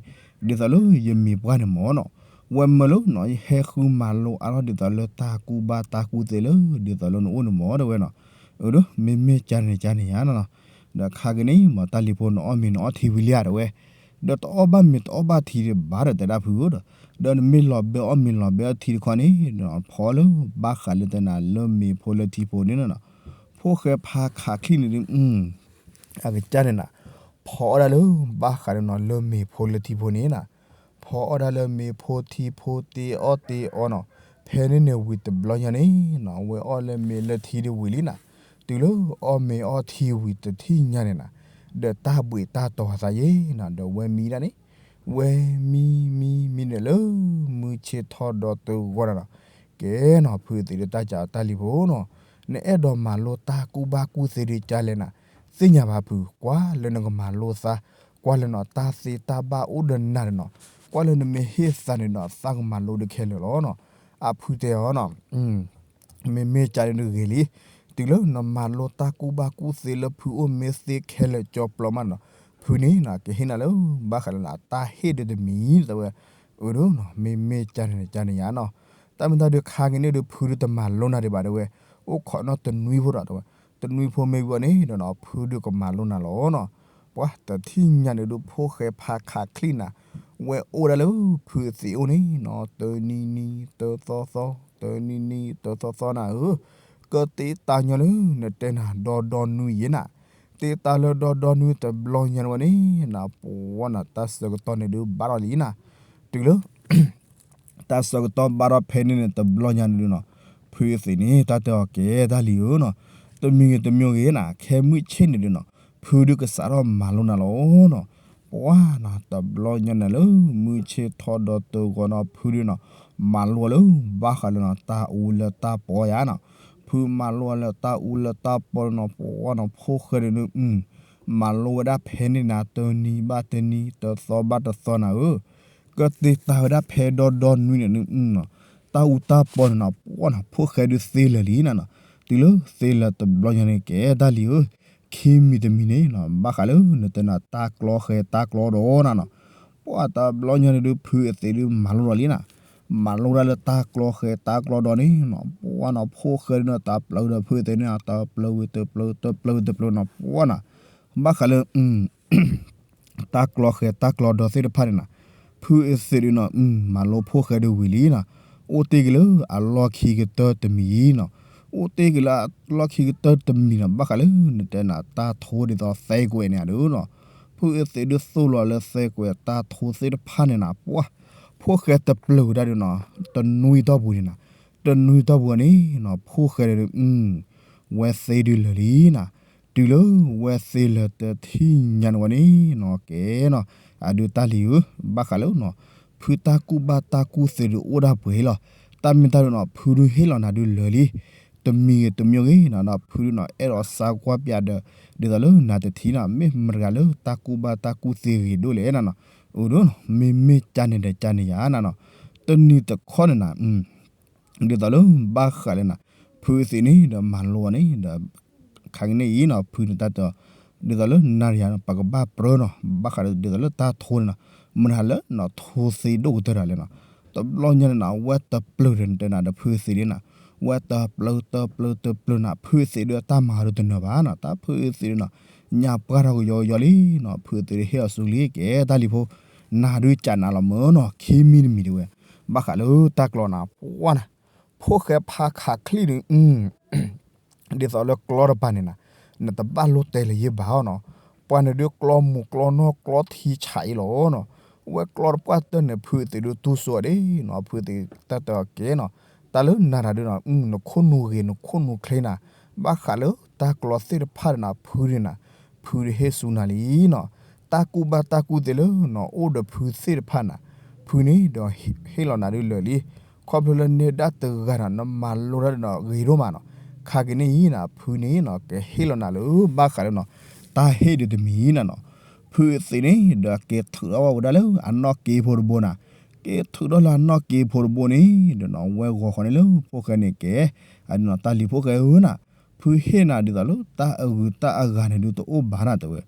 ဒ်သိးလၢယမံၤပှၢ်န့ၣ်မ့ၢ်နီၤ, ဝဲမၢလၢနီၤ ယဟဲဃုမၤလိအါထီၣ်ဒ်သိးလၢတၢ်ကူၣ်ဘၣ်တၢ်ကူၣ်သ့လၢ ဒ်သိးလၢနအိၣ်န့ၣ်မ့ၢ်တဲဝဲနီၤ, အၢ မ့မ့ၢ်ကန့ၣ်ကန့ၣ်ဧါနီၤ, ဒီးခါက့ၤန့ၣ် မ့ၢ်တၢ်လံၤဖိနအီၣ်မ့ၤနအီထံဝံၤလံဧါတဲဝဲ ဒီးတအီၣ်ဘၣ်မ့ၤတအီၣ်ဘၣ်ထံဒံးဘၣ်ဒီးတဲဒၣ်ဖုဧၢဒီး, ဒီးနမ့ၢ်လီၤဘဲအီၣ်မ့ၤလီၤဘဲအီၣ်ထံတခီန့ၣ် ဖီလၢဘၣ်ဃးလၢတဲနၤလၢမ့ၤဖိလၢထံဖိန့ၣ်နီၤ, ဖိၣ်ဃဲဖါခးချံန့ၣ်ဒုး အကစၢ်န့ၣ်နၤ, ဖီအီၣ်ဒၣ်လၢဘၣ်ဃးဒီးနီၤလၢမ့ၤဖိလၢထံဖိန့ၣ်နၤ, ဖီအီၣ်ဒၣ်လၢမ့ၤဖိထံဖိတ့အီၣ်တ့အီနီၤ, ဖဲန့ၣ်န့ၣ်ဝံၤတဘျီညါန့ၣ်နီၤ ဝဲအီၣ်လၢမ့ၤလၢထံဒုးဝံၤလံနၤ, တုၤလၢအီၣ်မ့ၤအီၣ်ထံဝံၤတထံၣ်ညါန့ၣ်နၤ, ဒီးတၢ်ဘှံးတၢ်တီၤသးယဲနီၤ ဒီးဝဲမံဒၣ်န့ၣ်, ဝဲမံမံမံန့ၣ်လၢ မုၢ်ဆ့ၣ်ထီၣ်ဒီးတဂီၤနၤနီၤ, ကဲနီၤ ဖုသ့ၣ်ဒီးတၢ်ကးတၢ်လံၤဖိနီၤ, နအဲၣ်ဒိးမၤလိတၢ်ကူၣ်ဘၣ်ကူၣ်သ့ဒုးကလဲၣ်နၤ, သ့ၣ်ညါဘၣ်ဖု ကွၢ်လၢနကမၤလိသး, ကွၢ်လၢနီၤတၢ်သ့တၢ်ဘၣ်အိၣ်ဒီးနၤဒီးနီၤ, ကွၢ်လၢနမ့ၢ်ဟ့ၣ်သးန့ၣ်ဒီး သးကမၤလိဒုးခဲလၢာ်လီၤနီၤ, အဖုတဲအီၤနီၤ မ့မ့ၢ်ကန့ၣ်ဒုးဂ့ၤလံ, တုၤလၢနမၤလိတၢ်ကူၣ်ဘၣ်ကူၣ်သ့လၢဖုအိၣ်မ့ၢ်သ့ခဲလၢာ်ကၠီပျီမးနီၤ, ဖုန့ၣ်နီၤ ကဟ့ၣ်နၤလၢ ဘၣ်ဃးလၢနတၢ်ဟ့ၣ်ဒုးတမံၤတဲဝဲ, အၢ မ့မ့ၢ်ကန့ၣ်ကန့ၣ်ဧါနီၤ, တၢ်မ့ၢ်တၢ်ဒုးခါက့ၤန့ၣ်ဒုးဖုဒုးတမၤလိနၤဒံးဘၣ်တဲဝဲ, အိၣ်ခိးနီတနွံဖိဒီးတဲဝဲ, တနွံဖိမ့ၢ်ဝံၤအီၤန့ၣ်ဒီးနီၤ ဖုဒုးကမၤလိနၤလီၤနီၤ, ပှၤတထံၣ်ညါန့ၣ်ဒုးဖိၣ်ဃဲဖးခးချံနၤ, ဝဲအိၣ်ဒၣ်လၢဖုသ့ၣ်အိၣ်န့ၣ်နီၤ တနံၤနံၤ တသီသီ, တနံၤနံၤ တသီသီနၤဧၢ, ကတ့တၢ်ညီလၢနတဲနၤဒီဒီနွံယဲနၤ, တ့တၢ်လၢဒီဒီနွံတဘျီညါန့ၣ်ဝဲန့ၣ်နၤ ပှၤနၤတၢ်ဆၢကတီၢ်န့ၣ်ဒုးဘၣ်ထီၣ်လံနၤ, တုၤလၢ တၢ်ဆၢကတီၢ်ဘၣ်ထီၣ်ဖဲန့ၣ်န့ၣ် တဘျီညါန့ၣ်ဒုးနီၤ, ဖုသ့ၣ်န့ၣ် တၢ်တဲအီၤကဲတၢ်လံၤဧၢနီၤ, တမံၤဂ့ၤတမံၤဂ့ၤနၤ ခဲမုၢ်ဆ့ၣ်န့ၣ်ဒုးနီၤ ဖုဒုးကစးထီၣ်မၤလိနၤလီၤနီၤ. ပှၤနီၤ တဘျီညါန့ၣ်လၢ မုၢ်ဆ့ၣ်ထီၣ်ဒီးတဂီၤနီၤ ဖုဒုးနီၤ မၤလိလၢ ဘၣ်ဃးလၢနီၤ တၢ်အူလၢတၢ်ပီယါနီၤ. ဖုမၤလိလၢတၢ်အူလၢတၢ်ပီနီၤ ပှၤနီၤ ဖိၣ်ဃဲဒုးနီၤ မၤလိဝဲဒၣ်ဖဲန့ၣ်နၤ တနံၤဘၣ်တနံၤ တသီဘၣ်တသီနၤဧၢ ကသ့တၢ်ဝဲဒၣ်ဖဲဒီဒီနွံန့ၣ် တၢ်အူတၢ်ပီန့ၣ်နီၤ ပှၤနီၤ ဖိၣ်ဃဲဒုးသ့လၢာ်လံနၤနီၤ. တုၤလၢသ့လၢာ်တဘျီညါန့ၣ် ကဲတၢ်လံၤဧၢ, ခံမံၤတမံၤန့ၣ်နီၤ ဘၣ်ဃးလၢနတဲနၤ တၢ်ကျီဃဲၤတၢ်ကျီဒီးနၤနီၤ. ပှၤတဘျီညါန့ၣ်ဒုး ဖုအသ့ၣ်ဒုးမၤလိဒီးလံနၤ, မၤလိဒၣ်လၢတၢ်ကျီဃဲၤတၢ်ကျီဒီးန့ၣ်နီၤ ပှၤနီၤ ဖိၣ်ဃဲဒုးနီၤ တၢ်ပျၢၤဒီးဖုအသ့ၣ်န့ၣ် တၢ်ပျၢၤဝံၤတပျၢၤ တပျၢၤဝံၤတပျၢၤနီၤ ပှၤနီၤ ဘၣ်ဃးလၢ တၢ်ကျီဃဲၤတၢ်ကျီဒီးသ့ၣ်တဖၣ်န့ၣ်နီၤ, ဖုအသ့ၣ်ဒုးနီၤ မၤလိဖိၣ်ဃဲဒုးဝံၤလံနီၤ, အိၣ်တ့ၢ်က့ၤလၢအလီၢ်ခံကတၢၢ်တမံၤနီၤ, အိၣ်တ့ၢ်က့ၤလၢအလီၢ်ခံကတၢၢ်တမံၤနီၤ ဘၣ်ဃးလၢနတဲနၤ တၢ်ထိဒ်သိးသဲကွဲးန့ၣ်ဒုးနီၤ, ဖုအသ့ၣ်ဒုးသိၣ်လီၤလၢသဲကွဲးတၢ်ထိသ့ၣ်တဖၣ်န့ၣ်နီၤ ပှၤ ဖိၣ်ဃဲတပျၢၤဝဲဒၣ်ဒုးနီၤ တနွံတီၢ်ပူၤန့ၣ်နီၤ, တနွံတီၢ်ပူၤန့ၣ်နီၤ ဖိၣ်ဃဲဒုး ဝဲသ့ဒုးလၢာ်လံနီၤ, တုၤလၢဝဲသ့လၢာ်တထံၣ်ညါန့ၣ်ဝဲန့ၣ်နီၤ ကဲနီၤ, အဒုးတၢ်လံၤဧၢ, ဘၣ်ဃးလၢနီၤ ဖုတၢ်ကူၣ်ဘၣ်တၢ်ကူၣ်သ့ဒုးအိၣ်ဒၣ်ပှဲၤလီၤ, တၢ်မ့ၢ်တၢ်ဒုးနီၤ ဖုဒုးဟ့ၣ်လီၤနၤဒုးလၢာ်လံ, တမံၤဂ့ၤတမံၤဂ့ၤနီၤ ဒီးဖုဒုးနီၤ အဲၣ်ဒိးစါကွၢ်ပၠးဒီး ဒ်သိးလၢနၤတထံၣ်နီၤ မ့ၢ်မတၤတဂၤလၢတၢ်ကူၣ်ဘၣ်တၢ်ကူၣ်သ့ဂ့ၤဒိၣ်လဲၣ်နၤနီၤ, အိၣ်ဒုးနီၤ မ့မ့ၢ်ကၢန့ၣ်ဒီးကၢန့ၣ်ယါနၤနီၤ, တနံၤတခီန့ၣ်နၤ ဒ်သိးလၢဘၣ်ဃးလၢနၤ ဖုအသ့ၣ်န့ၣ်ဒီးမၤလိအီၤန့ၣ်ဒီး ခါကန့ၣ်အံၤနီၤ ဖုန့ၣ်တၢ်တဲ ဒ်သိးလၢနၤတယၤ ပကဘၣ်ပြၢနီၤ ဘၣ်ဃးဒီးဒ်သိးလၢတၢ်ထိန့ၣ်နီၤ မတၤလၢနီၤထိသ့ဒိၣ်ကတၢၢ်တၢ်လဲၣ်နီၤ, တဘျီညါန့ၣ်နၤ ဝဲတပျၢၤဒီးနတဲနၤဒီးဖုအသ့ၣ်န့ၣ်နၤ ဝဲတပျၢၤတပျၢၤတပျၢၤနၤ ဖုအသ့ၣ်ဒုးတၢ်မၤဒုးတနၢၤဘၣ်နီၤ တၢ်ဖုအသ့ၣ်ဒုးနီၤ ညါပှၢ်ထီၣ်ကယီကယီလံနီၤ ဖုအသ့ၣ်ဒုးဟ့ၣ်အီၤဆူလံ ကဲတၢ်လံၤဖိ နၤဒုးကးနၤလီၤမၢ်နီၤ ခံမံၤတမံၤတဝဲ ဘၣ်ဃးလၢတၢ်ကျီနၤ ပှၤနၤ ဖိၣ်ဃဲဖးခးချံၣ်န့ၣ် ဒ်သိးလၢကျီတပၤန့ၣ်နၤ နတဘၣ်လိၣ်တဲလၢၤယဘၣ်အီၤနီၤ, ပှၤန့ၣ်ဒုးကျီမူၤကျီနီၢ်ကျီထံဆးအံၤလီၤနီၤ, ဝဲကျီတပှၢ်တၢၢ်န့ၣ် ဖုအသ့ၣ်ဒုးတူၢ်စိအီၤဒၣ်နီၤ ဖုအသ့ၣ်တၢ်တဲအီၤကဲနီၤ, တၢ်လၢနၤတၢ်ဒုးနီၤ နခိၣ်နူာ်ဂ့ၤ နခိၣ်နူာ်ချ့နၤ, ဘၣ်ဃးလၢတၢ်ကျီသ့ၣ်တဖၣ်န့ၣ်နၤ ဖုန့ၣ်နၤ, ဖုဒုးဟ့ၣ်ဆူနၤလံနီၤ, တၢ်ကူၣ်ဘၣ်တၢ်ကူၣ်သ့လၢနီၤ အိၣ်ဒီးဖုသ့ၣ်တဖၣ်နၤ, ဖုန့ၣ်ဒီးဟ့ၣ်လီၤနၤဒုးလၢာ်လံ, ခီဖျိလၢနဲဒၣ်တဂၤနၤ နမၤလိတၢ်ဒုးနီၤ ဂ့ၤဒိၣ်မးနီၤ, ခါက့ၤန့ၣ်အံၤနၤ ဖုန့ၣ်နီၤ ကဟ့ၣ်လီၤနၤလၢဘၣ်ဃးလၢနီၤ တၢ်ဟ့ၣ်ဒုးတမံၤနၤနီၤ, ဖုအသ့ၣ်န့ၣ်ဒီးက့ၤထုးထီၣ်ဝဲဒၣ်လၢအနီၢ်က့ဖိတဘိနၤ, က့ၤထုးထီၣ်လၢအနီၢ်က့ဖိတဘိန့ၣ် ဒီးနီၤ ဝဲဂီၤဃီန့ၣ်လၢဖိၣ်ဃဲန့ၣ်ကဲ, အဒုးနီၤ တၢ်လံၤဖိၣ်ဃဲဧၢနၤ, ဖုဟ့ၣ်နၤဒ်သိးလၢတၢ်အဂုၤတၢ်အဂၤန့ၣ်ဒုးတအိၣ်ဘၣ်နၤတဲဝဲ,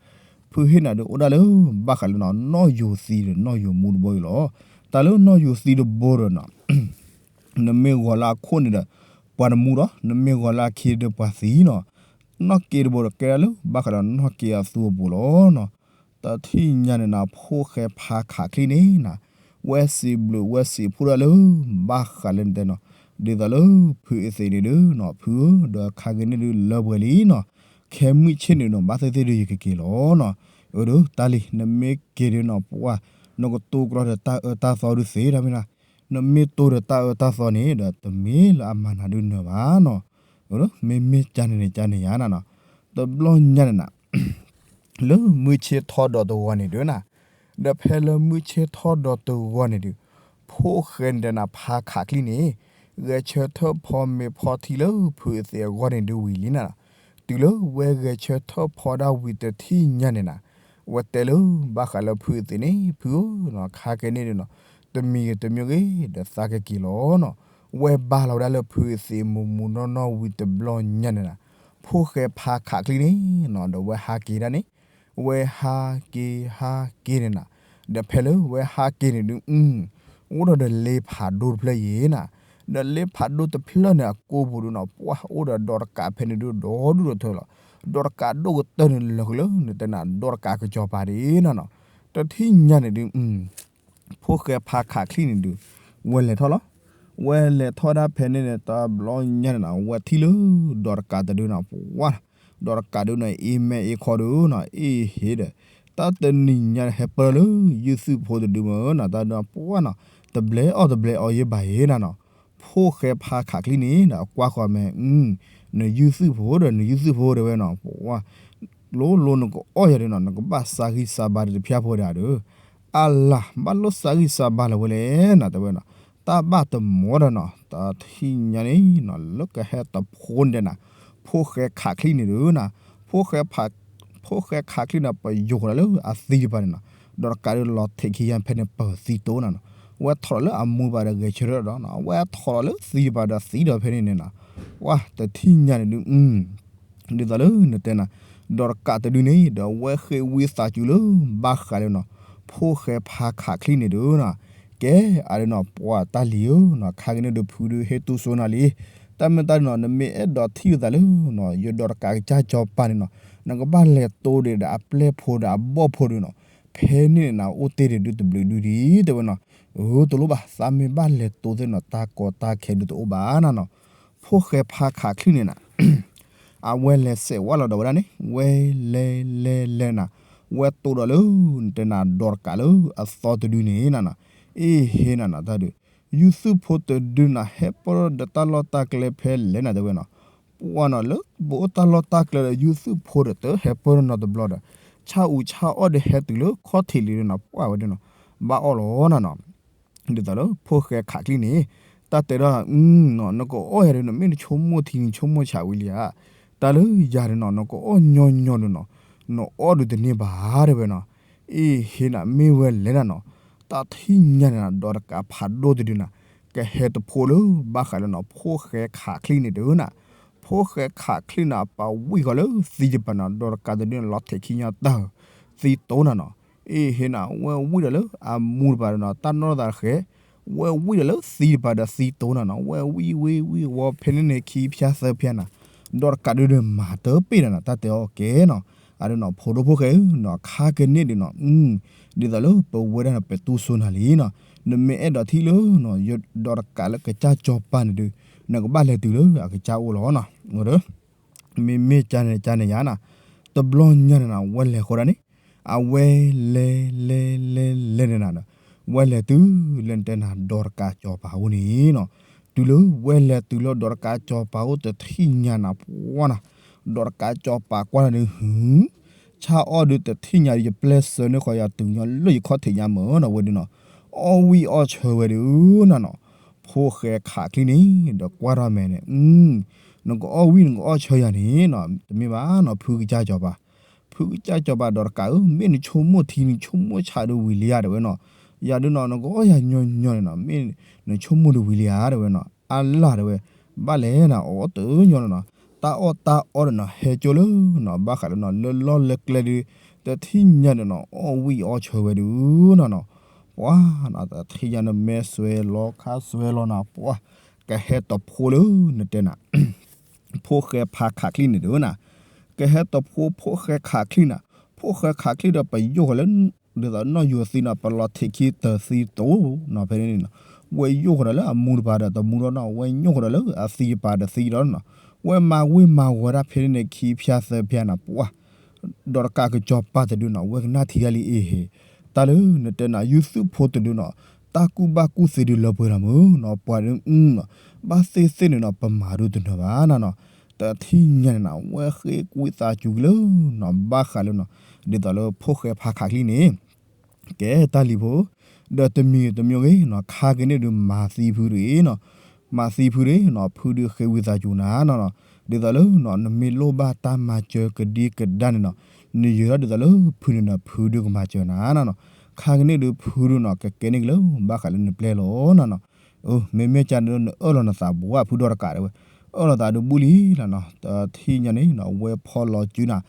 ဖုဟ့ၣ်နၤဒုးအိၣ်ဒၣ်လၢ ဘၣ်ဃးလၢနီၤ နီၣ်ယိၤသံဒီးနီၣ်ယိၤမူတဘိအံၤလီၤ, တၢ်လၢနီၣ်ယိၤသံတဘိဒီးနီၤ နမ့ၢ်ဂီၤလၢအခိၣ်န့ၣ်ဒီး ပှၤတမူဒီး နမ့ၢ်ဂီၤလၢအခံဒီးပှၤသံနီၤ, နီၣ်က့တဘိဒီးကဲဒၣ်လၢ ဘၣ်ဃးဒီးနီၣ်က့အသူအပူၤလီၤနီၤ, တထံၣ်ညါန့ၣ်နၤ ဖိၣ်ဃဲဖးခးချံၣ်န့ၣ်နၤ, ဝဲစံးဘျုးဝဲစံးဖှိၣ်ဒၣ်လၢ ဘၣ်ဃးလၢနတဲနီၤ, ဒ်သိးလၢဖုအသ့ၣ်န့ၣ်ဒုးနီၤ ဖုဧၢ ဒီးခါက့ၤန့ၣ်ဒုးလၢပှဲၤလံနီၤ, ခဲမုၢ်ဆ့ၣ်န့ၣ်နီၤ ဘၣ်သ့ၣ်သ့ၣ်ဒုးယကက့ၤလီၤနီၤ, အၢ ဒီးတၢ်လံၤ နမ့ၢ်က့ၤဒုးနီၤ ပှၤ နကတိၤကြီဒီးတၢ်အၢတၢ်သီဒုးသ့တၢ်မ့ၢ်နီၤ, နမ့ၢ်တိၤဒီးတၢ်အၢတၢ်သီန့ၣ်ဒီး တမ့ၢ်လၢအမၤနၤဒုးနၢၤဘၣ်နီၤ, အၢ မ့မ့ၢ်ကၢန့ၣ်န့ၣ် ကၢန့ၣ်ယါနၤနီၤ, တဘျီညါန့ၣ်နၤ လၢမုၢ်ဆ့ၣ်ထီၣ်ဒီးတဂီၤန့ၣ်ဒုးနၤ, ဒီးဖဲလၢမုၢ်ဆ့ၣ်ထီၣ်ဒီးတဂီၤန့ၣ်ဒုး, ဖိၣ်ဃဲန့ၣ်ဒီးနၤ ဖးခးချံၣ်န့ၣ်, ဂဲၤဆၢထၢၣ်ဖီမ့ၤဖီထံလၢဖုအသ့ၣ်အဂီၢ်န့ၣ်ဒုးဝံၤလံနၤ, တုၤလၢဝဲဂဲၤဆၢထၢၣ်ဖီဒၣ်ဝံၤတထံၣ်ညါန့ၣ်နၤ, ဝဲတဲလၢ ဘၣ်ဃးလၢဖုအသ့ၣ်န့ၣ် ဖုဧၢ, ခါက့ၤန့ၣ်ဒုးနီၤ, တမံၤဂ့ၤတမံၤဂ့ၤ ဒီးသးကက့ၤလီၤနီၤ, ဝဲဘါလီၤဝဲဒၣ်လၢဖုအသ့ၣ်မူးမူးနီၢ်နီၢ်ဝံၤတဘျီညါန့ၣ်နၤ, ဖိၣ်ဃဲဖးခးချံၣ်န့ၣ်နီၤ ဒီးဝဲဟးက့ၤဒၣ်န့ၣ်, ဝဲဟးက့ၤဟးက့ၤန့ၣ်နၤ, ဒီးဖဲလၢဝဲဟးက့ၤန့ၣ်ဒုး အိၣ်ဒီးဒီးလ့ဖးဒိၣ်တဖျၢၣ်ယဲနၤ, ဒီးလ့ဖးဒိၣ်တဖျၢၣ်န့ၣ် အကိာ်ပူၤဒုးနီၤ ပှၤအိၣ်ဒီးဒီးတကးဖဲန့ၣ်ဒုး ဒီဒူၣ်ဒီထၢလီၤ, ဒီးတကးဒိၣ်ကတၢၢ်န့ၣ်လၢာ်လၢနတဲနၤ ဒီးတကးကစီၤပၤဒၣ်နၤနီၤ, တထံၣ်ညါန့ၣ်ဒုး ဖိၣ်ဃဲဖးခးချံၣ်န့ၣ်ဒုး ဝဲလဲၤထီၣ်လီၤ, ဝဲလဲၤထီၣ်ဒၣ်ဖဲန့ၣ်န့ၣ် တဘျီညါန့ၣ်နၤ ဝဲထံၣ်လၢ ဒီးတကးတဒုးနၤ ပှၤ ဒီးတကးဒုးနၤ အ့မဲအ့ခီဒုးနၤ အ့ဟ့ဒီး တၢ်တနံၤညါဟဲပၢၢ်လၢ ယုၢ်သုးဖိတဒုးမ့ၢ်နၤ တၢ်ဒုးပှၤနီၤ တဘျဲးအီၣ်တဘျဲးအီယဲဘၣ်ယဲနၤနီၤ, ဖ ဖိၣ်ဃဲဖါခးချံန့ၣ်ဒီး အကွၢ်ဃီၤမဲာ်, နယူၤသုးဖိဒီး နယူၤသုးဖိတဲဝဲနီၤ, ပှၤ လိၤလိၤနကအီၣ်ယၤဒီးနီၤ နကဘၣ်စါဂံၢ်စါဘါတဖၣ်ဖိဒီးဒီး, အလၤ ဘၣ်လိၣ်စါဂံၢ်စါဘါလၢၤဝဲလဲၣ်နီၤ တဲဝဲနီၤ, တၢ်ဘၣ်တမီၤဒီးနီၤ တထံၣ်ညါန့ၣ်နီၤ လၢကဟဲတဖိန့ၣ်တဲနၤ, ဖိၣ်ဃဲခးချံန့ၣ်ဒီးနီၤ, ဖိၣ်ဃဲခးချံန့ၣ် ပယိၤဃီၤဒီးလၢအသံတပၤန့ၣ်နီၤ, ဒီးတကးဒုးလီၤထဲးခံယါဖဲန့ၣ်ပၢၢ်သံတိၢ်နၤနီၤ, ဝဲထီၣ်ဒီးလၢအမူတပၤဒီးဂဲၤဆၢထၢၣ်ဒီးနီၤ, ဝဲထီၣ်ဒီးလၢသံတပၤဒီးသံဒီးဖဲန့ၣ်န့ၣ်နီၤ, ပှၤတထံၣ်ညါန့ၣ်ဒုး ဒ်သိးလၢနတဲနၤ, ဒီးတကးတဒုန့ၣ် ဒီးအဝဲဃ့ဝံသးစူၤလၢ ဘၣ်ဃးလၢနီၤ, ဖိၣ်ဃဲဖါခးချံန့ၣ်ဒုးနီၤ, ကဲအဒုးနီၤ ပှၤတၢ်လံၤဧၢနီၤ, ခါကန့ၣ်ဒုးဖုဒုးဟ့ၣ်တူၢ်စိနၤလံ, တၢ်မ့ၢ်တၢ်ဒုးနီၤ နမ့ၢ်အဲၣ်ဒိးထံၣ်လိာ်သးလၢနီၤ ယဒီးတကးကစၢ်စီၤပၤန့ၣ်နီၤ, နကဘၣ်လဲၤတိဒီးအပျဲၢ်ဖိဒီးအဘီၣ်ဖိဒုးနီၤ, ဖဲန့ၣ်န့ၣ်နအိၣ်တ့ၢ်ဒုးတဘျုးဒုးဒံး တဲဝဲနီၤ, အတလိၣ်ဘၣ် သးမ့ၢ်ဘၣ်လဲၤတိသ့ၣ်နီၤ တၢ်ကီတၢ်ခဲဒုးတအိၣ်ဘၣ်နၤနီၤ, ဖိၣ်ဃဲဖါခးချံန့ၣ်နၤ အဝဲလဲၤစဲးဝါလီၤဒီးဝဲဒၣ်န့ၣ် ဝဲလဲၤလဲၤလဲၤနၤ, ဝဲတိၢ်ဒီးလၢ နတဲနၤ ဒီးတကးလၢအသီတဒုန့ၣ်နၤနီၤ, အ့ဟ့နၤနီၤတၢ်ဒုး, ယူၤသုးဖိတဒုနၤ ဟဲပၢၢ်ဒီးတၢ်လီၢ်တၢ်ကျဲဖဲလဲၣ်နၤတဲဝဲနီၤ, ပှၤနီၤ လၢပအိၣ်တၢ်လီၢ်တၢ်ကျဲဒီး ယူၤသုးဖိဒီးတဟဲပၢၢ်နီတဘျီဒီး ဆၣ်အူဆၣ်အီၣ်ဒီးဟဲတုၤလၢခီၣ်ထံးလံဒီးနီၤ ပှၤဝဲဒၣ်နီၤ ဘၣ်အီၣ်လီၤနၤနီၤ ဒ်သိးလၢဖိၣ်ဃဲခးချံန့ၣ် တၢ်တဲဒၣ် နကအီၣ်ယၤဒီး နမ့ၢ်နဆိကမိၣ်ထံနဆိကမိၣ်ဆးဝံၤလံဧါ, တၢ်လၢယၤဒီးနီၤ နကအီၣ်ညီညီဒီးနီၤ နအီၣ်ဒုးတန့ၢ်ဘၣ်တဲဝဲနီၤ, အ့ဟ့နၤမ့ၢ်ဝဲလဲၣ်နၤနီၤ, တၢ်ထံၣ်ညါန့ၣ်နၤ ဒီးတကးဖးဒိၣ်တဒုနၤ ကဟဲတဖိလၢဘၣ်ဃးလၢနီၤ ဖိၣ်ဃဲခးချံန့ၣ်ဒုးနၤ, ဖိၣ်ဃဲခးချံနၤ ပှၤဝံၣ်ဃီၤလၢသံတပၤနီၤ ဒီးတကးတဒုနၤ လီၤထဲးခံညါတၢ် သံတိၢ်နၤနီၤ, အ့ဟ့နၤ ဝဲဝံၣ်ဒီးလၢအမူတပၤဒီးနီၤ တၢ်နီၢ်သးတဃဲၤ, ဝဲဝံၣ်ဒီးလၢသံတပၤဒီးသံတိၢ်နၤနီၤ ဝဲဝံၣ်ဝံၣ်ဝံၣ်ဝီဖဲန့ၣ်န့ၣ် ခံဖၠါသၢဖၠါနၤ, ဒီးတကးဒုးဒီးမၤတပ့ၢ်နၤနီၤ တၢ်တဲအီၤကဲနီၤ, အဒုးနီၤ ဖိဒိၣ်ဖိၣ်ဃဲဧၢနီၤ ခါကန့ၣ်ဒုးနီၤ ဒ်သိးလၢပဝဲဒၣ်န့ၣ် ပတူၢ်စိနၤလံနီၤ, နမ့ၢ်အဲၣ်ဒိးထံၣ်လၢ ဒီးတကးလၢကစၢ်စီၤပၤန့ၣ်ဒုး နကဘၣ်လဲၤတုၤလၢအကစၢ်အိၣ်လီၤနီၤ, မ့မ့ၢ်ကန့ၣ်ကန့ၣ်ယါနၤ, တဘျီညါန့ၣ်နၤ ဝဲလဲၤဃီဒၣ်န့ၣ်, အဝဲလဲၤလဲၤလဲၤလဲၤန့ၣ်နၤဒီး ဝဲလဲၤတုၤလၢနတဲနၤ ဒီးတကးစီၤပၤအအိၣ်န့ၣ်နီၤ, တုၤလၢဝဲလဲၤတုၤလၢဒီးတကးစီၤပၤအိၣ်တထံၣ်ညါနၤပှၤနၤ, ဒီးတကးစီၤပၤကွၢ်နၤဒုး ဟူ ဆၣ်အီၣ်ဒုးတထံၣ်ညါဒီး ယပျဲၢ်စၢၤန့ၢ်ဃီယၤတုၤညီလၢယခီၣ်ထံးညါမၢ်နီၤ ဝဲဒုးနီၤ, အီၣ်ဝံၣ်အီၣ်ဆၢဝဲဒုးနၤနီၤ, ဖိၣ်ဃဲခးချံန့ၣ် ဒီးကွၢ်ထီၣ်မဲာ်န့ၣ်, နကအီၣ်ဝံၣ်နကအီၣ်ဆၢယၤန့ၣ်နီၤ တမ့ၢ်ဘၣ်နီၤ ဖုကစၢ်စီၤပၤ, ဖုကစၢ်စီၤပၤဒီးတကးဧၢ မ့ၢ်နဆိကမိၣ်ထံနဆိကမိၣ်ဆးဒုးဝံၤလံဧါတဲဝဲနီၤ, ယၤဒုးနီၤ နကအီၣ်ယၤညီညီန့ၣ်နီၤ မ့ၢ်နဆိကမိၣ်ဒုးဝံၤလံဧါတဲဝဲနီၤ, အလၢ်တဲဝဲ, ဘၣ်လဲၣ်နၤ အီၣ်တညီလီၤနီၤ, တၢ်အီၣ်တၢ်အီဒီးနီၤ ဟဲကၠိလၢနီၤ ဘၣ်ဃးလၢနီၤ လၢလီၢ်လၢကျဲဒုး တထံၣ်ညါဒီးနီၤ အီၣ်ဝံၣ်အီၣ်ဆၢဝဲဒုးနၤနီၤ, ပှၤနီၤ တထံၣ်ညါန့ၣ် မဲာ်စွဲလီၤခါစွဲလီၤနၤ ပှၤ ကဟဲတဖိလၢနတဲနၤ ဖိၣ်ဃဲဖးခးချံန့ၣ်ဒုးနၤ, ကဟဲတဖိဖိၣ်ဃဲခးချံနၤ, ဖိၣ်ဃဲခးချံဒီးပယိၣ်ဃီၤလၢ ဒ်သိးနီၢ်ယိၤသံနီၤ ပလီၤထဲးခံတၢ်သံတိၢ်နီၤ ဖဲန့ၣ်နီၤ, ဝဲယိၣ်ဃီၤဒီးလၢအမူတပၤဒီးတမူဒီးနီၤ ဝဲညိၣ်ဃီၤဒီးလၢအသံတပၤဒီးသံဒီးနီၤ, ဝဲမၤဝ့ၤမၤဝီၤဒၣ်ဖဲန့ၣ်န့ၣ် ခံဖၠါသၢဖၠါနၤ ပှၤ ဒီးတကးကစီၤပၤတဒုနီၤ ဝဲကနၣ်ထံဒၣ်လံအ့ဟ့ၣ်, တၢ်လၢနတဲနၤ ယူၤသုးဖိတဒုနီၤ တၢ်ကူၣ်ဘၣ်ကူၣ်သ့ဒုးလၢပှဲၤလီၤမုၢ်နီၤ ပှၤဒုးနီၤ ဘၣ်သ့ၣ်သ့ၣ်န့ၣ်နီၤ ပမၤဒုးတနၢၤဘၣ်နၤနီၤ, တထံၣ်ညါန့ၣ်နၤ ဝဲဃ့ကွံာ်သးစူၤက့ၤလၢနီၤ ဘၣ်ဃးလၢနီၤ ဒ်သိးလၢဖိၣ်ဃဲဖးခးချံန့ၣ် ကဲတၢ်လံၤဖိ, ဒီးတမံၤတမံၤဂ့ၤနီၤ ခါကန့ၣ်ဒုးမၤသံဖုဒုးအံၤနီၤ, မၤသံဖုဒုးနီၤ ဖုဒုးဃ့ဝံသးစူၤနၤနီၤ, ဒ်သိးလၢနီၤ နမ့ၢ်လိၣ်ဘၣ်တၢ်မၤစၢၤကဒံကဒါန့ၣ်နီၤ, နယၢၤထီၣ်ဒ်သိးလၢဖုန့ၣ်နီၤ ဖုဒုးကမၤစၢၤနၤနီၤ, ခါကန့ၣ်ဒုးဖုဒုးနီၤ ကကဲန့ၣ်က့ၤလၢ ဘၣ်ဃးလၢနပျဲၢ်လီၤနၤနီၤ, မ့မ့ၢ်ကန့ၣ်ဒုး နအၢၣ်လီၤနသးဘိဧါ ဖုဒီးတကးတဲဝဲ, အၢၣ်လီၤသးဒုးဘူၣ်လံလီၤနီၤ, တထံၣ်ညါန့ၣ်နီၤ ဝဲဖီၣ်လီၤစုနၤ,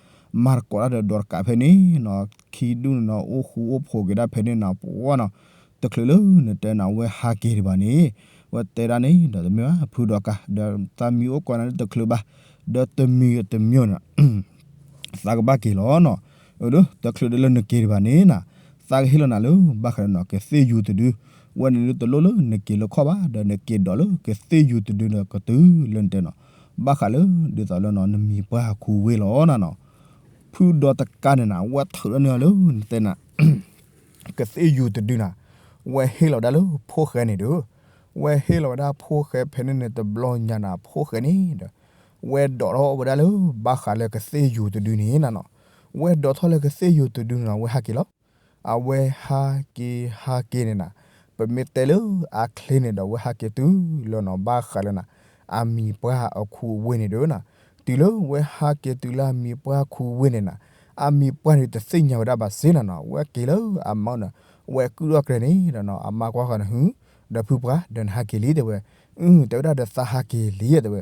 မၤသကိးတၢ်ဒီးဒီးတကးဖဲန့ၣ်နီၤ, ခံဒူၣ်န့ၣ်နီၤ အိၣ်ဃူအိၣ်ဖိးက့ၤဒၣ်ဖဲန့ၣ်နီၤ ပှၤနီၤ, တချုးလၢနတဲနၤ အဝဲဟးက့ၤဒံးဘၣ်န့ၣ်, ဝဲတဲဒၣ်န့ၣ်ဒီး တမ့ၢ်ဘၣ် ဖုဒီးတကး ဒီးသးမံအိၣ်ကွၢ်နၤလၢတချုးဘၣ်, ဒီးတမံၤတမံၤန့ၣ် သးကဘၣ်က့ၤလီၤနီၤ, အၢ ဒီးတချုးဒီးလၢနက့ၤဒံးဘၣ်န့ၣ်နၤ, သးကဟ့ၣ်လီၤနၤလၢ ဘၣ်ဃးလၢနီၤ ကသ့ၣ်ယူၤတဒု, ဝဲန့ၣ်ဒုးတလိၣ်လၢနက့ၤလၢခီၣ်ဘၣ် ဒီးနက့ၤဒီးလၢကသ့ၣ်ယူၤတဒုဒီးကတုၤလၢနတဲနီၤ, ဘၣ်ဃးလၢ ဒ်သိးလၢနီၤ နမံၤပှၢ်ဟးခူဝ့ၢ်လီၤနၤနီၤ, ဖုဒီးတကးန့ၣ်နၤ ဝဲထုးဒီးန့ၢ်အီၤလၢနတဲနၤ ကသ့ၣ်ယူၤတဒုနၤ, ဝဲဟ့ၣ်လီၤဒၣ်လၢဖိၣ်ဃဲန့ၣ်ဒီး, ဝဲဟ့ၣ်လီၤဝဲဒၣ်ဖိၣ်ဃဲဖဲန့ၣ်န့ၣ် တဘျီညါန့ၣ် ဖိၣ်ဃဲန့ၣ်ဒီး ဝဲဒိးထီၣ်ဝဲဒၣ်လၢ ဘၣ်ဃးလၢကသ့ၣ်ယိၤတဒုန့ၣ်နၤနီၤ. ဝဲဒိးထီၣ်လၢကသ့ၣ်ယိၤတဒုန့ၣ်နီၤ ဝဲဟးက့ၤလီၤ. အဝဲဟးက့ၤဟးက့ၤန့ၣ်နၤ, ပမ့ၢ်တဲလၢအချ့န့ၣ်ဒီး ဝဲဟးက့ၤတုၤလၢနီၤ ဘၣ်ဃးလၢနၤ အမံၤပှၢ်အခူအဝ့ၢ်န့ၣ်ဒီးနၤ, တုၤလၢဝဲဟးက့ၤတုၤလၢအမံၤပှၢ်ခူဝ့ၢ်န့ၣ်နၤ, အမံၤပှၢ်န့ၣ်တသ့ၣ်ညါဝဲဒၣ်ဘၣ်စ့နၤနီၤ. ဝဲက့ၤလၢအမါန့ၣ် ဝဲကုၣ်ထီၣ်ကျဲန့ၣ်ဒီးနီၤ အမါကွၢ်ဃီန့ၣ် ဟု ဒီးဖုပှၢ် ဒီးနဟးက့ၤလံ တဲဝဲ. အု တဲဝဲဒၣ်ဒီး သးဟးက့ၤလံ တဲဝဲ.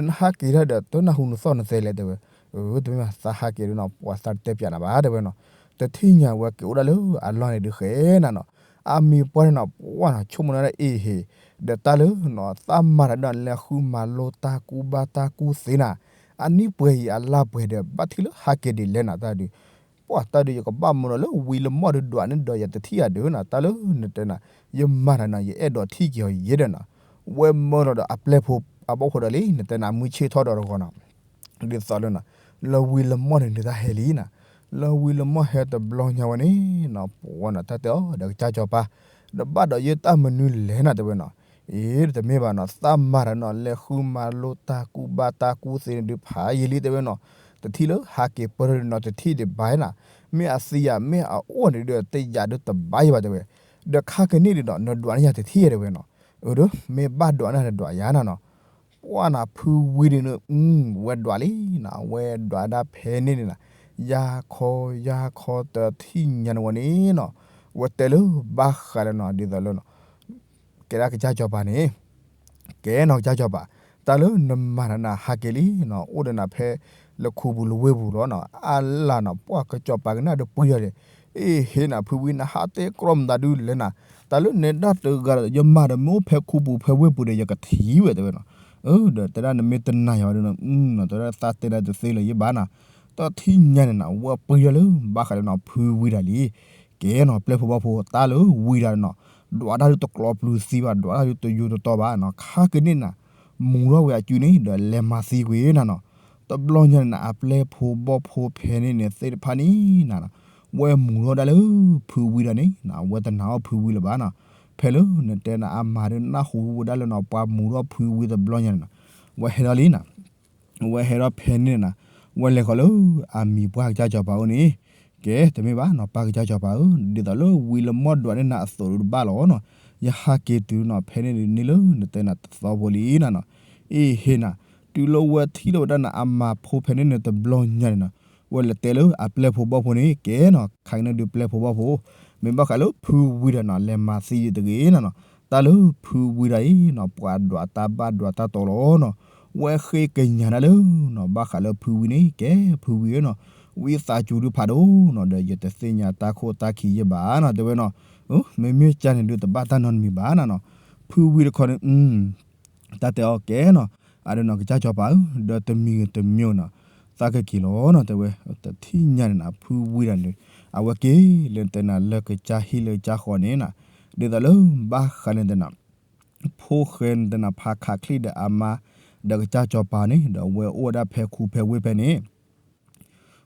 နဟးက့ၤဒၣ်ဒီး တနၢ်ဟူနသီၣ်နသဲလဲၣ် တဲဝဲ. အၢ တမ့ၢ်ဘၣ် သးဟးက့ၤဒီးနီၤ ပှၤသးတတဲပၠးနၤဘၣ် တဲဝဲနီၤ. တထံၣ်ညါဝဲက့ၤအိၣ်ဒၣ်လၢအလီၢ်န့ၣ်ဒုးဃဲနၤနီၤ. အမံၤပှၢ်န့ၣ်နီၤ ပှၢ်နီၤ ဆိကမိၣ်နၤဒၣ်အ့ဟ့ၣ်, ဒီးတၢ်လၢနီၤ သးမၤတၢ်ဒီးလဲၤဃုမၤလိတၢ်ကူဘါတၢ်ကူသ့နၤ, အနံၣ်ပှဲၤအံၤအလါပှဲၤဒီး ဘၣ်ထံၣ်လၢဟးက့ၤဒ်လဲၣ်နၤ တၢ်ဒုး ပှၢ်တၢ်ဒုး ယကဘၣ်မၢလီၤလၢဝံၤလၢမီၢ်ဒီးဒွးန့ၣ်ဒီး ယတထံၣ်အဒုးနၤ တၢ်လၢနတဲနၤ ယမၤတၢ်နီၤ ယအဲၣ်ဒိးထံၣ်က့ၤအီၤယဲဒီးနီၤ. ဝဲမၢလီၤဒီးအပျဲၢ်ဖိအဘီၣ်ဖိဒီးလံ နတဲနၤ မုၢ်ဆ့ၣ်ထီၣ်ဒီးတဂီၤနီၤ. ဒ်သိးလၢနၤ လၢဝံၤလၢမီၢ်န့ၣ် နတၢ်ဟဲလံနၤ. လၢဝံၤလၢမီၢ်ဟဲတဘျီညါဝဲန့ၣ်နီၤ ပှၢ်နီၤ တၢ်တဲအီၤဒီးကစၢ်စီၤပၤ, ဒီးဘၣ်ဒီးယတၢ်မနုၤလဲၣ်နၤ တဲဝဲနီၤ. အ့ တမ့ၢ်ဘၣ်နီၤ သးမၤတၢ်နီၤ လဲၤဃုမၤလိတၢ်ကူဘါတၢ်ကူသ့န့ၣ်ဒုးဖးယံာ်လံ တဲဝဲနီၤ. တထံၣ်လၢဟးက့ၤပၢၢ်ထီၣ်ဒုးနီၤ တထံၣ်ဒံးဘၣ်နၤ. မ့ၢ်အသံယၤ မ့ၢ်အအိၣ်န့ၣ်ဒီး တယာ်ဒုးတဘၣ်ယံာ်ဘၣ် တဲဝဲ. ဒီးခါကနံၣ်ဒုးဒီး နဒွးန့ၢ်ယၤတထံၣ် တဲဝဲနီၤ. အၢ ဒီးမ့ၢ်ဘၣ်ဒွးန့ၢ်နဒွးယၤနၤနီၤ. ပှၢ်နၤ ဖုဝံဒုးန့ၣ် အု ဝဲဒွးလံနၤ ဝဲဒွးဒၣ်ဖဲန့ၣ်န့ၣ်နၤ, ယါခီ ယါခီ တထံၣ်ညါန့ၣ်ဝဲန့ၣ်နီၤ, ဝဲတဲလၢဘၣ်ဃးလၢနီၤ ဒ်သိးလၢနီၤ ကဲဒၣ်ကစၢ်စီၤပၤန့ၣ်, ကဲနီၤ ကစၢ်စီၤပၤ, တၢ်လၢနမၤတၢ်နၤဟးက့ၤလံနီၤ အိၣ်ဒီးနၤဖဲလၢခူပူၤလၢဝ့ၢ်ပူၤလီၤနီၤ, အါလၢ်နီၤ ပှၢ်ကစၢ်စီၤပၤကနၣ်ဒီးပှံၤယီၤဒီး, အ့ဟ့ၣ်နၤ ဖုဝံ နဟးတဲကြီမတၤဒုလဲၣ်နၤ, တၢ်လၢနဲဒၣ်တဂၤဒီး ယမၤဒီးမ့ၢ်အိၣ်ဖဲခူပူၤဖဲဝ့ၢ်ပူၤဒီး ယကထံၣ်ဝဲ တဲဝဲနီၤ. အၢ ဒီးတဲဒၣ်နမ့ၢ်တနာ်ယၤဘၣ်ဒုးနီၤ အု နီၤ တဲဝဲဒၣ်သးတဲဒၣ်တသ့လၢၤယဘၣ်နၤ, တထံၣ်ညါန့ၣ်နၤ ဝဲပှံၤယီၤလၢ ဘၣ်ဃးလၢနီၤဖုဝံဒၣ်လံ ကဲနီၤ ပျဲၢ်ဖိဘီၣ်ဖိ တၢ်လၢဝံဒၣ်နီၤ, ဒွးတၢ်ဒုးတကျိးပျုၤသံဘၣ် ဒွးတၢ်ဒုးတယိၤတတီဘၣ်နီၤ, ခါကနံၣ်နၤ မူၤထီၣ်ဝဲအစုန့ၣ် ဒီးလဲၤမၤသံကွံာ်နၤနီၤ, တဘျီညါန့ၣ်နၤ အပျဲၢ်ဖိဘီၣ်ဖိဖဲန့ၣ်န့ၣ် သ့ၣ်တဖၣ်န့ၣ်နၤ, ဝဲမူၤထီၣ်ဒၣ်လၢဖုဝံဒၣ်န့ၣ်နၤ, ဝဲတနာ်အီၣ်ဖုဝံလၢၤဘၣ်နီၤ, ဖဲလၢနတဲနၤအမၤဒုးနၢ်ဟူဝဲဒၣ်လၢနီၤ ပှၤမူၤထီၣ်ဖုဝံတဘျီညါန့ၣ်နၤ, ဝဲဟဲထီၣ်လံနၤ ဝဲဟဲထီၣ်ဖဲန့ၣ်နၤ, ဝဲလဲၤဃီၤလၢအမံၤပှၢ်ကစၢ်စီၤပၤအိၣ်န့ၣ်, ကဲ တမ့ၢ်ဘၣ်နီၤ ပၢ်ကစၢ်စီၤပၤဧၢ, ဒ်သိးလၢဝံၤလၢမီၢ်ဒွးန့ၢ်နၤအသိးဒုးတဘၣ်လီၤနီၤ, ယဟးက့ၤတုၤနီၤ ဖဲန့ၣ်န့ၣ်လၢနတဲနၤတသီဖိလံနၤနီၤ, အ့ဟ့ၣ်နၤ, တုၤလၢဝဲထံၣ်လီၤဝဲဒၣ်နၤအမၤဖိဖဲန့ၣ်န့ၣ်တဘျီညါန့ၣ်နီၤ, ဝဲလဲၤတဲလၢအပျဲၢ်ဖိဘီၣ်ဖိန့ၣ် ကဲနီၤ ခါကနၣ်ဒုးပျဲၢ်ဖိဘီၣ်ဖိ, မ့ၢ်ဘၣ်ဃးလၢဖုဝံဒၣ်နီၤ လဲၤမၤသံဒုးတဂ့ၤနၤနီၤ, တၢ်လၢဖုဝံဒၣ်အံၤနီၤ ပှၤဒွးတၢ်ဘၣ်ဒွးတၢ်တီလီၤနီၤ, ဝဲဃ့ကညးဒၣ်လၢနီၤ ဘၣ်ဃးလၢဖုဝံန့ၣ် ကဲဖုဝံဧၢနီၤ, ဝံသးစူၤဒုးဖးဒိၣ်နီၤ ဒီးယတသ့ၣ်ညါတၢ်ခိၣ်တၢ်ခံယဲၢ်ဘၣ်နီၤ တဲဝဲနီၤ, မ့မ့ၢ်ကၢ်န့ၣ်ဒုးတဘၣ်တၢ်နီတမံၤဘၣ်နၤနီၤ, ဖုဝံတခီန့ၣ် တၢ်တဲအီၤကဲနီၤ, အဒုးနီၤ ကစၢ်စီၤပၤဧၢ, ဒီးတမံၤဂ့ၤတမံၤနီၤ, သးကက့ၤလီၤနီၤ တဲဝဲ, တထံၣ်ညါန့ၣ်နၤ ဖုဝံဒၣ်န့ၣ်, အဝဲက့ၤလၢနတဲနၤလၢကစၢ်ဟံၣ်လၢကစၢ်ဃီန့ၣ်နၤ, ဒ်သိးလၢဘၣ်ဃးလၢနတဲနၤ ဖိၣ်ဃဲနတဲနၤဖးခးချံၣ်ဒီးအမါ, ဒီးကစၢ်စီၤပၤန့ၣ် ဒီးဝဲအိၣ်ဝဲဒၣ်ဖဲခူဖဲဝ့ၢ်ဖဲန့ၣ်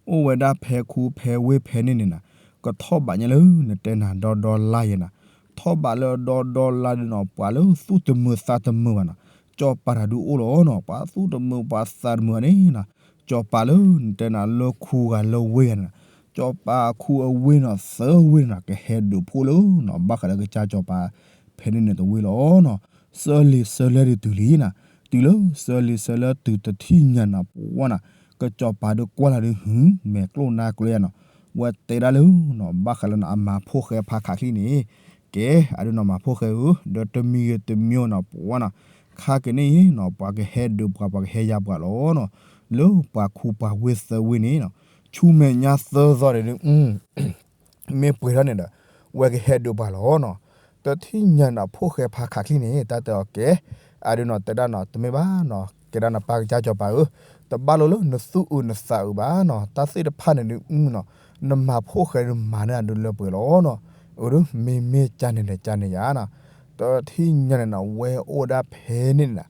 အိၣ်ဝဲဒၣ်ဖဲခူဖဲဝ့ၢ်ဖဲန့ၣ်န့ၣ်နၤ, ကထီၣ်ဘးညါလၢနတဲနၤဒီဒီလါယဲနၤ, ထီၣ်ဘးလၢဒီဒီလါဒုးနီၤ ပှၤလၢသူၣ်တမုာ်သးတမုာ်ဘၣ်နီၤ, စီၤပၤတၢ်ဒုးအိၣ်လီၤနီၤ, ပှၤသူၣ်တမုာ်ပှၤသးတမုာ်ဘၣ်န့ၣ်နၤ, စီၤပၤလၢနတဲနၤလၢခူဂၤလၢဝ့ၢ်ဂၤန့ၣ်နၤ, စီၤပၤခူအဝ့ၢ်နီၤ သၢဝ့ၢ်န့ၣ်နၤ ကဟဲဒုးဖှိၣ်လၢနီၤ ဘၣ်ဃးလၢကစၢ်စီၤပၤ ဖဲန့ၣ်န့ၣ်တဝ့ၢ်လီၤနီၤ, စၢလံၤစၢလၢဒုးတုၤလံနၤ, တုၤလၢစၢလံၤစၢလၢတုၤတထံၣ်ညါနၤ ပှၢ်နၤ, ကစီၤပၤဒုးကွၢ်လၢဒုးဟု မဲာ်ကျိၣ်နါကျဲယါနီၤ, ဝဲတဲဒၣ်လၢနီၤ ဘၣ်ဃးလၢနီၤ အမၤဖိၣ်ဃဲဖးခးချံၣ်န့ၣ်, ကဲ အဒုးနီၤ မၤဖိၣ်ဃဲဧၢ, ဒီးတမံၤဂ့ၤတမံၤနီၤ ပှၢ်နၤ, ခါကနံၣ်အံၤနီၤ ပှၤကဟဲဒုးပှၤ ပှၤကဟဲယါပှၤလီၤနီၤ, လၢပှၤခူပှၤဝ့ၢ်သၢဝ့ၢ်န့ၣ်နီၤ, ဆူမဲာ်ညါသၢသီန့ၣ်ဒုး မ့ၢ်ပှဲၤထီၣ်န့ၣ်ဒီး ဝဲကဟဲဒုးပှၤလီၤနီၤ. တထံၣ်ညါနၤဖိၣ်ဃဲဖးခးချံၣ်န့ၣ် တၢ်တဲအီၤကဲ, အဒုးနီၤ တဲဒၣ်နီၤ တမ့ၢ်ဘၣ်နီၤ ကဲဒၣ်နၤပၢ်ကစၢ်စီၤပၤဧၢ, တဘၣ်လိာ်လၢနသူၣ်အုးနသးအုးဘၣ်နီၤ, တၢ်သ့ၣ်တဖၣ်န့ၣ်ဒုးနီၤ နမၤဖိၣ်ဃဲဒုးမၤန့ၢ်အဒုးလၢပှဲၤလီၤနီၤ. အဒုး မ့မ့ၢ်ကၢ်န့ၣ်ဒီးကၢ်န့ၣ်ယါနီၤ, တထံၣ်ညါန့ၣ်နီၤ ဝဲအိၣ်ဒၣ်ဖဲန့ၣ်နၤ,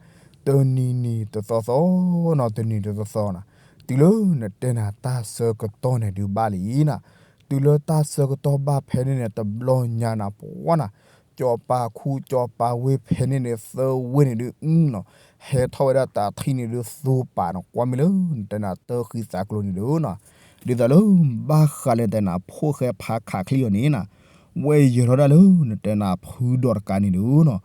တနံၤနံၤတသီသီနီၤ တနံၤတသီသီနီၤ, တုၤလၢနတဲနၤတၢ်ဆၢကတီၢ်န့ၣ်ဒုးဘၣ်လံနၤ, တုၤလၢတၢ်ဆၢကတီၢ်ဘၣ်ဖဲန့ၣ်န့ၣ် တဘျီညါနၤ ပှၢ်နၤ, က ကၠီၤပၤခူကၠီၤပၤဝ့ဖဲန့ၣ်န့ၣ် သၢဝ့န့ၣ်ဒုးနီၤ, ဟဲထီၣ်ဝဲဒၣ်တၢ်ထံၣ်န့ၣ်ဒုးသူပာ်နီၤ ကွၢ်မ့ၢ်လၢနတဲနၤတၢ်ဃံသးကျိၤန့ၣ်ဒုးနီၤ, ဒ်သိးလၢ ဘၣ်ဃးလၢတဲနၤဖိၣ်ဃဲဖးခးချံအီၤန့ၣ်နီၤ, ဝဲယၢၤထီၣ်ဝဲဒၣ်လၢနတဲနၤဖုဒီးတကးန့ၣ်ဒုးနီၤ,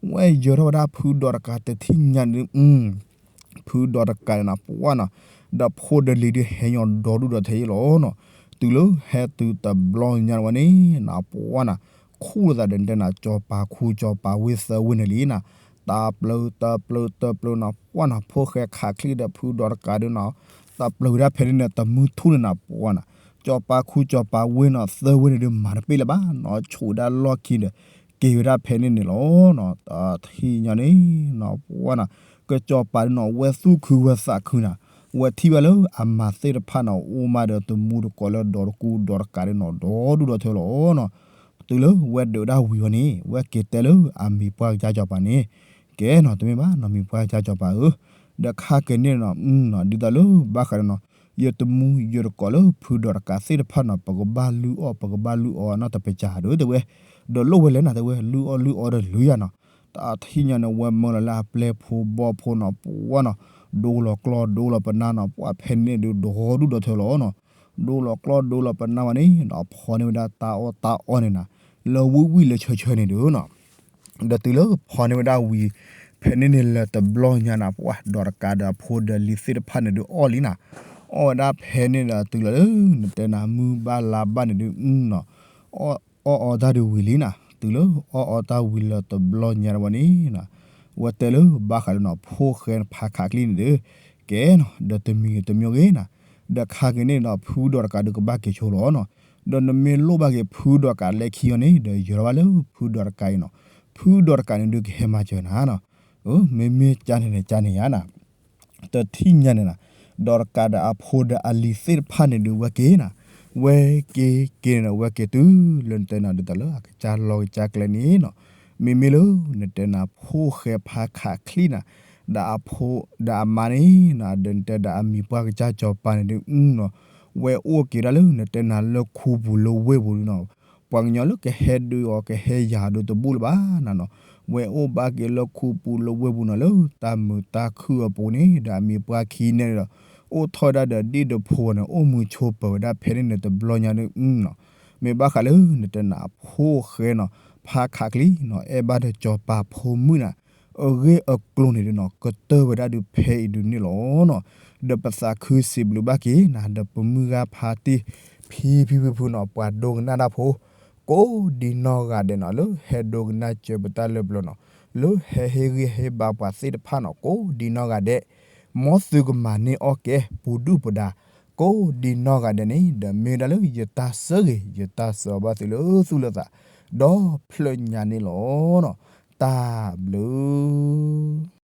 ဝဲယၢၤထီၣ်ဝဲဒၣ်ဖုဒီးတကးတထံၣ်ညါန့ၣ် ဖုဒီးတကးန့ၣ်နီၤ ပှၢ်နီၤ, ဒီးဖိဒီးလံၤဒုးဟဲညီဒီဒူၣ်ဒီထၢလီၤနီၤ, တုၤလၢဟဲတုၤတဘျီညါဝဲန့ၣ်နီၤ ပှၢ်နီၤ, ခူၣ်လိာ်သးဒီးနတဲနၤ ကၠီၤပၤခူကၠီၤပၤဝ့သၢဝ့န့ၣ်လံနီၤ, တၢ်ပျၢၤတၢ်ပျၢၤတၢ်ပျၢၤနီၤ ပှၢ်နီၤ ဖိၣ်ဃဲခးချံဒီးဖုဒီးတကးဒုးနီၤ, တၢ်ပျၢၤဝဲဒၣ်ဖဲန့ၣ်န့ၣ် တမုၢ်ထူၣ်န့ၣ်နီၤ ပှၢ်နီၤ, ကၠီၤပၤခူကၠီၤပၤဝ့နီၤ သၢဝ့န့ၣ်ဒုးမၤတပ့ၢ်လၢၤဘၣ်နီၤ, ဆူၣ်ဝဲဒၣ်လီၢ်ခံဒီး က့ၤဝဲဒၣ်ဖဲန့ၣ်န့ၣ်လီၤနီၤ, တထံၣ်ညါန့ၣ်နီၤ ပှၢ်နီၤ, ကၠီၤပၤဒုးနီၤ ဝဲသူၣ်ခုဝဲသးခုနီၤ, ဝဲထံၣ်ဘၣ်လၢအမါသ့ၣ်တဖၣ်နီၤ အိၣ်မးဒီးတမူတကိးလၢဒီးတကူဒီးတကးဒုးနီၤ ဒီဒူၣ်ဒီထၢလီၤနီၤ, တုၤလၢဝဲဒုးဝဲဒၣ်ဝံၤအီၤန့ၣ် ဝဲက့ၤတဲလၢအမံၤပှၢ်ကစၢ်ကၠီၤပၤန့ၣ်, ကဲနီၤ တမ့ၢ်ဘၣ်နီၤ မံၤပှၢ်ကစၢ်ကၠီၤပၤဧၢ, ဒီးခါက့ၤန့ၣ်နီၤ ဒ်သိးလၢဘၣ်ဃးဒီးနီၤ ယတမူယတကိးလၢဖုဒီးတကးသ့ၣ်တဖၣ်နီၤ ပကဘၣ်လုၢ်အီၣ် ပကဘၣ်လုၢ်အီနီတပစၢၤဒုးတဲဝဲ, ဒီးလိၣ်ဝဲလဲၣ်နီၤ တဲဝဲ လုၢ်အီၣ်လုၢ်အီဒီးလုၢ်ယၤနီၤ, တထံၣ်ညါန့ၣ် ဝဲမၢလီၤလၢအပျဲၢ်ဖိဘီဖိနီၤ ပှၢ်နီၤ, ဒိလီၤကျီၢ်ဒိလီၤပနၢ်နီၤ ပှၢ်ဖဲန့ၣ်ဒုး ဒီဒူၣ်ဒီထၢလီၤနီၤ, ဒိလီၤကျီၢ်ဒိလီၤပနၢ်ဝဲန့ၣ်နီၤ ဖီန့ၢ်ဝဲဒၣ်တၢ်အီၣ်တၢ်အီန့ၣ်နီၤ လၢဝံၣ်ဝံၣ်လၢဆၢဆၢန့ၣ်ဒုးနီၤ, ဒီးတုၤလၢဖီန့ၢ်ဝဲဒၣ်ဝံၤ ဖဲန့ၣ်န့ၣ်လၢတဘျီညါနီၤ ပှၢ်ဒီးတကးဒီးအဖိဒီးလံၤသ့ၣ်တဖၣ်န့ၣ်ဒုးအီၣ်လံနီၤ, အီၣ်ဝဲဒၣ်ဖဲန့ၣ်ဒီးတုၤလီၤလၢ နတဲနၤမုၢ်ဘၣ်လါဘၣ်န့ၣ်ဒုးနီၤ, အီၣ်အီတၢ်ဒုးဝံၤလံနီၤ, တုၤလၢအီၣ်အီတၢ်ဝံၤလၢတဘျီညါတဝဲန့ၣ်နီၤ, ဝဲတဲလၢဘၣ်ဃးဒီးနီၤ ဖိၣ်ဃဲဖးခးချံန့ၣ်ဒုး, ကဲနီၤ ဒီးတမံၤတမံၤဂ့ၤနီၤ, ဒီးခါက့ၤန့ၣ်ဒီး ဖုဒီးတကးဒုးကဘၣ်က့ၤဆိလီၤနီၤ, ဒီးနမ့ၢ်လိၣ်ဘၣ်က့ၤဖုဒီးတကးလၢခံအီၤန့ၣ် ဒီးယၢၤထီၣ်ဘၣ်လၢဖုဒီးတကးအံၤနီၤ, ဖုဒီးတကးန့ၣ်ဒုးကဟဲမၤစၢၤနၤနီၤ, မ့မ့ၢ်ကန့ၣ်န့ၣ် ကန့ၣ်ယါနီၤ တထံၣ်ညါန့ၣ်နီၤ, ဒီးတကးဒီးအဖိဒီးအလံၤသ့ၣ်တဖၣ်န့ၣ်ဒုးဝဲက့ၤနီၤ, ဝဲက့ၤက့ၤန့ၣ်ဒီး ဝဲက့ၤတုၤလၢနတဲနၤဒ်သိးလၢအကစၢ်လီၢ်ကစၢ်ကျဲန့ၣ်နီၤ, မ့မ့ၢ်လၢ နတဲနၤဖိၣ်ဃဲဖးခးချံနီၤ, ဒီးအဖိဒီးအမါန့ၣ်နီၤ ဒီးနတဲဒီးအမံၤပှၢ်ကစၢ်စီၤပၤန့ၣ်ဒုးနီၤ, ဝဲအိၣ်က့ၤဒၣ်လၢနတဲနၤလၢခူပူၤလၢဝ့ၢ်ပူၤဒုးနီၤ, ပှၤကညီလၢကဟဲဒုးအီၤကဟဲယၤဒုးတဘူၣ်လၢၤဘၣ်နီၤနီၤ, ဝဲအိၣ်ဘၣ်က့ၤလၢခူပူၤလၢဝ့ၢ်ပူၤနီၤ လၢတၢ်မုာ်တၢ်ခုၣ်အပူၤန့ၣ် ဒီးအမံၤပှၢ်ခံန့ၣ်ဒီး အိၣ်ထီၣ်ဝဲဒၣ်ဒီးဒ့ၣ်ဒီးဖိန့ၣ် အိၣ်မုာ်ဆိးပၢၤဝဲဒၣ်ဖဲန့ၣ်န့ၣ်တဘျီညါဒုးနီၤ, မ့ၢ်ဘၣ်ဃးလၢနတဲနၤဖိၣ်ဃဲနီၤ ဖးခးချံနီၤ အဲၣ်ဘၣ်ဒီးစီၤပၤဖိမုၣ်နီၤ, အဂ့ၢ်အကျိၤန့ၣ်ဒုးနီၤ ကတၢၢ်ဝဲဒၣ်ဒုးဖဲအံၤဒုးန့ၣ်လီၤနီၤ, ဒီးပသးခုစံးဘျုးဘၣ်က့ၤနၤ ဒီးပမုၢ်ဂၤဖါတံၢ် ဖံဖံဖုဖုနီၤ ပှၤဒိကနၣ်တၢ်ဖိ ကိးဒံနီၢ်ဂၤဒဲးနီၤ လၢဟဲဒိကနၣ်စၢၤပတၢ်လၢပျၢၤနီၤ, လၢဟဲဟ့ၣ်ဂံၢ်ဟ့ၣ်ဘါပှၤသ့ၣ်တဖၣ်နီၤ ကိးဒံနီၢ်ဂၤဒဲး, မ်သုကမၤန့ၢ်အီၣ်ကဲ ပူၤဒုၣ်ပူၤဒါ ကိးဒံနီၢ်ဂၤဒဲးန့ၣ် ဒီးမ့ၢ်ဝဲဒၣ်လၢယတၢ်ဆၢဂ့ၤ ယတၢ်ဆၢအဘၣ်သုလၢသူၣ်လၢသး ဒီဖျၢၣ်ညါန့ၣ်လီၤနီၤ, တၢ်ဘျုး